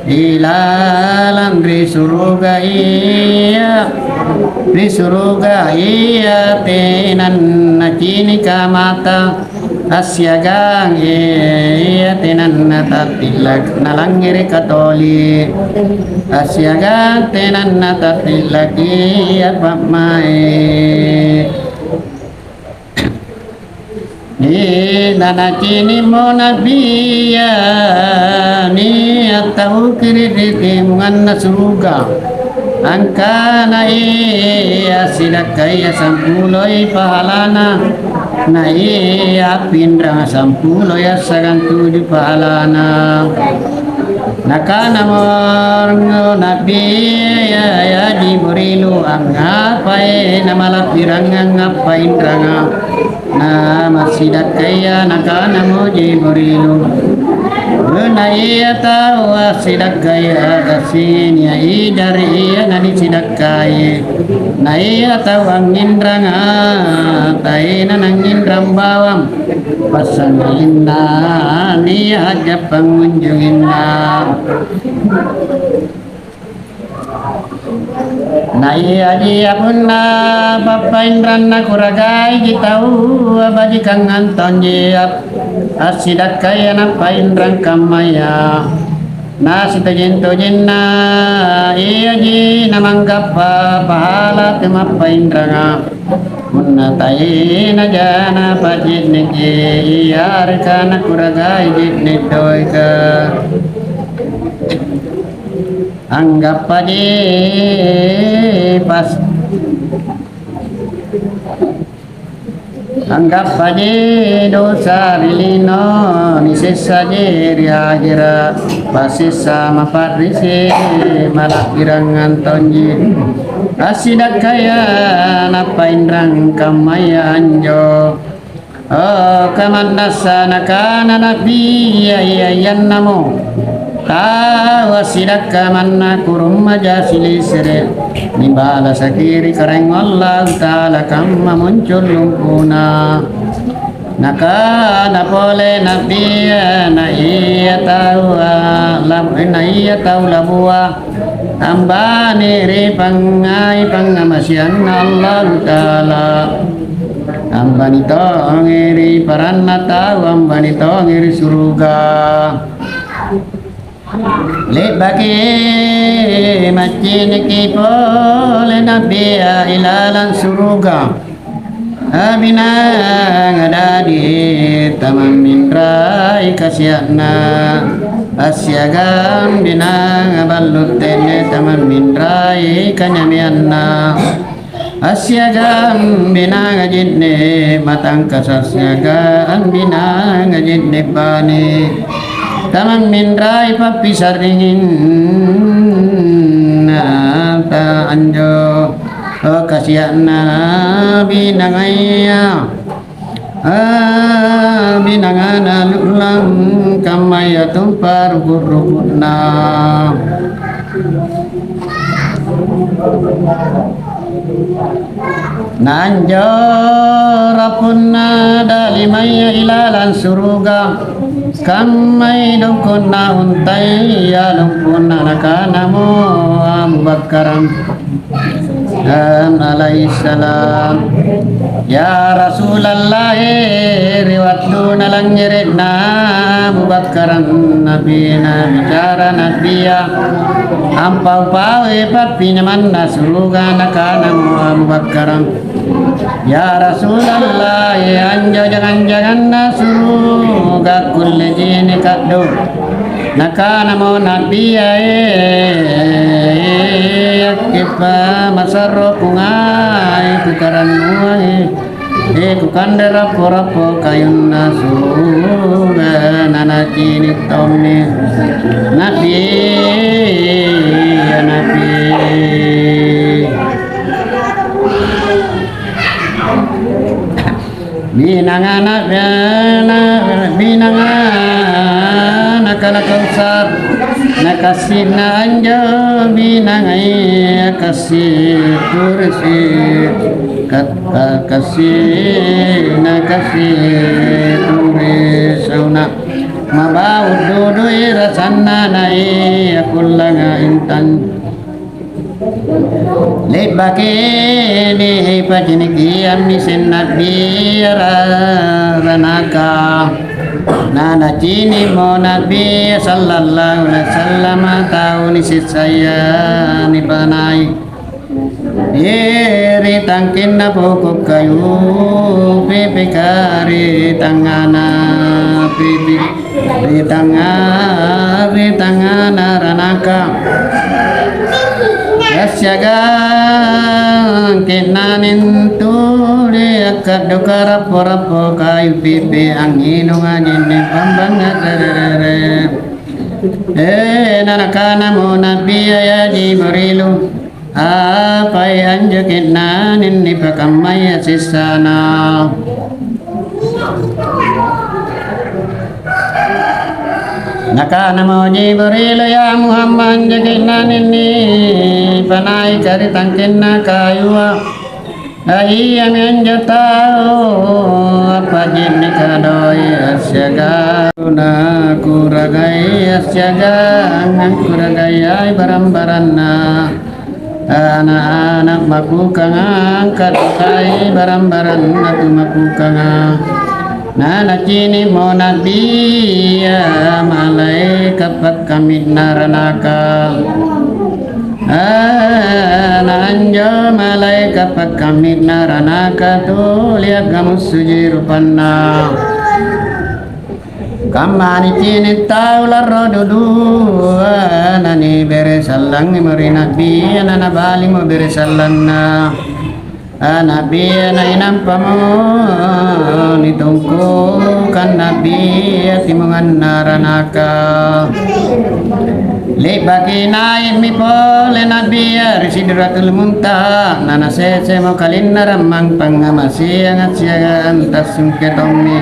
ilalang ri suruga iya, ri suruga iya tenanna cinika mata, assiagang iya tenanna tattillak nalangngereka toli, assiagang tenanna tattillak iya pa'mai'. Ih, nanacini'mo Nabia, nia' tau kiri ri timunganna suruga. Angkana ia assidakkaya sampuloi pahalana, na ia appinranga sampuloi assagang tuju pahalana. Nakanamo Nabia, "Ya, ya Jibrilu, angngapai namala'birangngang appainranga?" Na massidakkaya nakanamo Jibrilu, "Na ia tau assidakkaya kassi nia' ija ri ia nanisida-" kai. Na ia tau angnginranga, taena nangnginrang bawang, passangalinna nia' a'jappa pangunjunginna. Na iaji punna pappainranna kuragaiji taua bajikangang tonji assidakkaya nappainrang kammaya." Na sitojeng-tojenna iaji namanggappa pahala tu mappainranga. Punna taenaja napaje'neki, yareka nakuragai je'ne' doeka, anggappaji pas Anggappaji dosa ri lino, nisessaji ri ahera', passessa mapa'risi, mala'birangang tonji assidakkaya nappainrang kammaya anjo. Oh, kamannassa nakana Nabia, ia-iannamo tau assidakka manna kurummaja silisere', nibalasaki ri Karaeng Allahu Ta'ala kamma muncul lumpuna. Nakana pole Nabia, na ia taua, la-, na ia tau lavoa ambani ri pangngai pangngamaseanNa Allahu Ta'ala, ambani tongi ri paranna tau, ambani tongi ri suruga. Le'baki macciniki pole Nabia ilalang suruga, abinanga dadi tamamminrai kasia'na, assiagang binanga ballu' te'ne tamamminrai kanyameanna. Assiagang binanga je'ne' matangkasa', siagang binanga je'ne' bane, tamamminrai pappisa'ringinna ta anjo, oh, kasia'na binangaya. Ah, binangana lu'lang kammaya tumpa ruku'-ruku'na. Na anjo rappunna dalimaya ilalang suruga, kammai dukkunna untaya lumpunna, nakanamo Abu Bakkarang, Adam alaihissalam, "Ya Rasulallah, ri wattunna langngere'na Abu Bakkarang Nabina bicara Nabia, ampau-paui pappinyamanna suruga." Nakanamo Abu Bakkarang, "Ya Rasulallah, anjo jangang-janganna suruga kulleji nikaddo." Nakanamo Nabia, "Eh, akkeppa masarro kungai kukarannuangi, eh, kukanre rappo-rappo kayunna suruga." Nanacini' tommi Nabia, Nabi. Binangana, binangana, binangana nakana Kausar, nakassi'na anjo binangaya kassi turisi, katta kassi'na kassi turisauna, mabau' dudui rasanna naia kullanga intan. Le'baki nipaciniki ammiseng Nabia ra-, ranaka. Na nacini'mo Nabia sallallahu alaihi wasallam tau nisessaya nipanai. Ri tangkenna poko' kayu, pepeka ri tangngana, pepe-, ri tangnga-, ri tangngana ranaka. Siagang ke'nangeng tuli akka'duka rappo-rappo kayu pipi angnginunga jinne pambangnga rere-rere. Eh, nanakanamo Nabia, "Ya Jibrilu, apai anjo ke'nangeng nipakammaya sessana?" Nakanamo Jibrilu, "Ya Muhammad, anjo ke'nangeng nipanaika ri tangkenna kayua, na iami anjo tau appa'je'neka doe' assiagang nakuragai assiagang angkuragaiai barang-baranna." Ana'-ana' makukanga angka'dukai barang-baranna tu makukanga. Na nacini'mo Nabia malaeka' pakkammi'na ranaka. Ah, na anjo malaeka' pakkammi'na ranaka tuli a'gamussuji rupanna. Kamma nicini' tau larro dudua, nanibere' sallangi ri Nabia, nanabalimo bere' sallanna. Ah, Nabia, nainampamo nitungkukang Nabia timunganna ranaka. Le'baki nai'mi pole Nabia ri Sidratul Muntaha, nanasesemo kalinna rammang pangngamaseanga siagang tassungke tommi.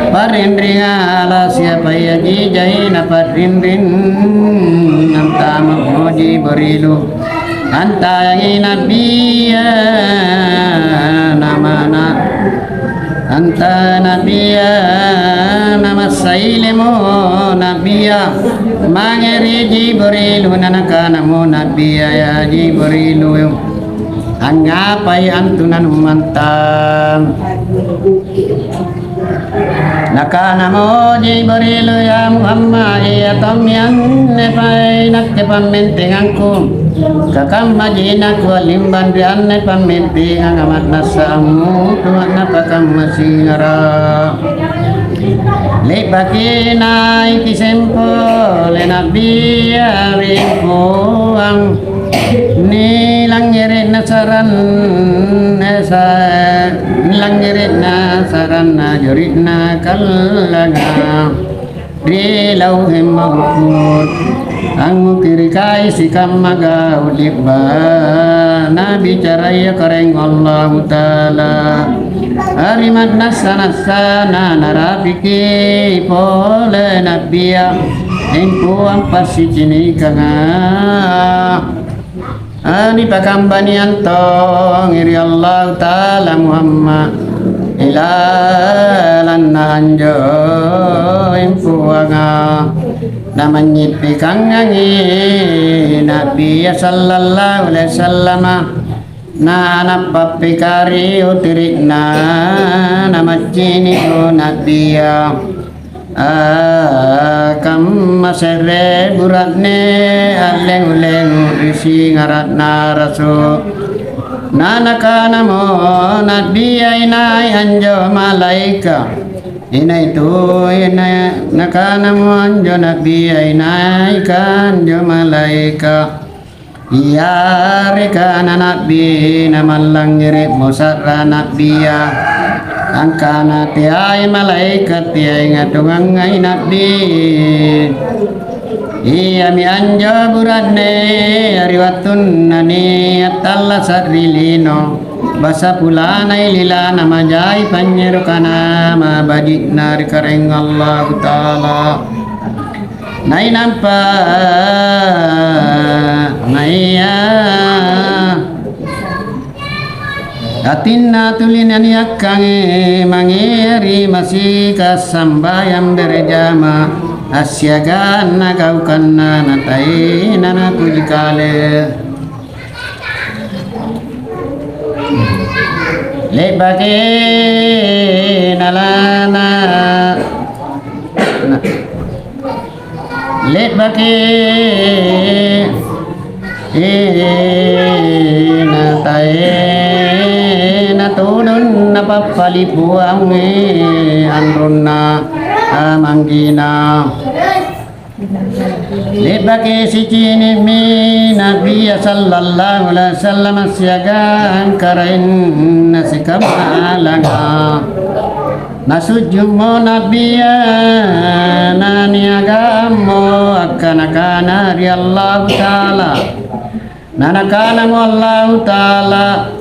Pa'rinringa ala siapa ia jijai napa'rinring, antama' moji borilu. Antayangi Nabia namana, anta Nabia namassailemo Nabia mange ri Jibrilu, nanakanamo Nabia, "Ya Jibrilu, angngapai antu nanummantang?" Nakanamo Jibrilu, "Ya Muhammad, ia tommi anne pai nakke pammentengangku. Kakammaji nakuallimbang ri anne pammentengang, ma'nassa ammutu annapakamma singara." Le'baki naiki sempole Nabia ri Puang. Nilangngere'na saranna sa-, nilangngere'na saranna jori'na kallanga ri Lauhe Mahfud. Angngukirikai sikamma gau' le'ba' nabicaraya Karaeng Allahu Ta'ala. Ari ma'nassa-nassana narapiki pole Nabia, empoang passicinikanga. Anipakambani antongi ri Allahu Ta'ala Muhammad ilalanna anjo empoanga. Namanynyippikangangi Nabia sallallahu alaihi wasallama. Na nappappikari utiri'na, namaccini'mo Nabia. Ah, kamma se're bura'ne alleng-uleng ri singara'na Rasul. Na nakanamo Nabia, "Inai anjo malaeka'?" Inai tu, ina-, nakanamo anjo Nabia, "Inaika anjo malaeka'?" Yareka nana'bi namallangngere'mo sa'ra na'bia, angkana teai malaeka' teai ngatongangai na'bi. Iami anjo bura'ne ri wattunna nia' attallasa' ri lino, basa pulanai lilana majai panynyero kana mabaji'na ri Karaeng Allahu Ta'ala. Nainampa naia atinna tuli naniakkangi mange ri masika sambayang berejama assiaganna gaukanna nataena napuji kale. Le'baki nalana, na-, le'baki nataena tudung napappali Puangi anronna amanggina. Le'baki sicini'mi Nabia sallallahu alaihi wasallam siagang karaenna sikamma alanga. Nasujummo Nabia, naniagammo akkana-kana ri Allahu Ta'ala. Nanakanamo Allahu Ta'ala,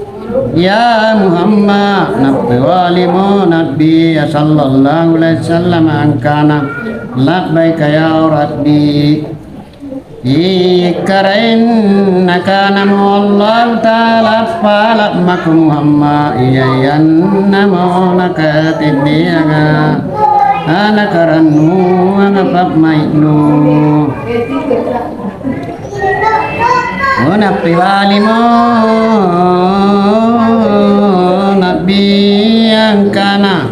"Ya Muhammad," nappialimo Nabia sallallahu alaihi wasallam angkana, "Labbaika ya Rabbi." Ikkaraeng nakanamo Allahu Ta'ala, "Appala' mako Muhammad, iaiannamo nakatinnianga anakarannuanga pa'mai'nu." Nappialimo Nabbi angkana,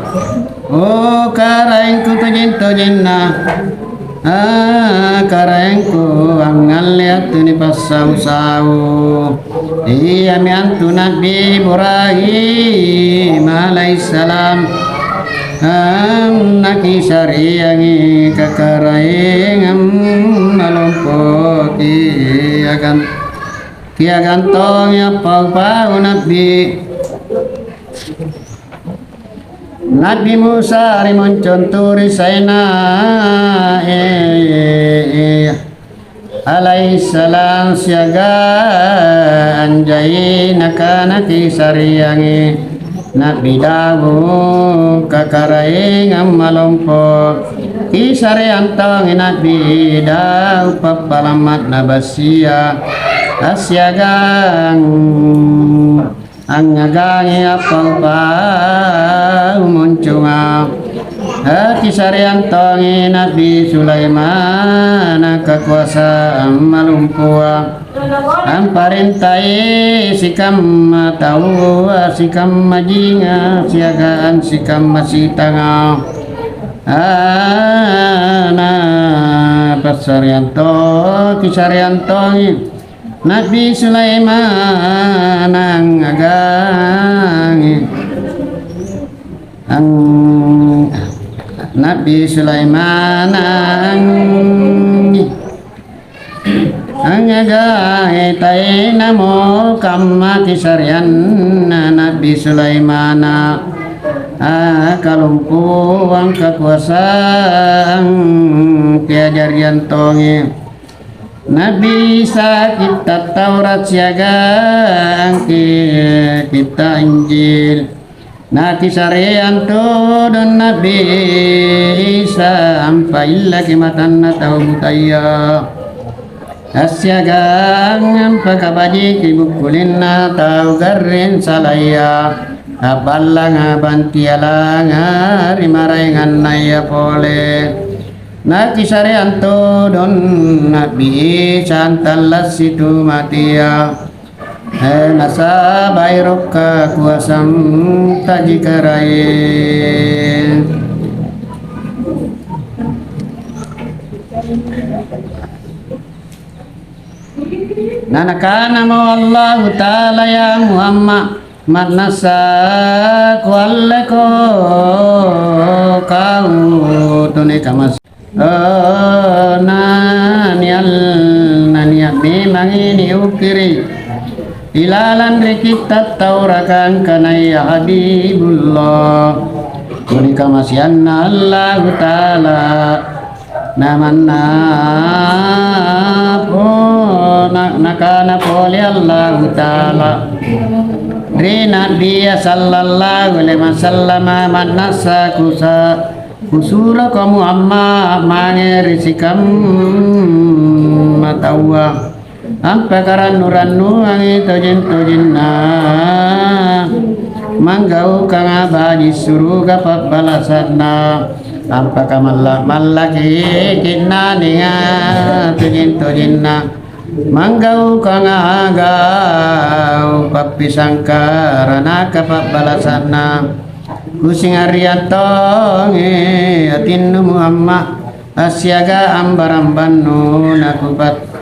"O Karaengku tojeng-tojenna, ah, Karaengku angngalle attu nipassau-sau." Iami antu Nabbi Ibrahim alaihissalam. Annaki sareangi kakaraengang malompoki, kiagang, kiagang tongi appau-pau Nabbi, Nabbi Musa ri moncong Turi Sainai. Alaihissalam siagang jai nakana kisareangi Nabbi Daud kakaraengang malompo. Kisareang tongi Nabbi Daud pappalama'na bassia assiagang angngagangi appau-pau monconga. Akisareang tongi Nabbi Sulaimana kakoasaang malompoa, amparentai sikamma taua, sikamma jinga, siagang sikamma sitanga. Ah, na passareang to, kisareang tongi Nabbi Sulaimana angngagangi, ang-, Nabbi Sulaimana ang-, angngagangi taenamo kamma kisareanna Nabbi Sulaimana, ah, kalompoang kakoasaang kiajariang tongi. Nabbi Isa Kitta' Taurat siagang ki-, Kitta' Injil. Nakisareang todong Nabbi Isa ampaillaki matanna tau butaya, assiagang ampakabajiki bukkulenna tau garring salaya, a'ballanga bantialanga ri maraengannaya pole. Nakisareang todong Nabbi Isa antallassi tu matea, eh, nasaba' ero' kakoasang taji Karaeng. Nanakanamo Allahu Ta'ala, "Ya Muhammad, ma'nassa kualleko kau tunikamase-, oh, nanial-, nania' memangi niukkiri' ilalang ri Kitta' Tauraka angkanaya Habibullah, tunikamaseanna Allahu Ta'ala." Namanna po-, na-, nakana pole Allahu Ta'ala ri Nabia sallallahu alaihi wasallama, "Ma'nassa kusa-, kusuroko Muhammad mange ri sikamma taua." Ampakarannu-rannuangi tojeng-tojenna, manggaukanga baji' suruga pa'balasanna, ampakamalla'-mallaki ke'nanea tojeng-tojenna, manggaukanga gau' pappisangka ranaka pa'balasanna. Kusingariang tongi atinnu Muhammad, assiagang ambarang bannu nakupat-,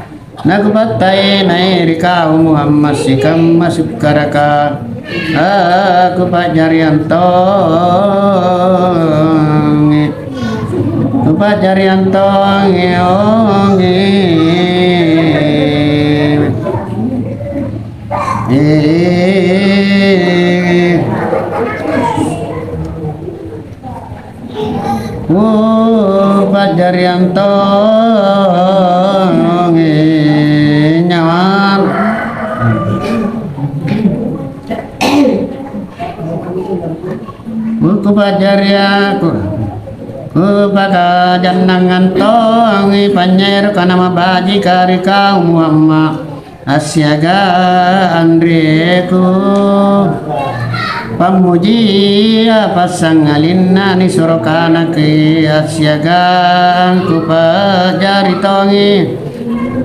nakupattaenai ri kau Muhammad sikamma sukkaraka. Kupa'jariang tongi, Pa'jariang tongi ongi. Kupa'jariang tongi nyawang. Kupa'jariang, ku-, kupakajannangang tongi panynyeroka namabajika ri kau Muhammad. Assiagang anreku, pammujia passangalinna nisuro kanaki, assiagang kupa'jari tongi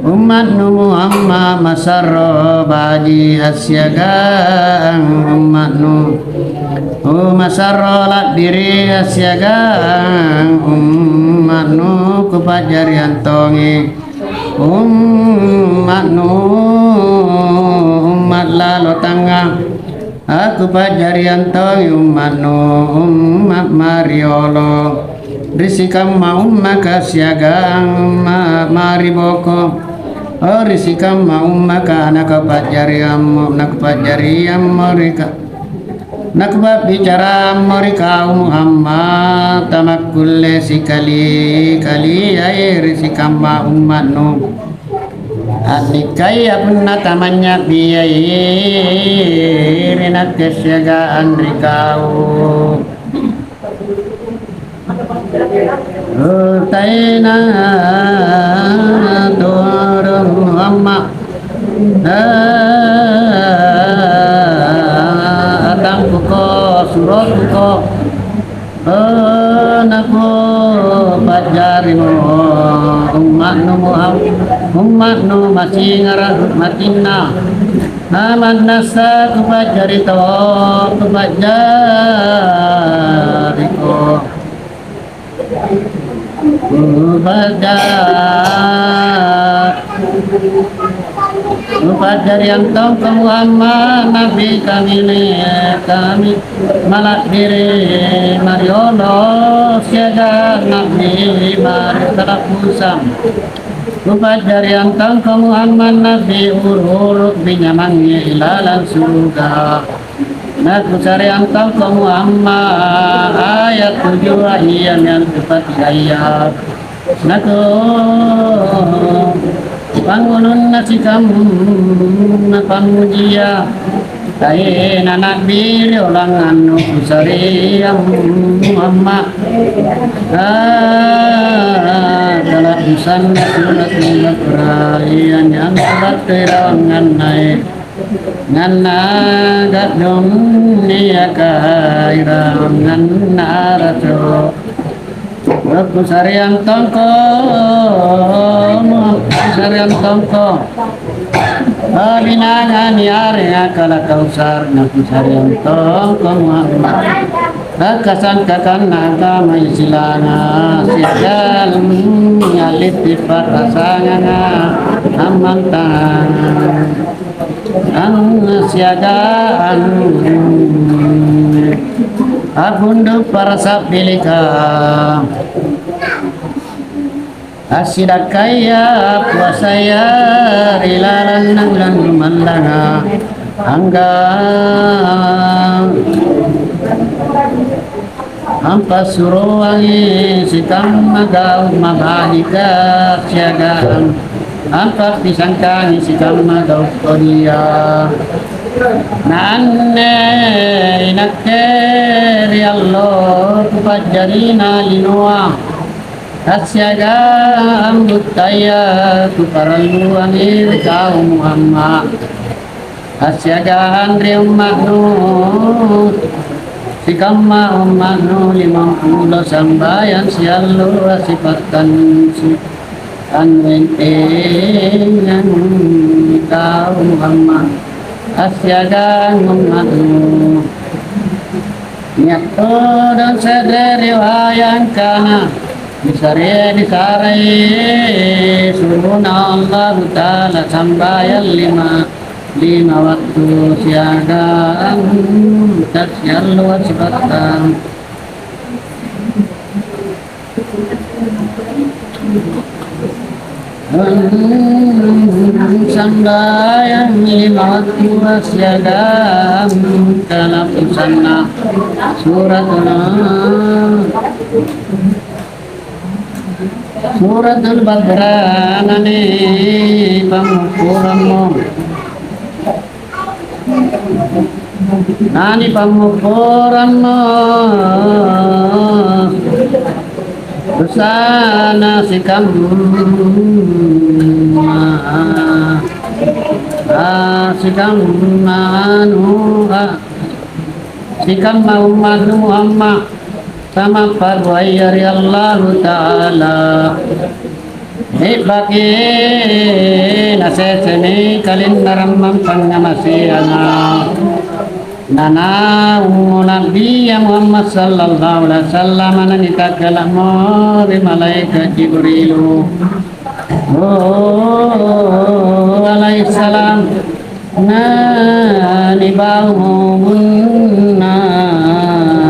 umma'nu Muhammad masarro baji, assiagang umma'nu masarro la'biri, assiagang umma'nu kupa'jariang tongi. Umma'nu, umma' lalo tangnga, aku pa'jariang tongi umma'nu, umma' mariolo. Ri sikamma ummaka siagang umma' mariboko, o ri sikamma ummaka nakapa'jariammo, nakupa'jariammo ri ka-, Nakupa'bicarammo ri kau Muhammad, tamakkulle sikali-kaliai ri sikamma umma'nu. Annikaya punna tamanynya'biai ri nakke siagang ri kau. Taena turung amma, eh, atangkuko, surokuko, eh, nakupa'jarimo umma'nu Muham-, umma'nu masingara' matinna. Amannasa kupa'jari to, kupa'jariko. Kupa'ja-, kupa'jariang tongko Muhammad, Nabi kami, kami mala'biri mariolo siagang Nabi mari tala'busang. Kupa'jariang tongko Muhammad Nabi uru-uru binyamangi ilalang suruga. Nakusareang tongko Muhammad ayat tujua iami antu patigaya. Naku pangulunna sikamma pammujia. Taena Nabi riolang annu kusareang Muhammad. Ah, kala'busanna Suratul Baqarah, iami antu battu irawangannae. Nganna ga'dong niaka irawanganna raso. Kusareang tongko, kusareang tongko. Abinanga niarenga kala kausar, nakusareang tongko Muhammad. Akkasangkakanna agama Isilanga, siagang allitti pa'rasanganga ammantang. Siagang a'bundu' parasa'bilika, assidakkaya puasaya ri lalanna bulang lumallanga, angga Ampassuroangi sikamma gau' mabajika siagang ampa'risangkangi sikamma gau' kodia. Na anne inakke ri allo kupa'jarina linoa, assiagang buttaya kuparalluangi ri kau Muhammad. Assiagang ri umma'nu, sikamma umma'nu limampulo sambayang siallo assipattang si-, anrentengang tau Muhammad, assiagang umma'nu. Nia' todong se're riwaya angkana, nisare-, nisarai surona Allahu Ta'ala sambayang lima, lima wattu siagang tassiallo assipattang. Sambayang lima wattu siagang talappusanna suratuna. Suratul Baqarah nani pammopporammo. Nani pammopporammo. Dosana sikamma, ah, sikamma anu, ah, sikamma umma'nu Muhammad. Tamapparuaya ri Allahu Ta'ala. Le'baki nasesemi kalenna rammang pangngamaseanga. Nanaummo Nabia Muhammad sallallahu alaihi wasallam, nanitakkala' mo ri malaeka' Jibrilu. Oh, alaihissalam. Nanibaumo bunna,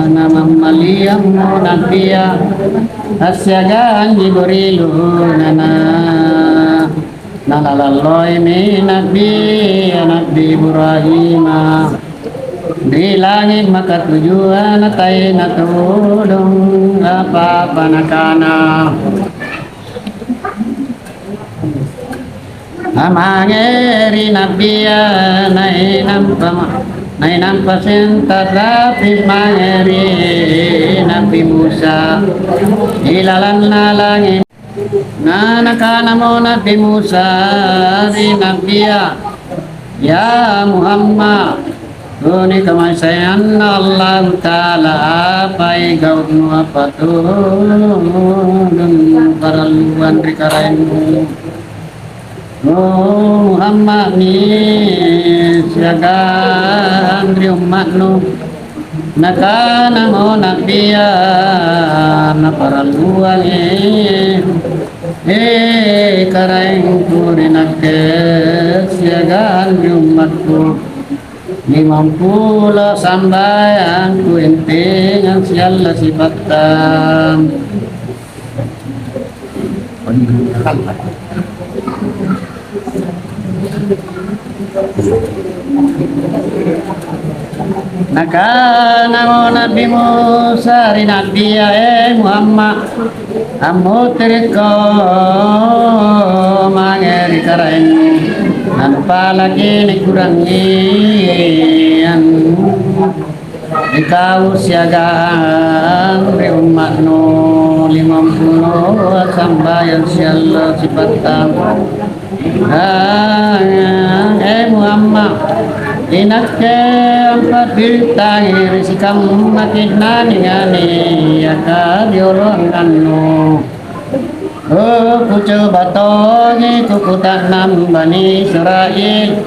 namammaliammo Nabia assiagang Jibrilu nana. Nanalalloimi Nabia, Nabbi Ibrahima ri langi' makatujua, nataena todong apa-apa nakana. Namange ri Nabia, nainampa ma-, nainampa sentarapi mange ri Nabi Musa ilalanna langi'. Na nakanamo Nabi Musa ri Nabia, "Ya Muhammad, tuni kamaseanna Allahu Ta'ala, apai gau'nu, apa todong paralluang ri karaennu?" Oh, Muhammad ni siagang ri umma'nu. Nakanamo Nabia, "Naparalluangi, eh, karaengku ri nakke siagang ri umma'ku. Limampulo sambayang kuentengang sialla sipattang." Nakanamo Nabi Musa ri Nabia, "Eh, Muhammad, ammoterekko mange ri karaennu, nampalaki nikurangi anu." Ikau siagang ri umma'nu limampulo sambayang siallo sipattang. Ah, eh, Muhammad, inakke ampa'birittangi ri sikamma ke'nanga niaka rioloangannu. Oh, kucoba tongi kukuta'nang Bani Israel,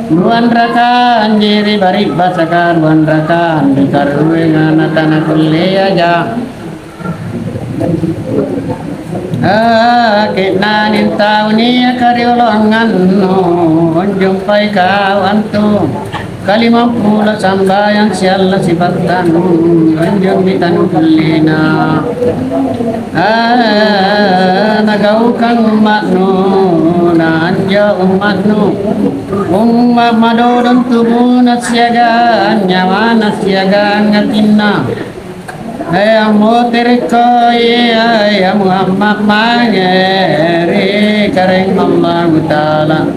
ruanraka anji ri bari'basaka, ruanraka ri karuenga, natanakulleaja. Ah, ke'nani tau niaka rioloangannu, anjumpai kau antu. Kalimampulo sambayang sialla sipattang, anjomi tanukullina. Ah, nagaukang umma'nu, na anjo umma'nu, umma' madodong tubuna siagang nyawana siagang atinna. Eh, ammoterekko, iya, iya, Muhammad, mange ri Karaeng Allahu Ta'ala.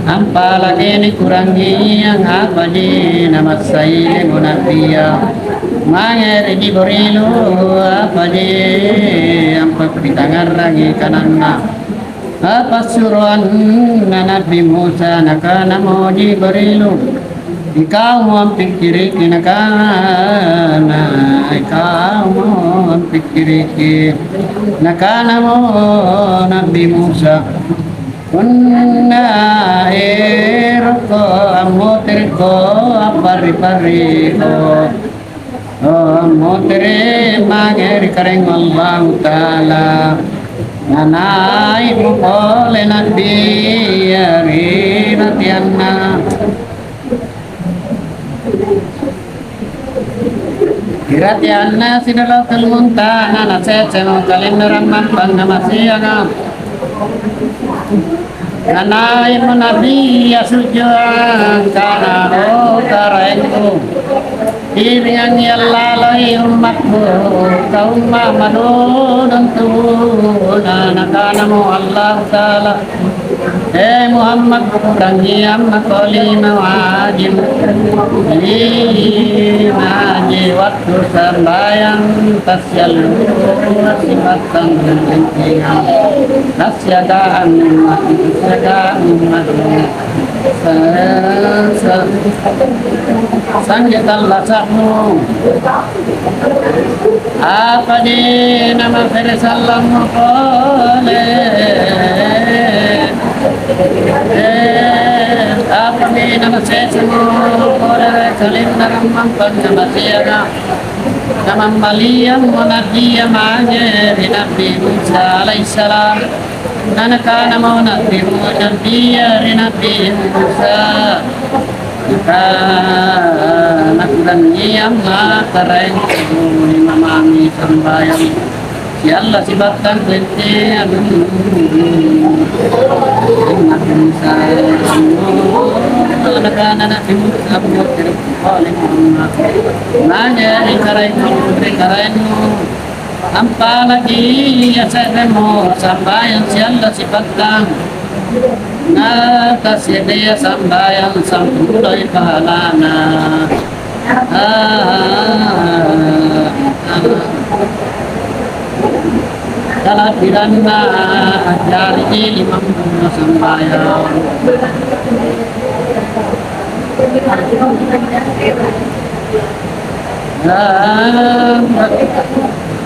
Ampalaki nikurangiang apaji namassai Nabia. Mange ri Jibrilu apaji ampappitangngarrangi kananna. Apa suroanna Nabi Musa, nakanamo Jibrilu, "Ikaumo ampikkiriki," nakana, "ikaumo ampikkiriki." Nakanamo Nabi Musa, "Punna erokko ammoterekko, apparri-parriko." Ammotere' mange ri Karaeng Allahu Ta'ala. Nanai'mo pole Nabia ri batianna. Irati anna Sidratul Muntaha, nasesemo kalenna rammang pannamasianga. Nanai'mo Nabia sujua, angkana, "O Karaengku, iringangi allaloi ummakku, kaumma madudung tubuna." Nakanamo Allahu Ta'ala, "E Muhammad, u'rangi ammako lima waji, lima waji wattu sambayang, tassiallu, sipattang, tassiagang, tassiagang, sa-, sa-, sangge tallasa'mu." Apaji namasere sallammu pole? Eh, apaji namasesemo pole ri kalenna rammang pannamasianga? Namammaliammo Nabia mange ri Nabbi Musa alaihissalam. Nanakanamo Nabbi Mu-, Nabia ri Nabbi Musa, "Nakana kuranniamma Karaengku, imamami sambayang sialla sibattang kuette anunnu." Nabbi Musa, nakana Nabbi Musa, "Muhammad, mange ri Karaengku, ri Karaengnu." Ampalaki ia se'remo sambayang sialla sipattang, na tasse'rea sambayang sampuloi pahalana. Ah, kala'biranna a'jariji limampulo sambayang.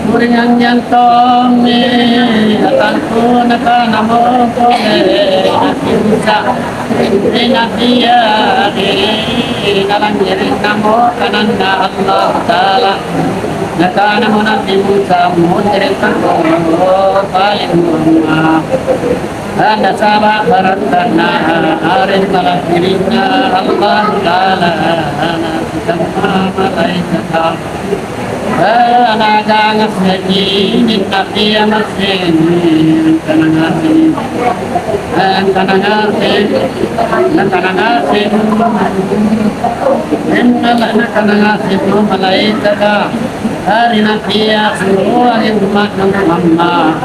Kuringannyang tommi atangku, nakanamo pole Nabbi Musa ri Nabia, ri nalangngere'namo kananNa Allata'ala. Nakanamo Nabbi Musa, "Mutere' mako, paling Muhammad." Nasaba' barakka'na areng mala'birinna Allahu Ta'ala, na sikamma malaekata. Eh, nakangassengi Nabia massing, angkana ngaseng, angkana ngaseng, angkana ngaseng. Innala nakana ngaseng malaekata, "Hari Nabia, suroangi umma'nu Muhammad."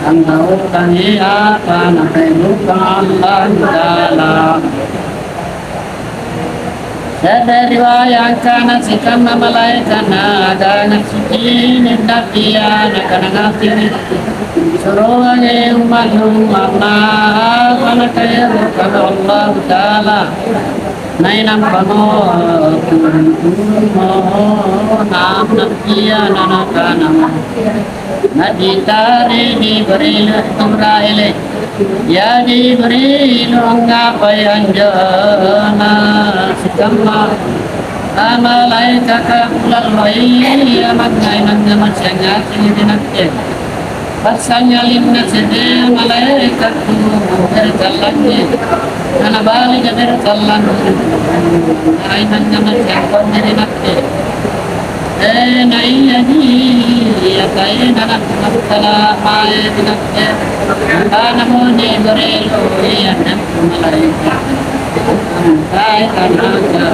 Anggaukangi apa nakaeroka Allahu Ta'ala. Se're riwaya angkana sikamma malaeka' naaganga sicini' Nabia, nakana ngaseng, "Suroangi umma'nu Muhammad apa nakaeroka Allahu Ta'ala." Nainampamo turunmo Nabia, nanakanamo, "Nabitari Jibril Jibraile, ya Jibril, angngapai anjona sikamma malaekaka kulalloi, amanna-manna massiang ngaseng ri nakke." Passangalinna se'rea malaeka'ku ri callangnge, nanabalika ri callangnge, nainanna maccangkonne ri nakke. Tena iaji, ia taena nakumattala mae ri nakke. Nakanamo Jibrilu, "Ia anne malaeka'. Angkai tanaga."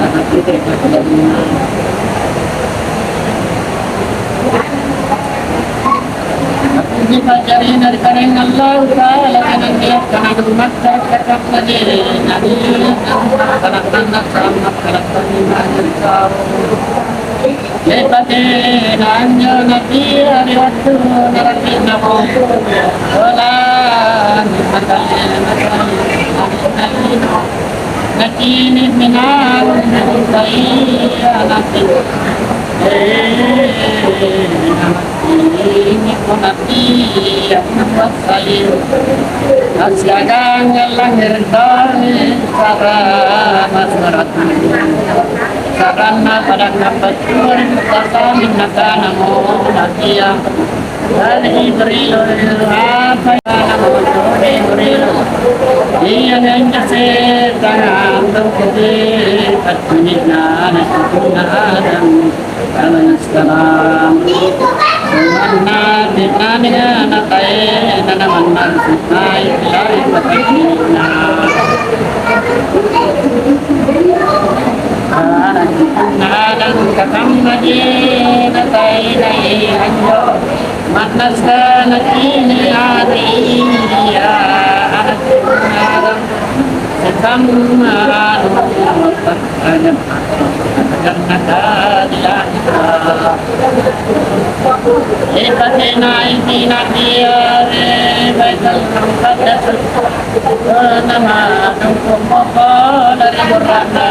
Nipa'jarina ri Karaeng Allahu Ta'ala, kanannia'ka nanumakkara-karaeng lajeng, nania'ka natanna sammakkalakkangi mange ri kau. Le'baki naanjo Nabia ri wattu narapi'namo, sola, nipakalle-makalle, nacini'mi naung ri buttaya Nabia. Eh, Ini punati, aku kuassai. Assiagang langngere' toni sara masuratu. Saranna pada kapattuang tasamin nakanamo Nabiya. Dari Jibril, apa yang nakanamo Jibril? Ia nganjak setang antu putih, patunyikna anak cucuna Adam. alaihissalam. Manna tinnania natae nanamanna sipai lai patakina. Ana' kakammaji natae-tae anjo. Mannassa nacini' ati ia ana' kakamma anu. Ipakena inti Nabi ri Baitul Muqaddas, nama dungku moko dari burrana.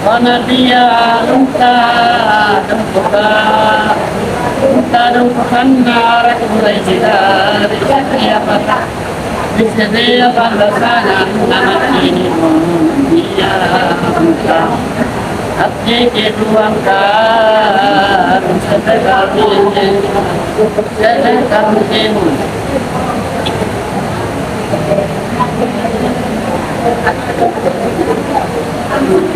O Nabi, ya unta dungkuka, unta dungkukanna orang Quraisy dari siapa? Ri se'rea panrasangang namaccini'mo ia unta. Acceke ruangka, se're karungeng, se're karungeng.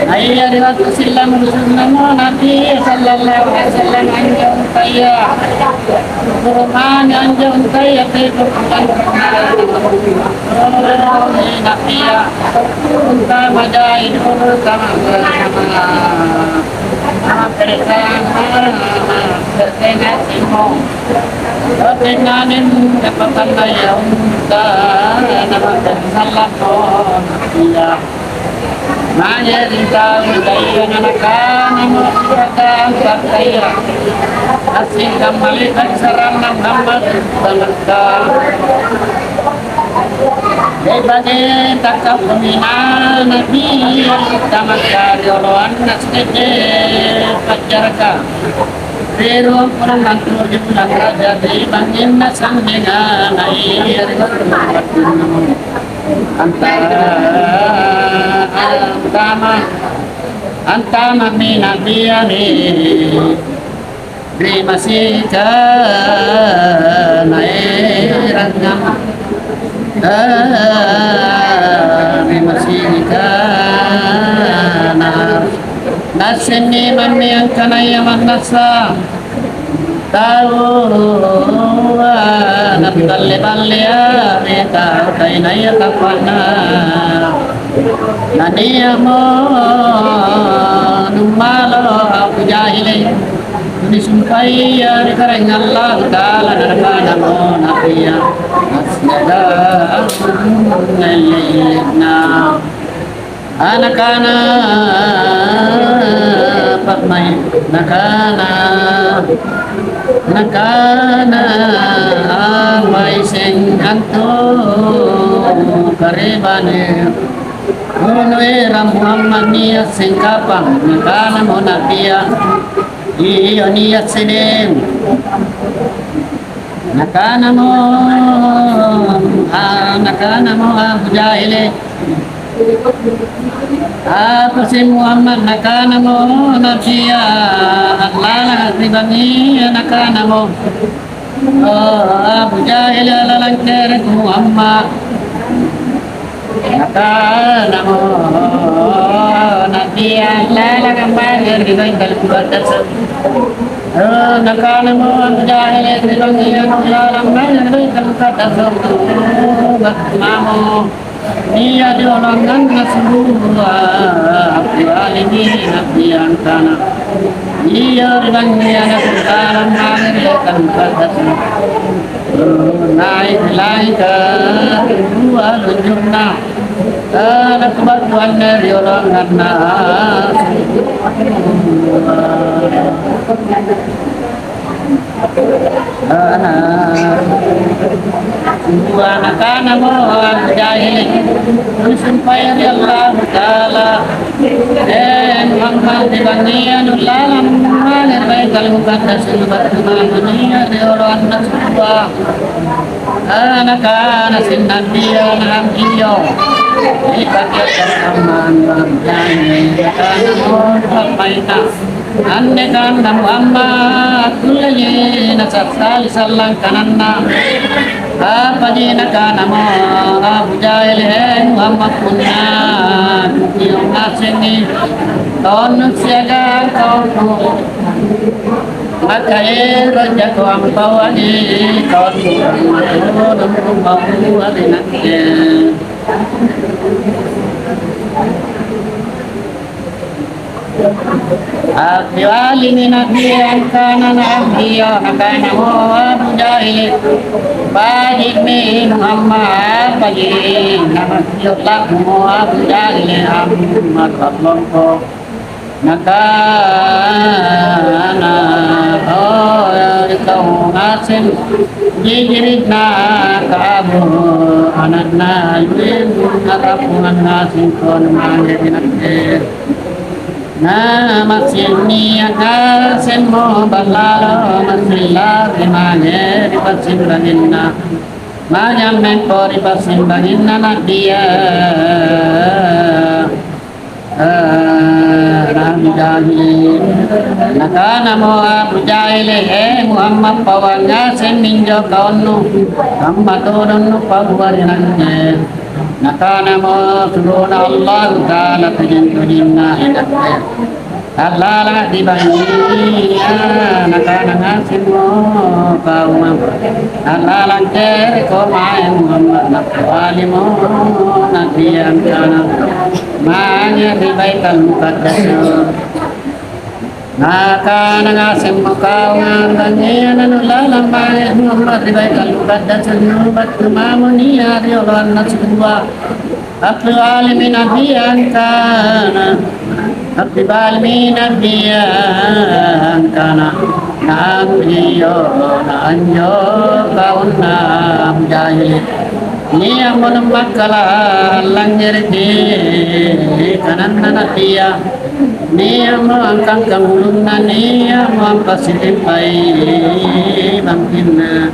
Naia ri wattu sillang rusunnamo Nabi sallallahu alaihi wasallam anjo untaya. Kurmani anjo untaya teko. Nabi ya, unta majai dulu sama-sama. Sama bersama, bersama semua. Tapi nanem dapat ya unta, nama salah. Iya. Mange ri tau jaia nanakanamo siratang sattaya. Assingkamma le'baki sarang Muhammad tamanta. Le'baki takkappungi Nabi tamanta rioloanna sedeke paccaraka. Ri ruang bulang antuju bulang raja ri bangnginna sannenga naia ri wattunna. Antara antama, antama'mi Nabia ri, ri masika naerangngang, ri masika na, naassenni mammi angkanaya mannassa. Taua napiballe-ballea ri tau kainaya tappa'na. Nania'mo nummalo Abu Jahili, tunisumpaia ri Karaeng Allahu Ta'ala, nanakanamo Nabia, "Asyhadu an la ilaha illallah." Nakana pa'mai', nakana, nakana, "Awaiseng antu karebane, kono erang Muhammad nia' sengkapang?" Nakanamo Nabia, "Iyo, nia' sedeng." Nakanamo, ah, nakanamo Abu Jahili, "Apa seng Muhammad?" Nakanamo Nabia, "A'lalang ri bangngia." Nakanamo, "Oh, Abu Jahili, a'lalang kere'ku Muhammad." Nakanamo Nabia, "A'lalang mange ri Baitul Muqaddas." Oh, nakanamo Abu Jahili ri bangngia, "A'lalang mange ri Baitul Muqaddas." Mamo. Ia rioloanganna suluwa, kecuali Nabia angkana, "Ia ri bangngia nassalang mange ri Baitul Muqaddas." Nai'-naika rua lunjunna, nakubattu anne rioloanganna. Ana-, nakanamo Abu Jahili, "Nisumpaya ri Allahu Ta'ala, eh, Muhammad, ri bangngia nullalang mange ri Baitul Muqaddas, nubattu mamo nia' rioloanna suluwa." Nakana sinnandia, "Na'am, iyo." Ipake kamma anjo anjani, nakanamo pa'maina, "Anne kanna Muhammad, kulleki Nasassali sallang kananna, apaji nakanamo Abu Jahil, "He Muhammad, punna kukio' ngasengi taunnu siagang taunnu, maka ero' jako ampawangi taunnu kammatodong kupaua ri nakke." Appialimi Na'bia angkana Na'bia, nakanamo Abu Jahili, "Baji'mi Muhammad, baji'." Napakkio' la'bumo Abu Jahili amma' lompo. Nakana, "Oh, ikau ngaseng jijiri'na Ka'bu ana'na Lu'ai, a'rappungang ngasengko mange ri nakke." Na massing nia' ngasemmo ballalo, massing lari mange ri passimbanginna, manyammempo ri passimbanginna Na'bia, eh, Abu Jahil. Nakanamo Abu Jahil, "Eh, Muhammad, pawang ngaseng minjo kaunnu, kamma todong nupaua ri nakke." Nakanamo surona Allahu Ta'ala, "Tojeng-tojenna inakke, a'lalang ri bangngia." Nakana ngasemmo kaumma, "A'lalang kereko mae Muhammad." Nappialimo Na'bia angkana, "Mange ri Baitul Muqaddas." Nakana ngasemmo kaumma, "Bangngia nanu'lalang mae Muhammad ri Baitul Muqaddas, nubattu mamo nia' rioloanna sikoa." Appialimi Na'bia angkana, appialimi Na'bia angkana, "Naam, iyo, na anjo kaunna Abu Jahil. Nia'mo nammakkala' allangngereki kananna Na'bia." Nia'mo angkangkang ulunna, nia'mo ampassitempai bangkenna.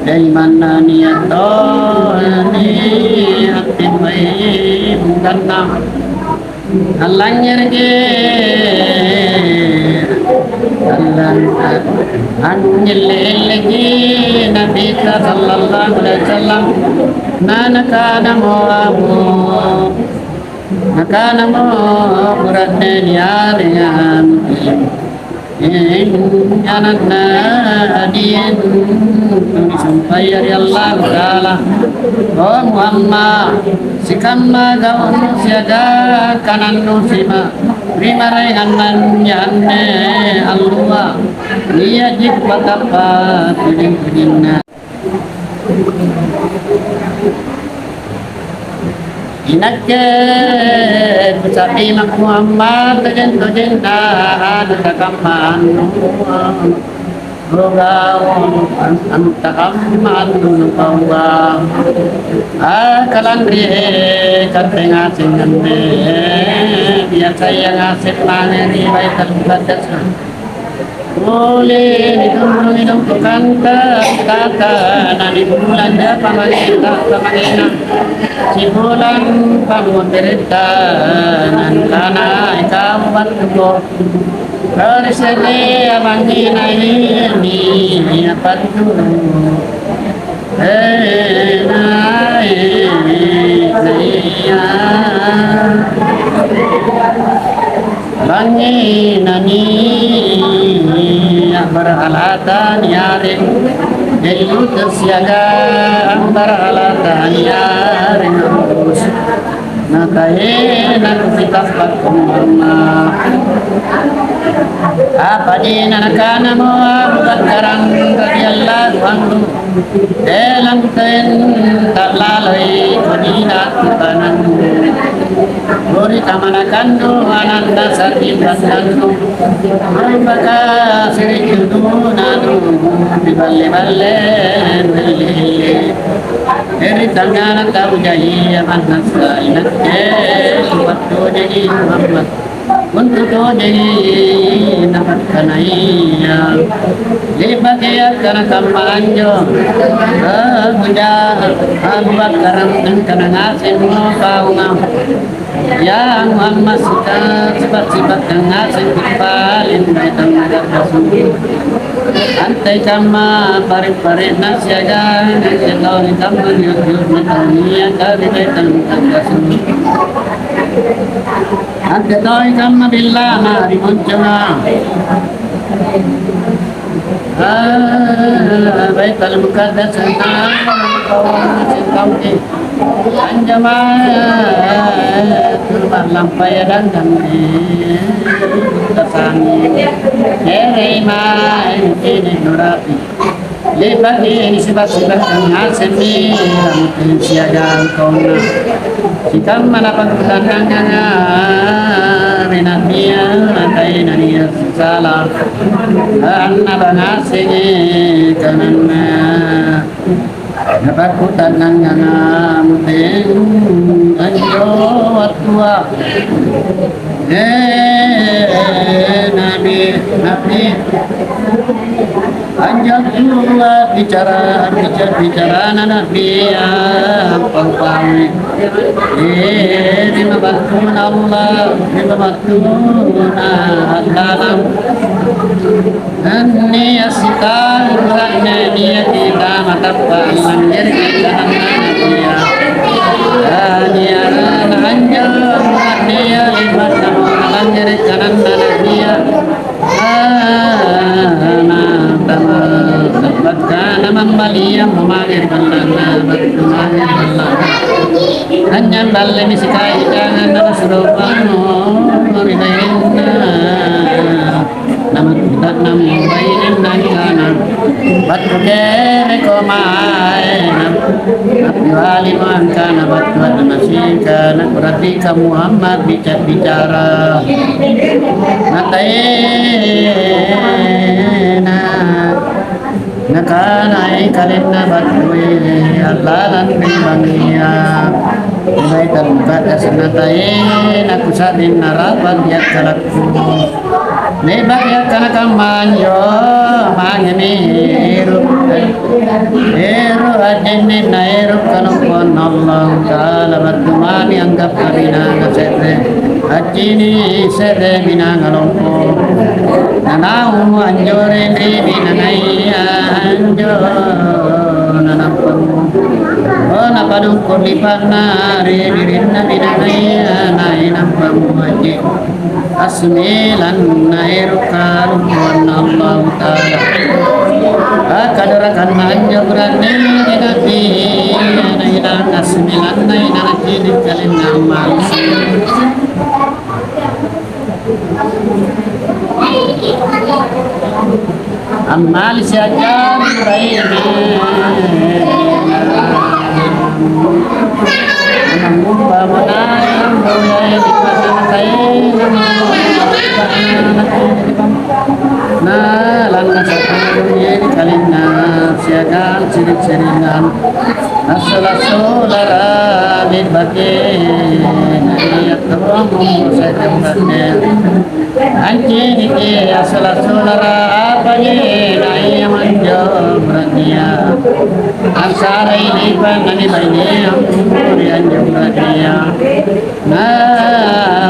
Dai manna nia' toni attempai bungkanna. Allangngereki, allang-, angngelle-elleki Nabita sallallahu alaihi wasallam. Na nakanamo Abu Nakanamo bura'ne niarengang, eh, ana'na Adin, nisumpaya ri Allahu Ta'ala, "O Muhammad, sikamma gaunnu siagang kanannu sima-, ri maraengannannya anne alloa, nia'ji kupatappa' tujeng-tujenna." Inakke kusa'bi Muhammad tojeng-tojenna anu takamma annu, nugaung an-, antakamma antu nupaua. Akalanrie katte ngaseng anne, biasaya ngaseng mange ri Baitul Muqaddas. Tuli nitunrungi dompokanta, tata, nanibulang japa mangena, mangena. Sibulang pammoteretta, nangkana ikau battuko. Ri se'rea mangena ini, apattu. Bangngi nani berhalata niareng Deluta siagang berhalata niareng Rus. Nakaena kupitappa' kumma. Apaji nanakanamo Abu Bakkarang radhiyallahu anhu? Elang ten ta'laloi kodina tukanannu. Ri kamanakannu ananna sari'bannannu. Maka siri'jununanu ri balle-balle, ri tangngana tau jahia mannassa inakke, kupattojengi Muhammad. Untu' tojengi napakkanaya. Le'baki akkana kamma anjo, Abu Jahal, Abu Bakar angkana ngasemmo kaunga, "Ya Muhammad, sika-, sipa'-sipa' ngaseng kipaleng ri tangnga gargasung." Antekamma pare'-pare'na siagang antekamma niu'ju'na tau niaka ri Baitul Muqaddas. Antekamma billana ri monconga. Ah, Baitul Muqaddas, anjo mae, turba lampai dandangi, tasangi, jerei mae, sini nurapi. Le'baki nisipa'-sipa' ngasemmi, ramuki siagang konna. Sikamma napakkutannanganga ri Na'bia, taena nia' sala. Annaba ngasengi kananna. Napakkutannanganga muteng anjo wattua. Eh, Nabi, Nabi. Anjo wattua bicara, bicara, bicarana Na'bia, pau-paui. Eh, ri mabattuna Allah, ri mabattuna Allata'ala. Annia sitaung ra'ne niaki tama tappa' langngereki kananna Na'bia. Ania na anjo ra'nea le'ba'namo nalangngereki kananna Na'bia. Ana tama tappakana mammaliammo mange ri balla'na, battu mange ri balla'na. Anynyamballemi sikai jangang nasuro pamo ri bainenna. Namakkuta'nammo bainenna angkana, "Battu kereko mae?" Nappialimo angkana, "Battu Damasika, nakurapika Muhammad bica-, bicara." Nataena. Nakanai kalenna battui allalang ri bangngia. Mulai tarungka'na sannatae nakusa'ring narapang yakkalakku. Le'baki akkana kamma anjo, mangemi ero', ero' a'jenne naero' kalompoanna Allahu Ta'ala battu mami anggappa binanga se're. Accini' se're binanga lompo. Nanaung anjoreng ri binangaya anjo nanampammo. Oh, napadukku' lipa'na ri birinna binangaya, nainampammo aji'. Assumilanna ero' kalompoanna Allahu Ta'ala. Akkadarakanna anjo bura'ne ri Nabi, nailang assumilanna inanacini' kalenna ammalisi. Ammalisi a'jari baine. Mangngumpa manayang boyai ri pasaratae. Na lanna sapulungi ri kalenna siagang siri'-siringang. Assola-solara le'baki, na ia tommo se're uranne. Anciniki assola-solara apaji na ia manjo urannia. Assarai lipa' nanibainea ri anjo urannia. Na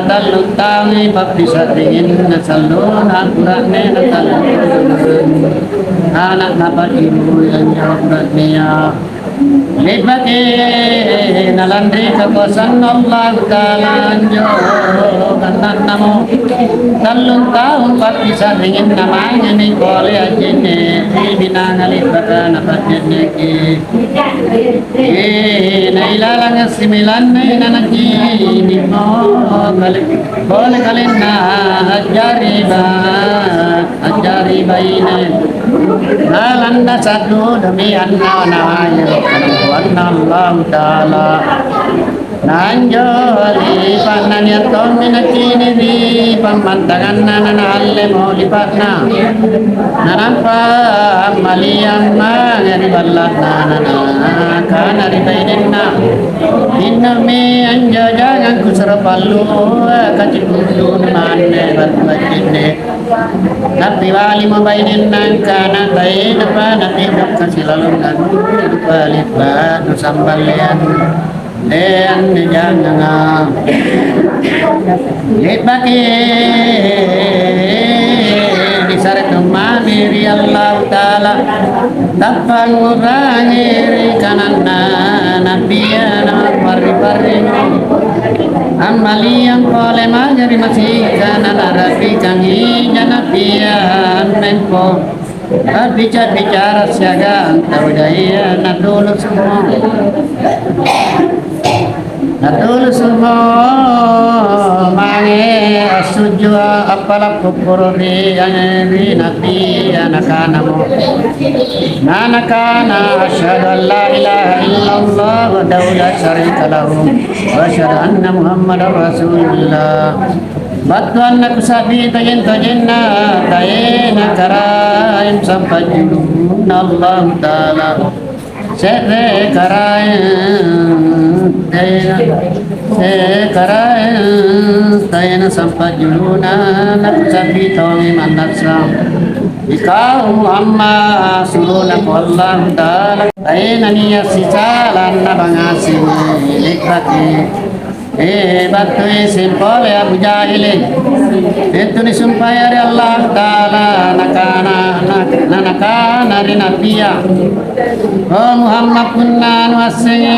tallung taungi pappisa'ringinna sallona bura'ne na tallung taung. Ana' napa'ribui anjo bura'nea. Le'baki nalanri kakoasanna Allahu Ta'ala anjo kannannamo. Tallung taung pappisa'ringinna mangemi pole a'jenne ri binanga le'baka napa'jenneki. Eh, na ilalang assimilanna inanacini'mo kale-, pole kalenna a'jari ba-, a'jari baine. Nalanna sa'dudumi annawa-nawai ero' kalompoanna Allahu Ta'ala. Na anjo lipa'na nia' tommi nacini' ri pammantanganna, nanaalle mo lipa'na. Nanampa ammaliang mange ri balla'na, nanakana ri bainenna, "Inno'mi anjo jangang kusuro pallu, kacipundu manne battu a'jenne." Nappialimo bainenna angkana, "Taenapa nati'rukka silalonna dupa le'ba' nusamballeang." Eh, anne janganga. Le'baki Sare tommami ri Allahu Ta'ala, tappa' ngu'rangi ri kananNa Nabbia na parri-parrimo. Ammaliang pole mange ri masika, nanarapikangi ija Nabbia ammempo. A'bica-bicara siagang tau jaia natulusumo. Natulusumo mange assujua appala' kukkuru' ri, ri Nabbia nakanamo. Na nakana, "Asyhadu an la ilaha illallah wahdahu la syarika lahu, wa asyhadu anna Muhammadar Rasulullah." Battuanna kusa'bi tojeng-tojenna, taena Karaeng sampajulunna Allahu Ta'ala. Se're Karaeng taena, se're Karaeng taena sampajuluna, nakusa'bi tongi mannassa. Ikau amma surona ko Allahu Ta'ala, taena nia' sisalanna bangasimi le'baki. Eh, battui simpole Abu Jahili. Itu nisumpaya ri Allahu Ta'ala, nakana, na-, na-, nakana ri Nabbia, "O Muhammad, punna nuassengi,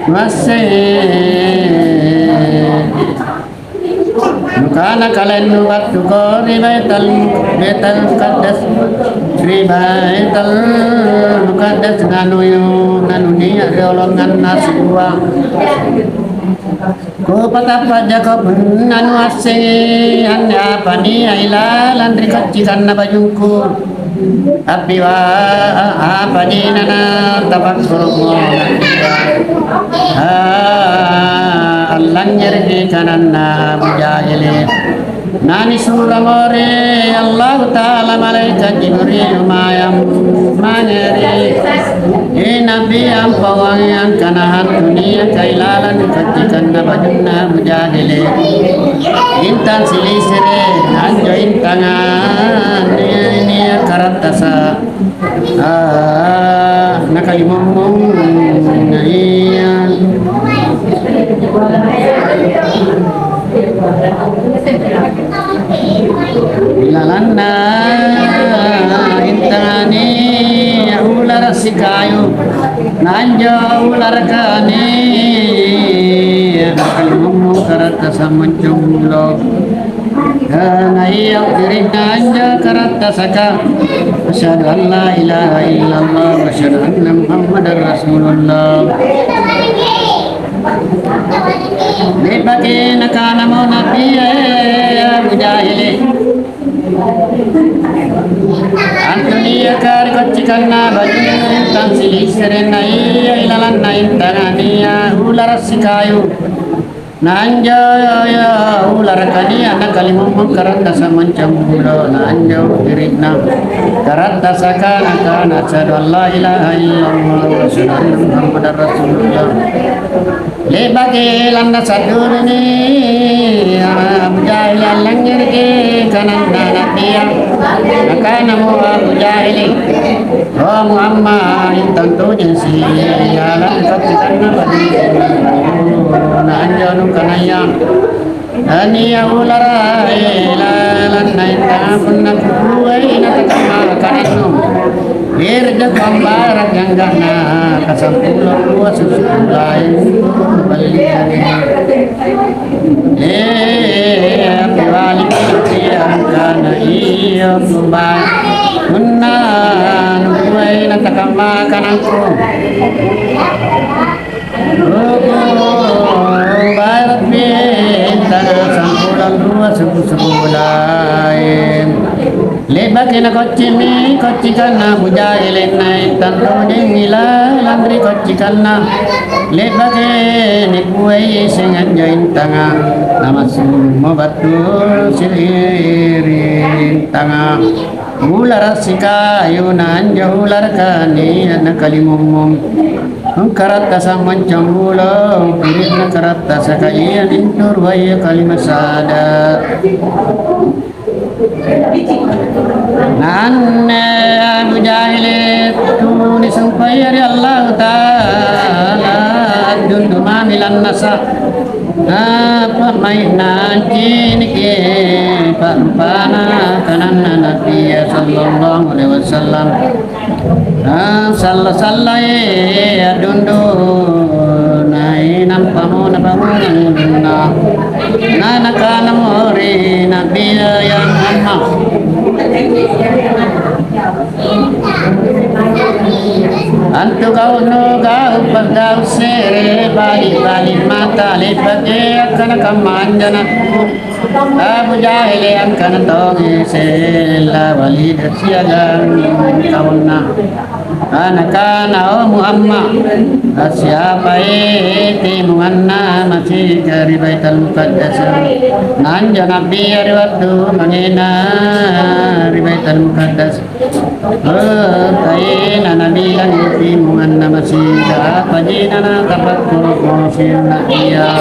nuassengi." Nukana kalennu battuko ri Baital, Baital Muqaddas, ri Baital Muqaddas nanuyu-, nanunia' riolonganna sibua. Kupatappa' jako punna nuassengi anne apa nia' ilalang ri koccikanna bajungku. Appiwa-, apaji nanatapakkuru'mo Nabbia? Ah, allangngereki kananna Abu Jahili. Nanisuramo ri Allahu Ta'ala malaeka' Jibril mae mange ri Nabbia ampawangi angkana hantu niaka ilalang ri koccikanna bajunna Abu Jahili. Intang silisere, anjo intanga nia-, nia' karattasa. Ah, nakalimammung, na ia. Ilalanna intangani ulara sikayu, na anjo ularaka nia' nakalimammung karattasa moncong bulo. Kana ia u'giri'na anjo karattasaka, "Asyhadu an la ilaha illallah wa asyhadu anna Muhammadar Rasulullah." Le'baki nakanamo Nabbia, "Eh, Abu Jahili, antu niaka ri koccikanna bajunna intang silisere na ia ilalanna intanga nia' ulara sikayu." Na anjo ularaka nia' nakalimammung karattasa moncong bulo, na anjo u'giri'na karattasaka nakana, "Asyhadu an la ilaha illallah wa asyhadu anna Muhammadar Rasulullah." Le'baki lannasa' duduni Abu Jahil allangngereki kananna Nabbia. Nakanamo Abu Jahili, "O Muhammad, intang tojeng sialang kaccikanna bajunna." Na anjo nukanaya, nia' ulara ilalanna intanga punna kukuai natakamma kanannu. Irja pambaraki angga'na kasampulo rua susu laeng balliangi. Eh, piwaliki angkana iyo kumbai. Punna nukuai natakamma kanangku. Ruku barat bintang sampulo rua suku-suku laeng. Le'baki nakoccimi koccikanna Abu Jahil, na intang tojeng ilalang ri koccikanna. Le'baki nikuai seng anjo intanga, namassumo battu siri intanga. Ulara sikayu na anjo ularaka nia' nakalimummung. Karattasa moncong bulo, kiri'na karattasaka iamintu ruaya kalima sada. Na anne Abu Jahili tu nisumpaia ri Allahu Ta'ala, a'dundu mami lannasa. Apa mai'na ciniki Rupana kananna Nabia sallallahu alaihi wasallam, ah, salla-sallai a'dundu, nainampamo nabangungang ulunna. Na nakanamo ri Nabia, "Ya Muhammad, antu gau'nu gau' pa'gau' se're, bali-bali mata le'baki akkana kamma anjo nakku." Abu Jahili angkana tongi sella Walid siagang kaunna. Nakana, "O Muhammad, assiapai timunganna masika ri Baitul Muqaddas?" Na anjo Nabia ri wattu mangena ri Baitul Muqaddas. Oh, kaina nabilang timunganna masika, apa jina natapakkuru-kuru siunna ia.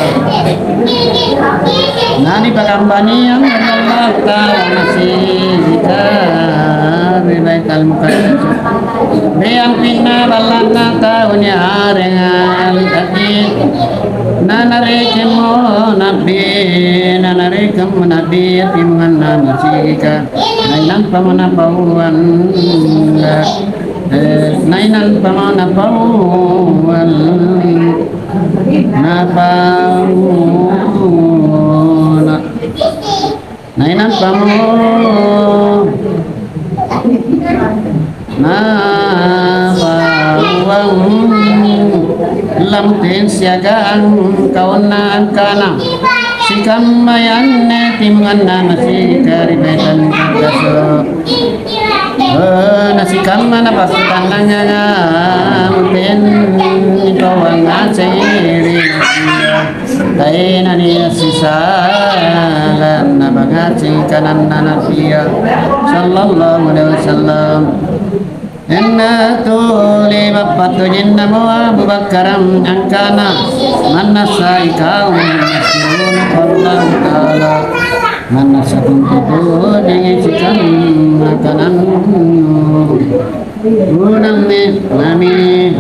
Nanipakambaniang ri Allahu Ta'ala masika ri Baitul Muqaddas. Ri ampi'na balla'na tau niarenga Al-Khatib. Nanarekemmo Nabbi, nanarekemmo Nabbi timunganna masika. Nainampamo napauang, eh, nainampamo napauang, napauang, nainampamo napauang lamuten siagang kaunna angkana, "Sikamma anne timunganna masika ri Baitul Muqaddas." Oh, na sikamma napakkutannanganga mutenni tawang ngasengi ri Nabiya. Taena nia' sisalang napangngasengi kananna Nabiya sallallahu alaihi wasallam. Inna tuli mappattujinnamo Abu Bakkarang angkana, "Mannassa ikau nassuruna Allahu Ta'ala, mannassa tuntutujengi sikamma kanannu." Unammi, nami,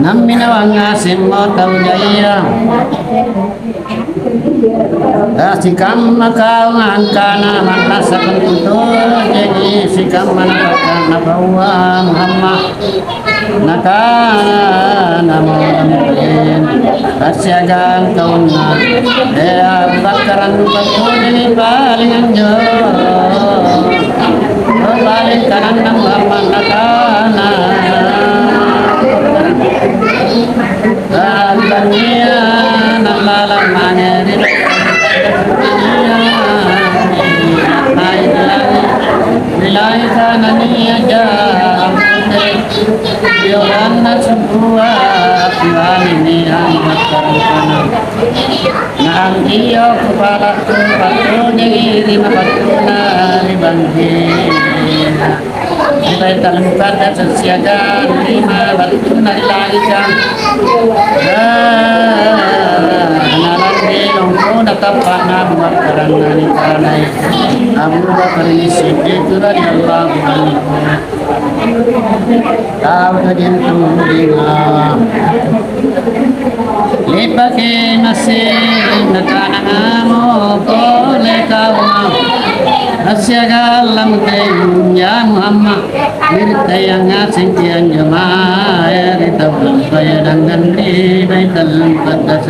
nammi nawang ngasemmo tau jaia. Sikamma kau angkana mannassa tuntutujengi sikamma napaka-, napaua Muhammad. Nakanamo Nabiya, assiagang kaunna, "Eh, Abu Bakar, antu pattujengi paling anjo." Paling kananna Muhammad nakana, "Tania nalalang mange ri Rilai kanania ja ambote, yohanna sungkua, piwalini angkattarukana. Na angkio kupala, kupattujengi ri mapattuna ri bangkena." Ri Baitul Muqaddas siagang lima battuna ri langika. Ah, nalanri lompo'na tappa'na Abu Bakar nikanai Abu Bakar Siddiq radhiyallahu anhu. Tau tojeng tudinga. Le'baki massing nakanangamo pole kauma, assiagang lamuteng, "Ya Muhammad, birittayang ngasengki anjo mae ri tau lampaya dangngang ri Baitul Muqaddas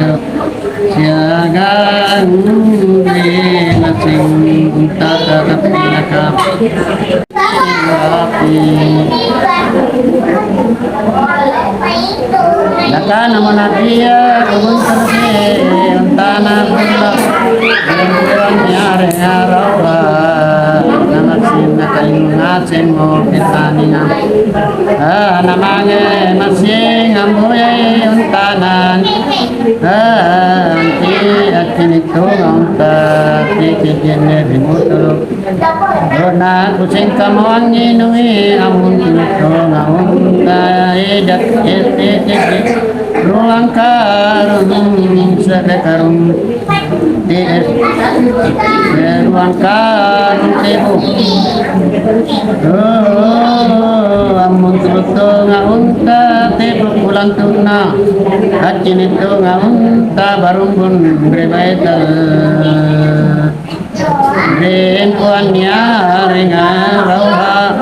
siagang ri massing tata tapilaka." Nakanamo Nabiya, "Kugunturuki untana Abdullah, ri anjo niarenga Raurah, na massing nakalingu ngasemmo pertanian." Ah, namange massing amboyai untana. Ah, anti akkinittunga unta, tiki jenne ri muturu. Dona kusengkamo angnginungi amuntunga unta, edak, ruang karung, se're karung, te-, ruang karung tebu. Oh, Ammuntulu' tonga unta tepuk bulantunna, accini' tonga unta barumbung ri Baitul. Ri empoang niarenga Rauha.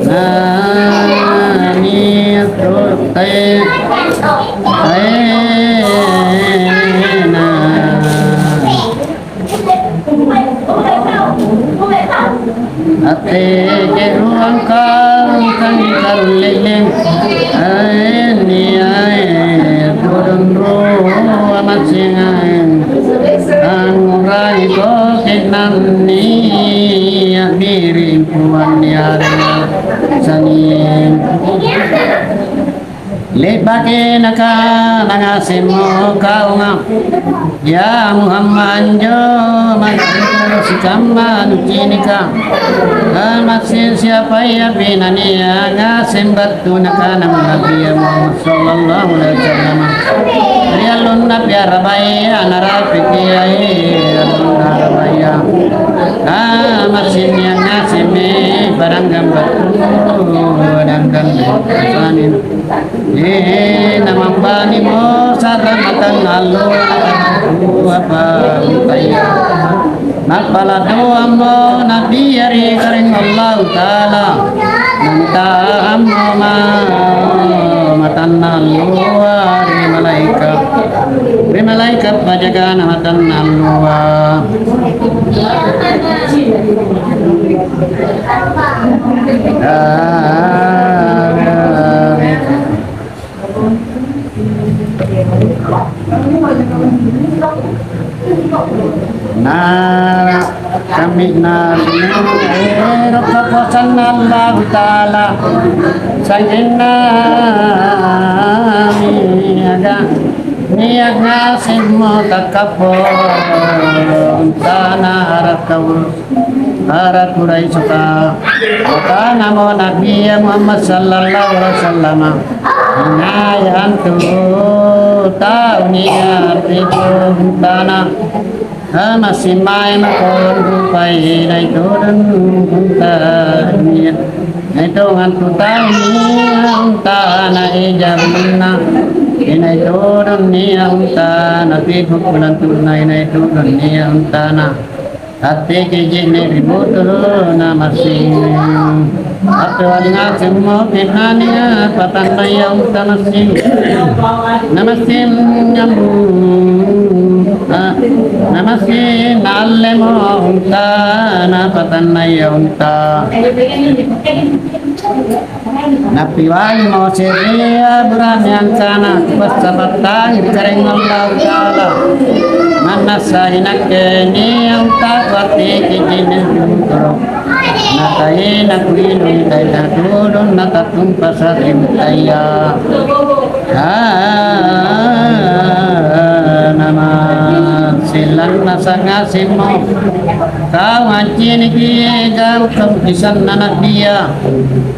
Ah, nani tu te-, tena. Atteke ruang karung tangi karung lelleng, aenni ae kodong rua massing aeng. Angngurangi koke nanni a'biring puang niarenga saning. Le'baki nakana ngasemmo kaunga, "Ya Muhammad, anjo mangkana sikamma nucinika." Massing siapaya pinania ngaseng battu nakana Nabi Muhammad sallallahu alaihi wasallam. Ri allonna piara baya narapiki ai allonna arabaya. Massing nia ngasemmi padanggang battu, padanggang battu. Eh, namambanimo sa'ra matanna allo, apa utai. Nappala doammo Nabia ri Karaeng Allahu Ta'ala. Nantahammo ma-, matanna alloa ri malaeka'. Ri malaeka' pajagana matanna alloa. Na kammi'na ero' kapuasanna Allahu Ta'ala, sa'genna niaga, nia' ngasemmo takkappo untana ara' tau. Ara' Quraisyaka. Nakanamo Nabia Muhammad sallallahu alaihi wasallam, "Inai antu tau nia' ri untana, massing mae mako anrupai inai todong untana. Inai todong antu tau nia' untana eja runna, inai todong nia' untana ri bukkulantunna, inai todong nia' untana." Atteke je'ne' ri botolona massing. Appewali ngasemmo ke'nania patannaya unta massing. Namassing nyambu-, ah, namassing naallemo unta, napatannaya unta. Nappiwalimo se'rea bura'ne angkana, "Kupassapattangi ri Karaeng Allahu Ta'ala. Mannassa inakke nia' untaku atteke je'ne' ri botolo. Nataena kuinung, taena todong natattumpasa ri untaya." Ah, namassing lannasa' ngasemmo. Kau anciniki gau' kamu'jisanna Nabia,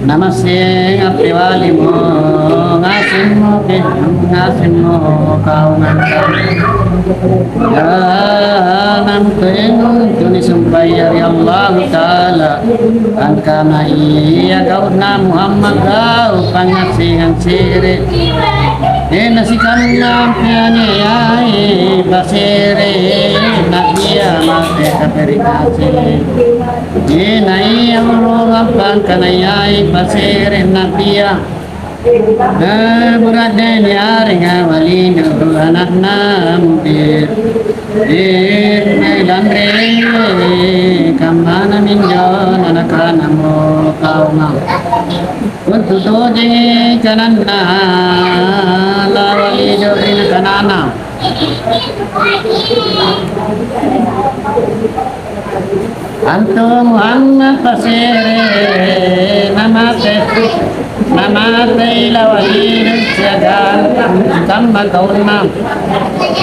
namassing appewalimo ngasemmo ke, ngasemmo kau ngangka. Namutoeng tuni sumpaya ri Allahu Ta'ala, angkana ia gau'na Muhammad gau' pangngassengang se're. Tena sikamma ampiangeai pasere, Nabia mate kapere' ngaseng. Tena ia olo rampang kanayai pasere Nabia. Eh, bura'ne niarenga Walid ana'na Mughir. Eh, lanri kammana minjo nanakanamo kauma. Untu' tojengi kananna la Walidu ri nakanana. Antu Muhammad pasere namate, namatei la Walidu siagang kamma kaunna.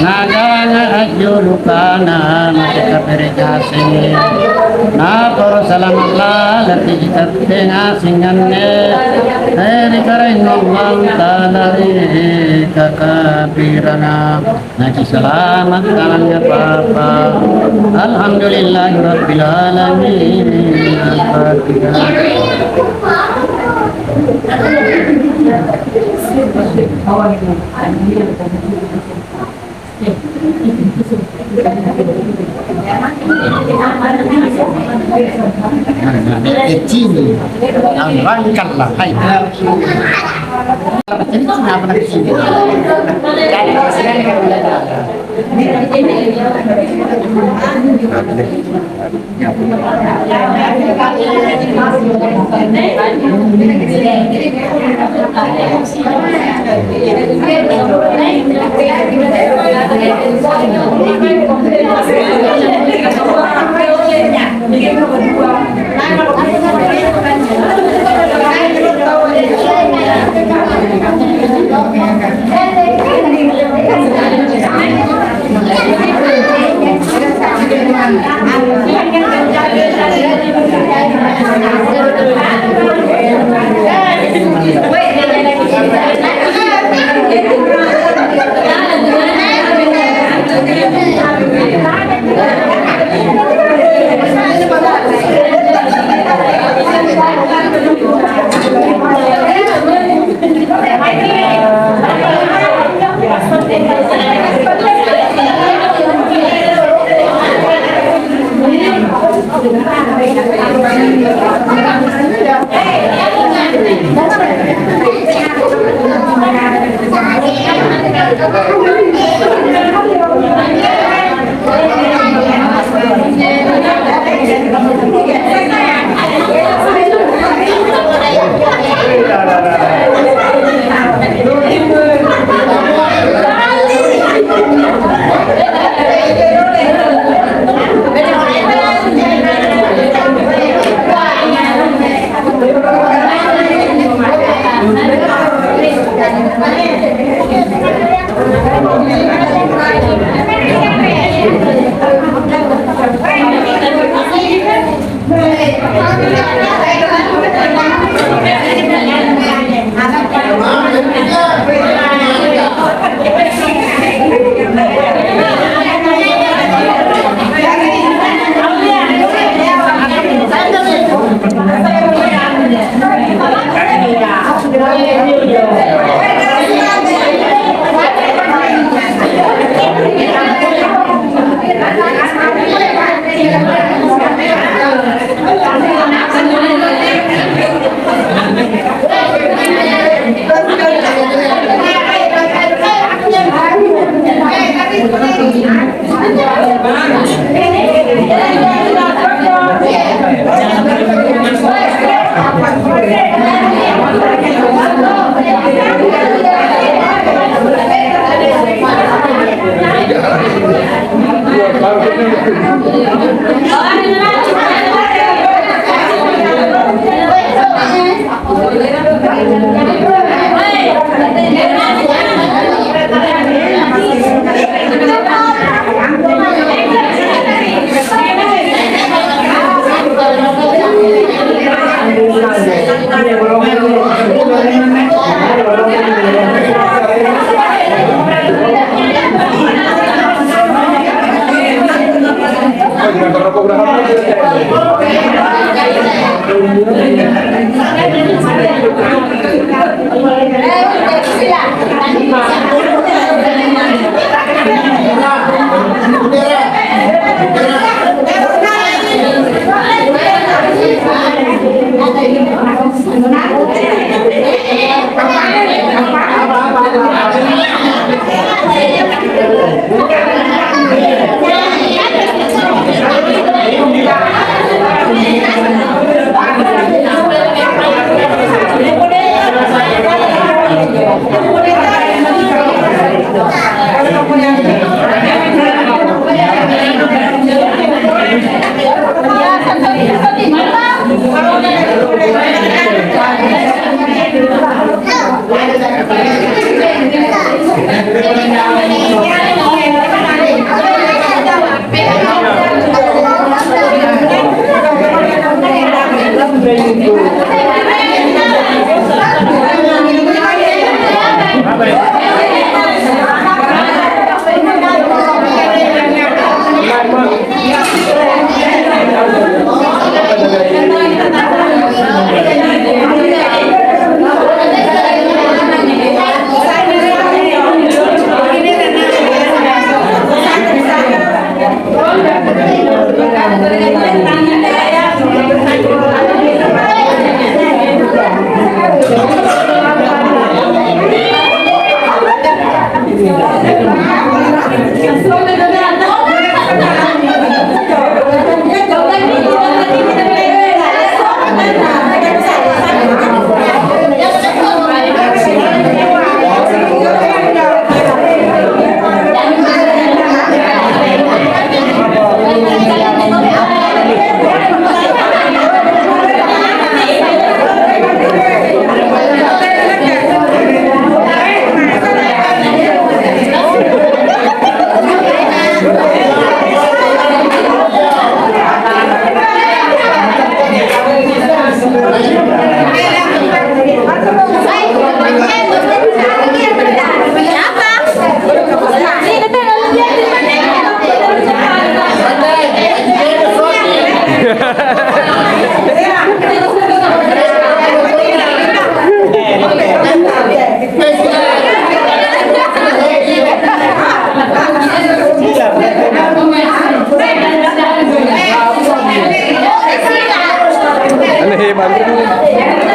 Naganga a'julu kana mate kapere' ngasengi. Naporo salama' lalaki ikatte ngaseng anne. Ri Karaeng Allahu Ta'ala ri kakapiranga. Naki salama' tanang apa-apa. Alhamdulillahi rabbil alamin. Al-Fatihah. Kecil, yang rangkang lah, hai. Jadi, kenapa nak kesini? Aneh, hebat.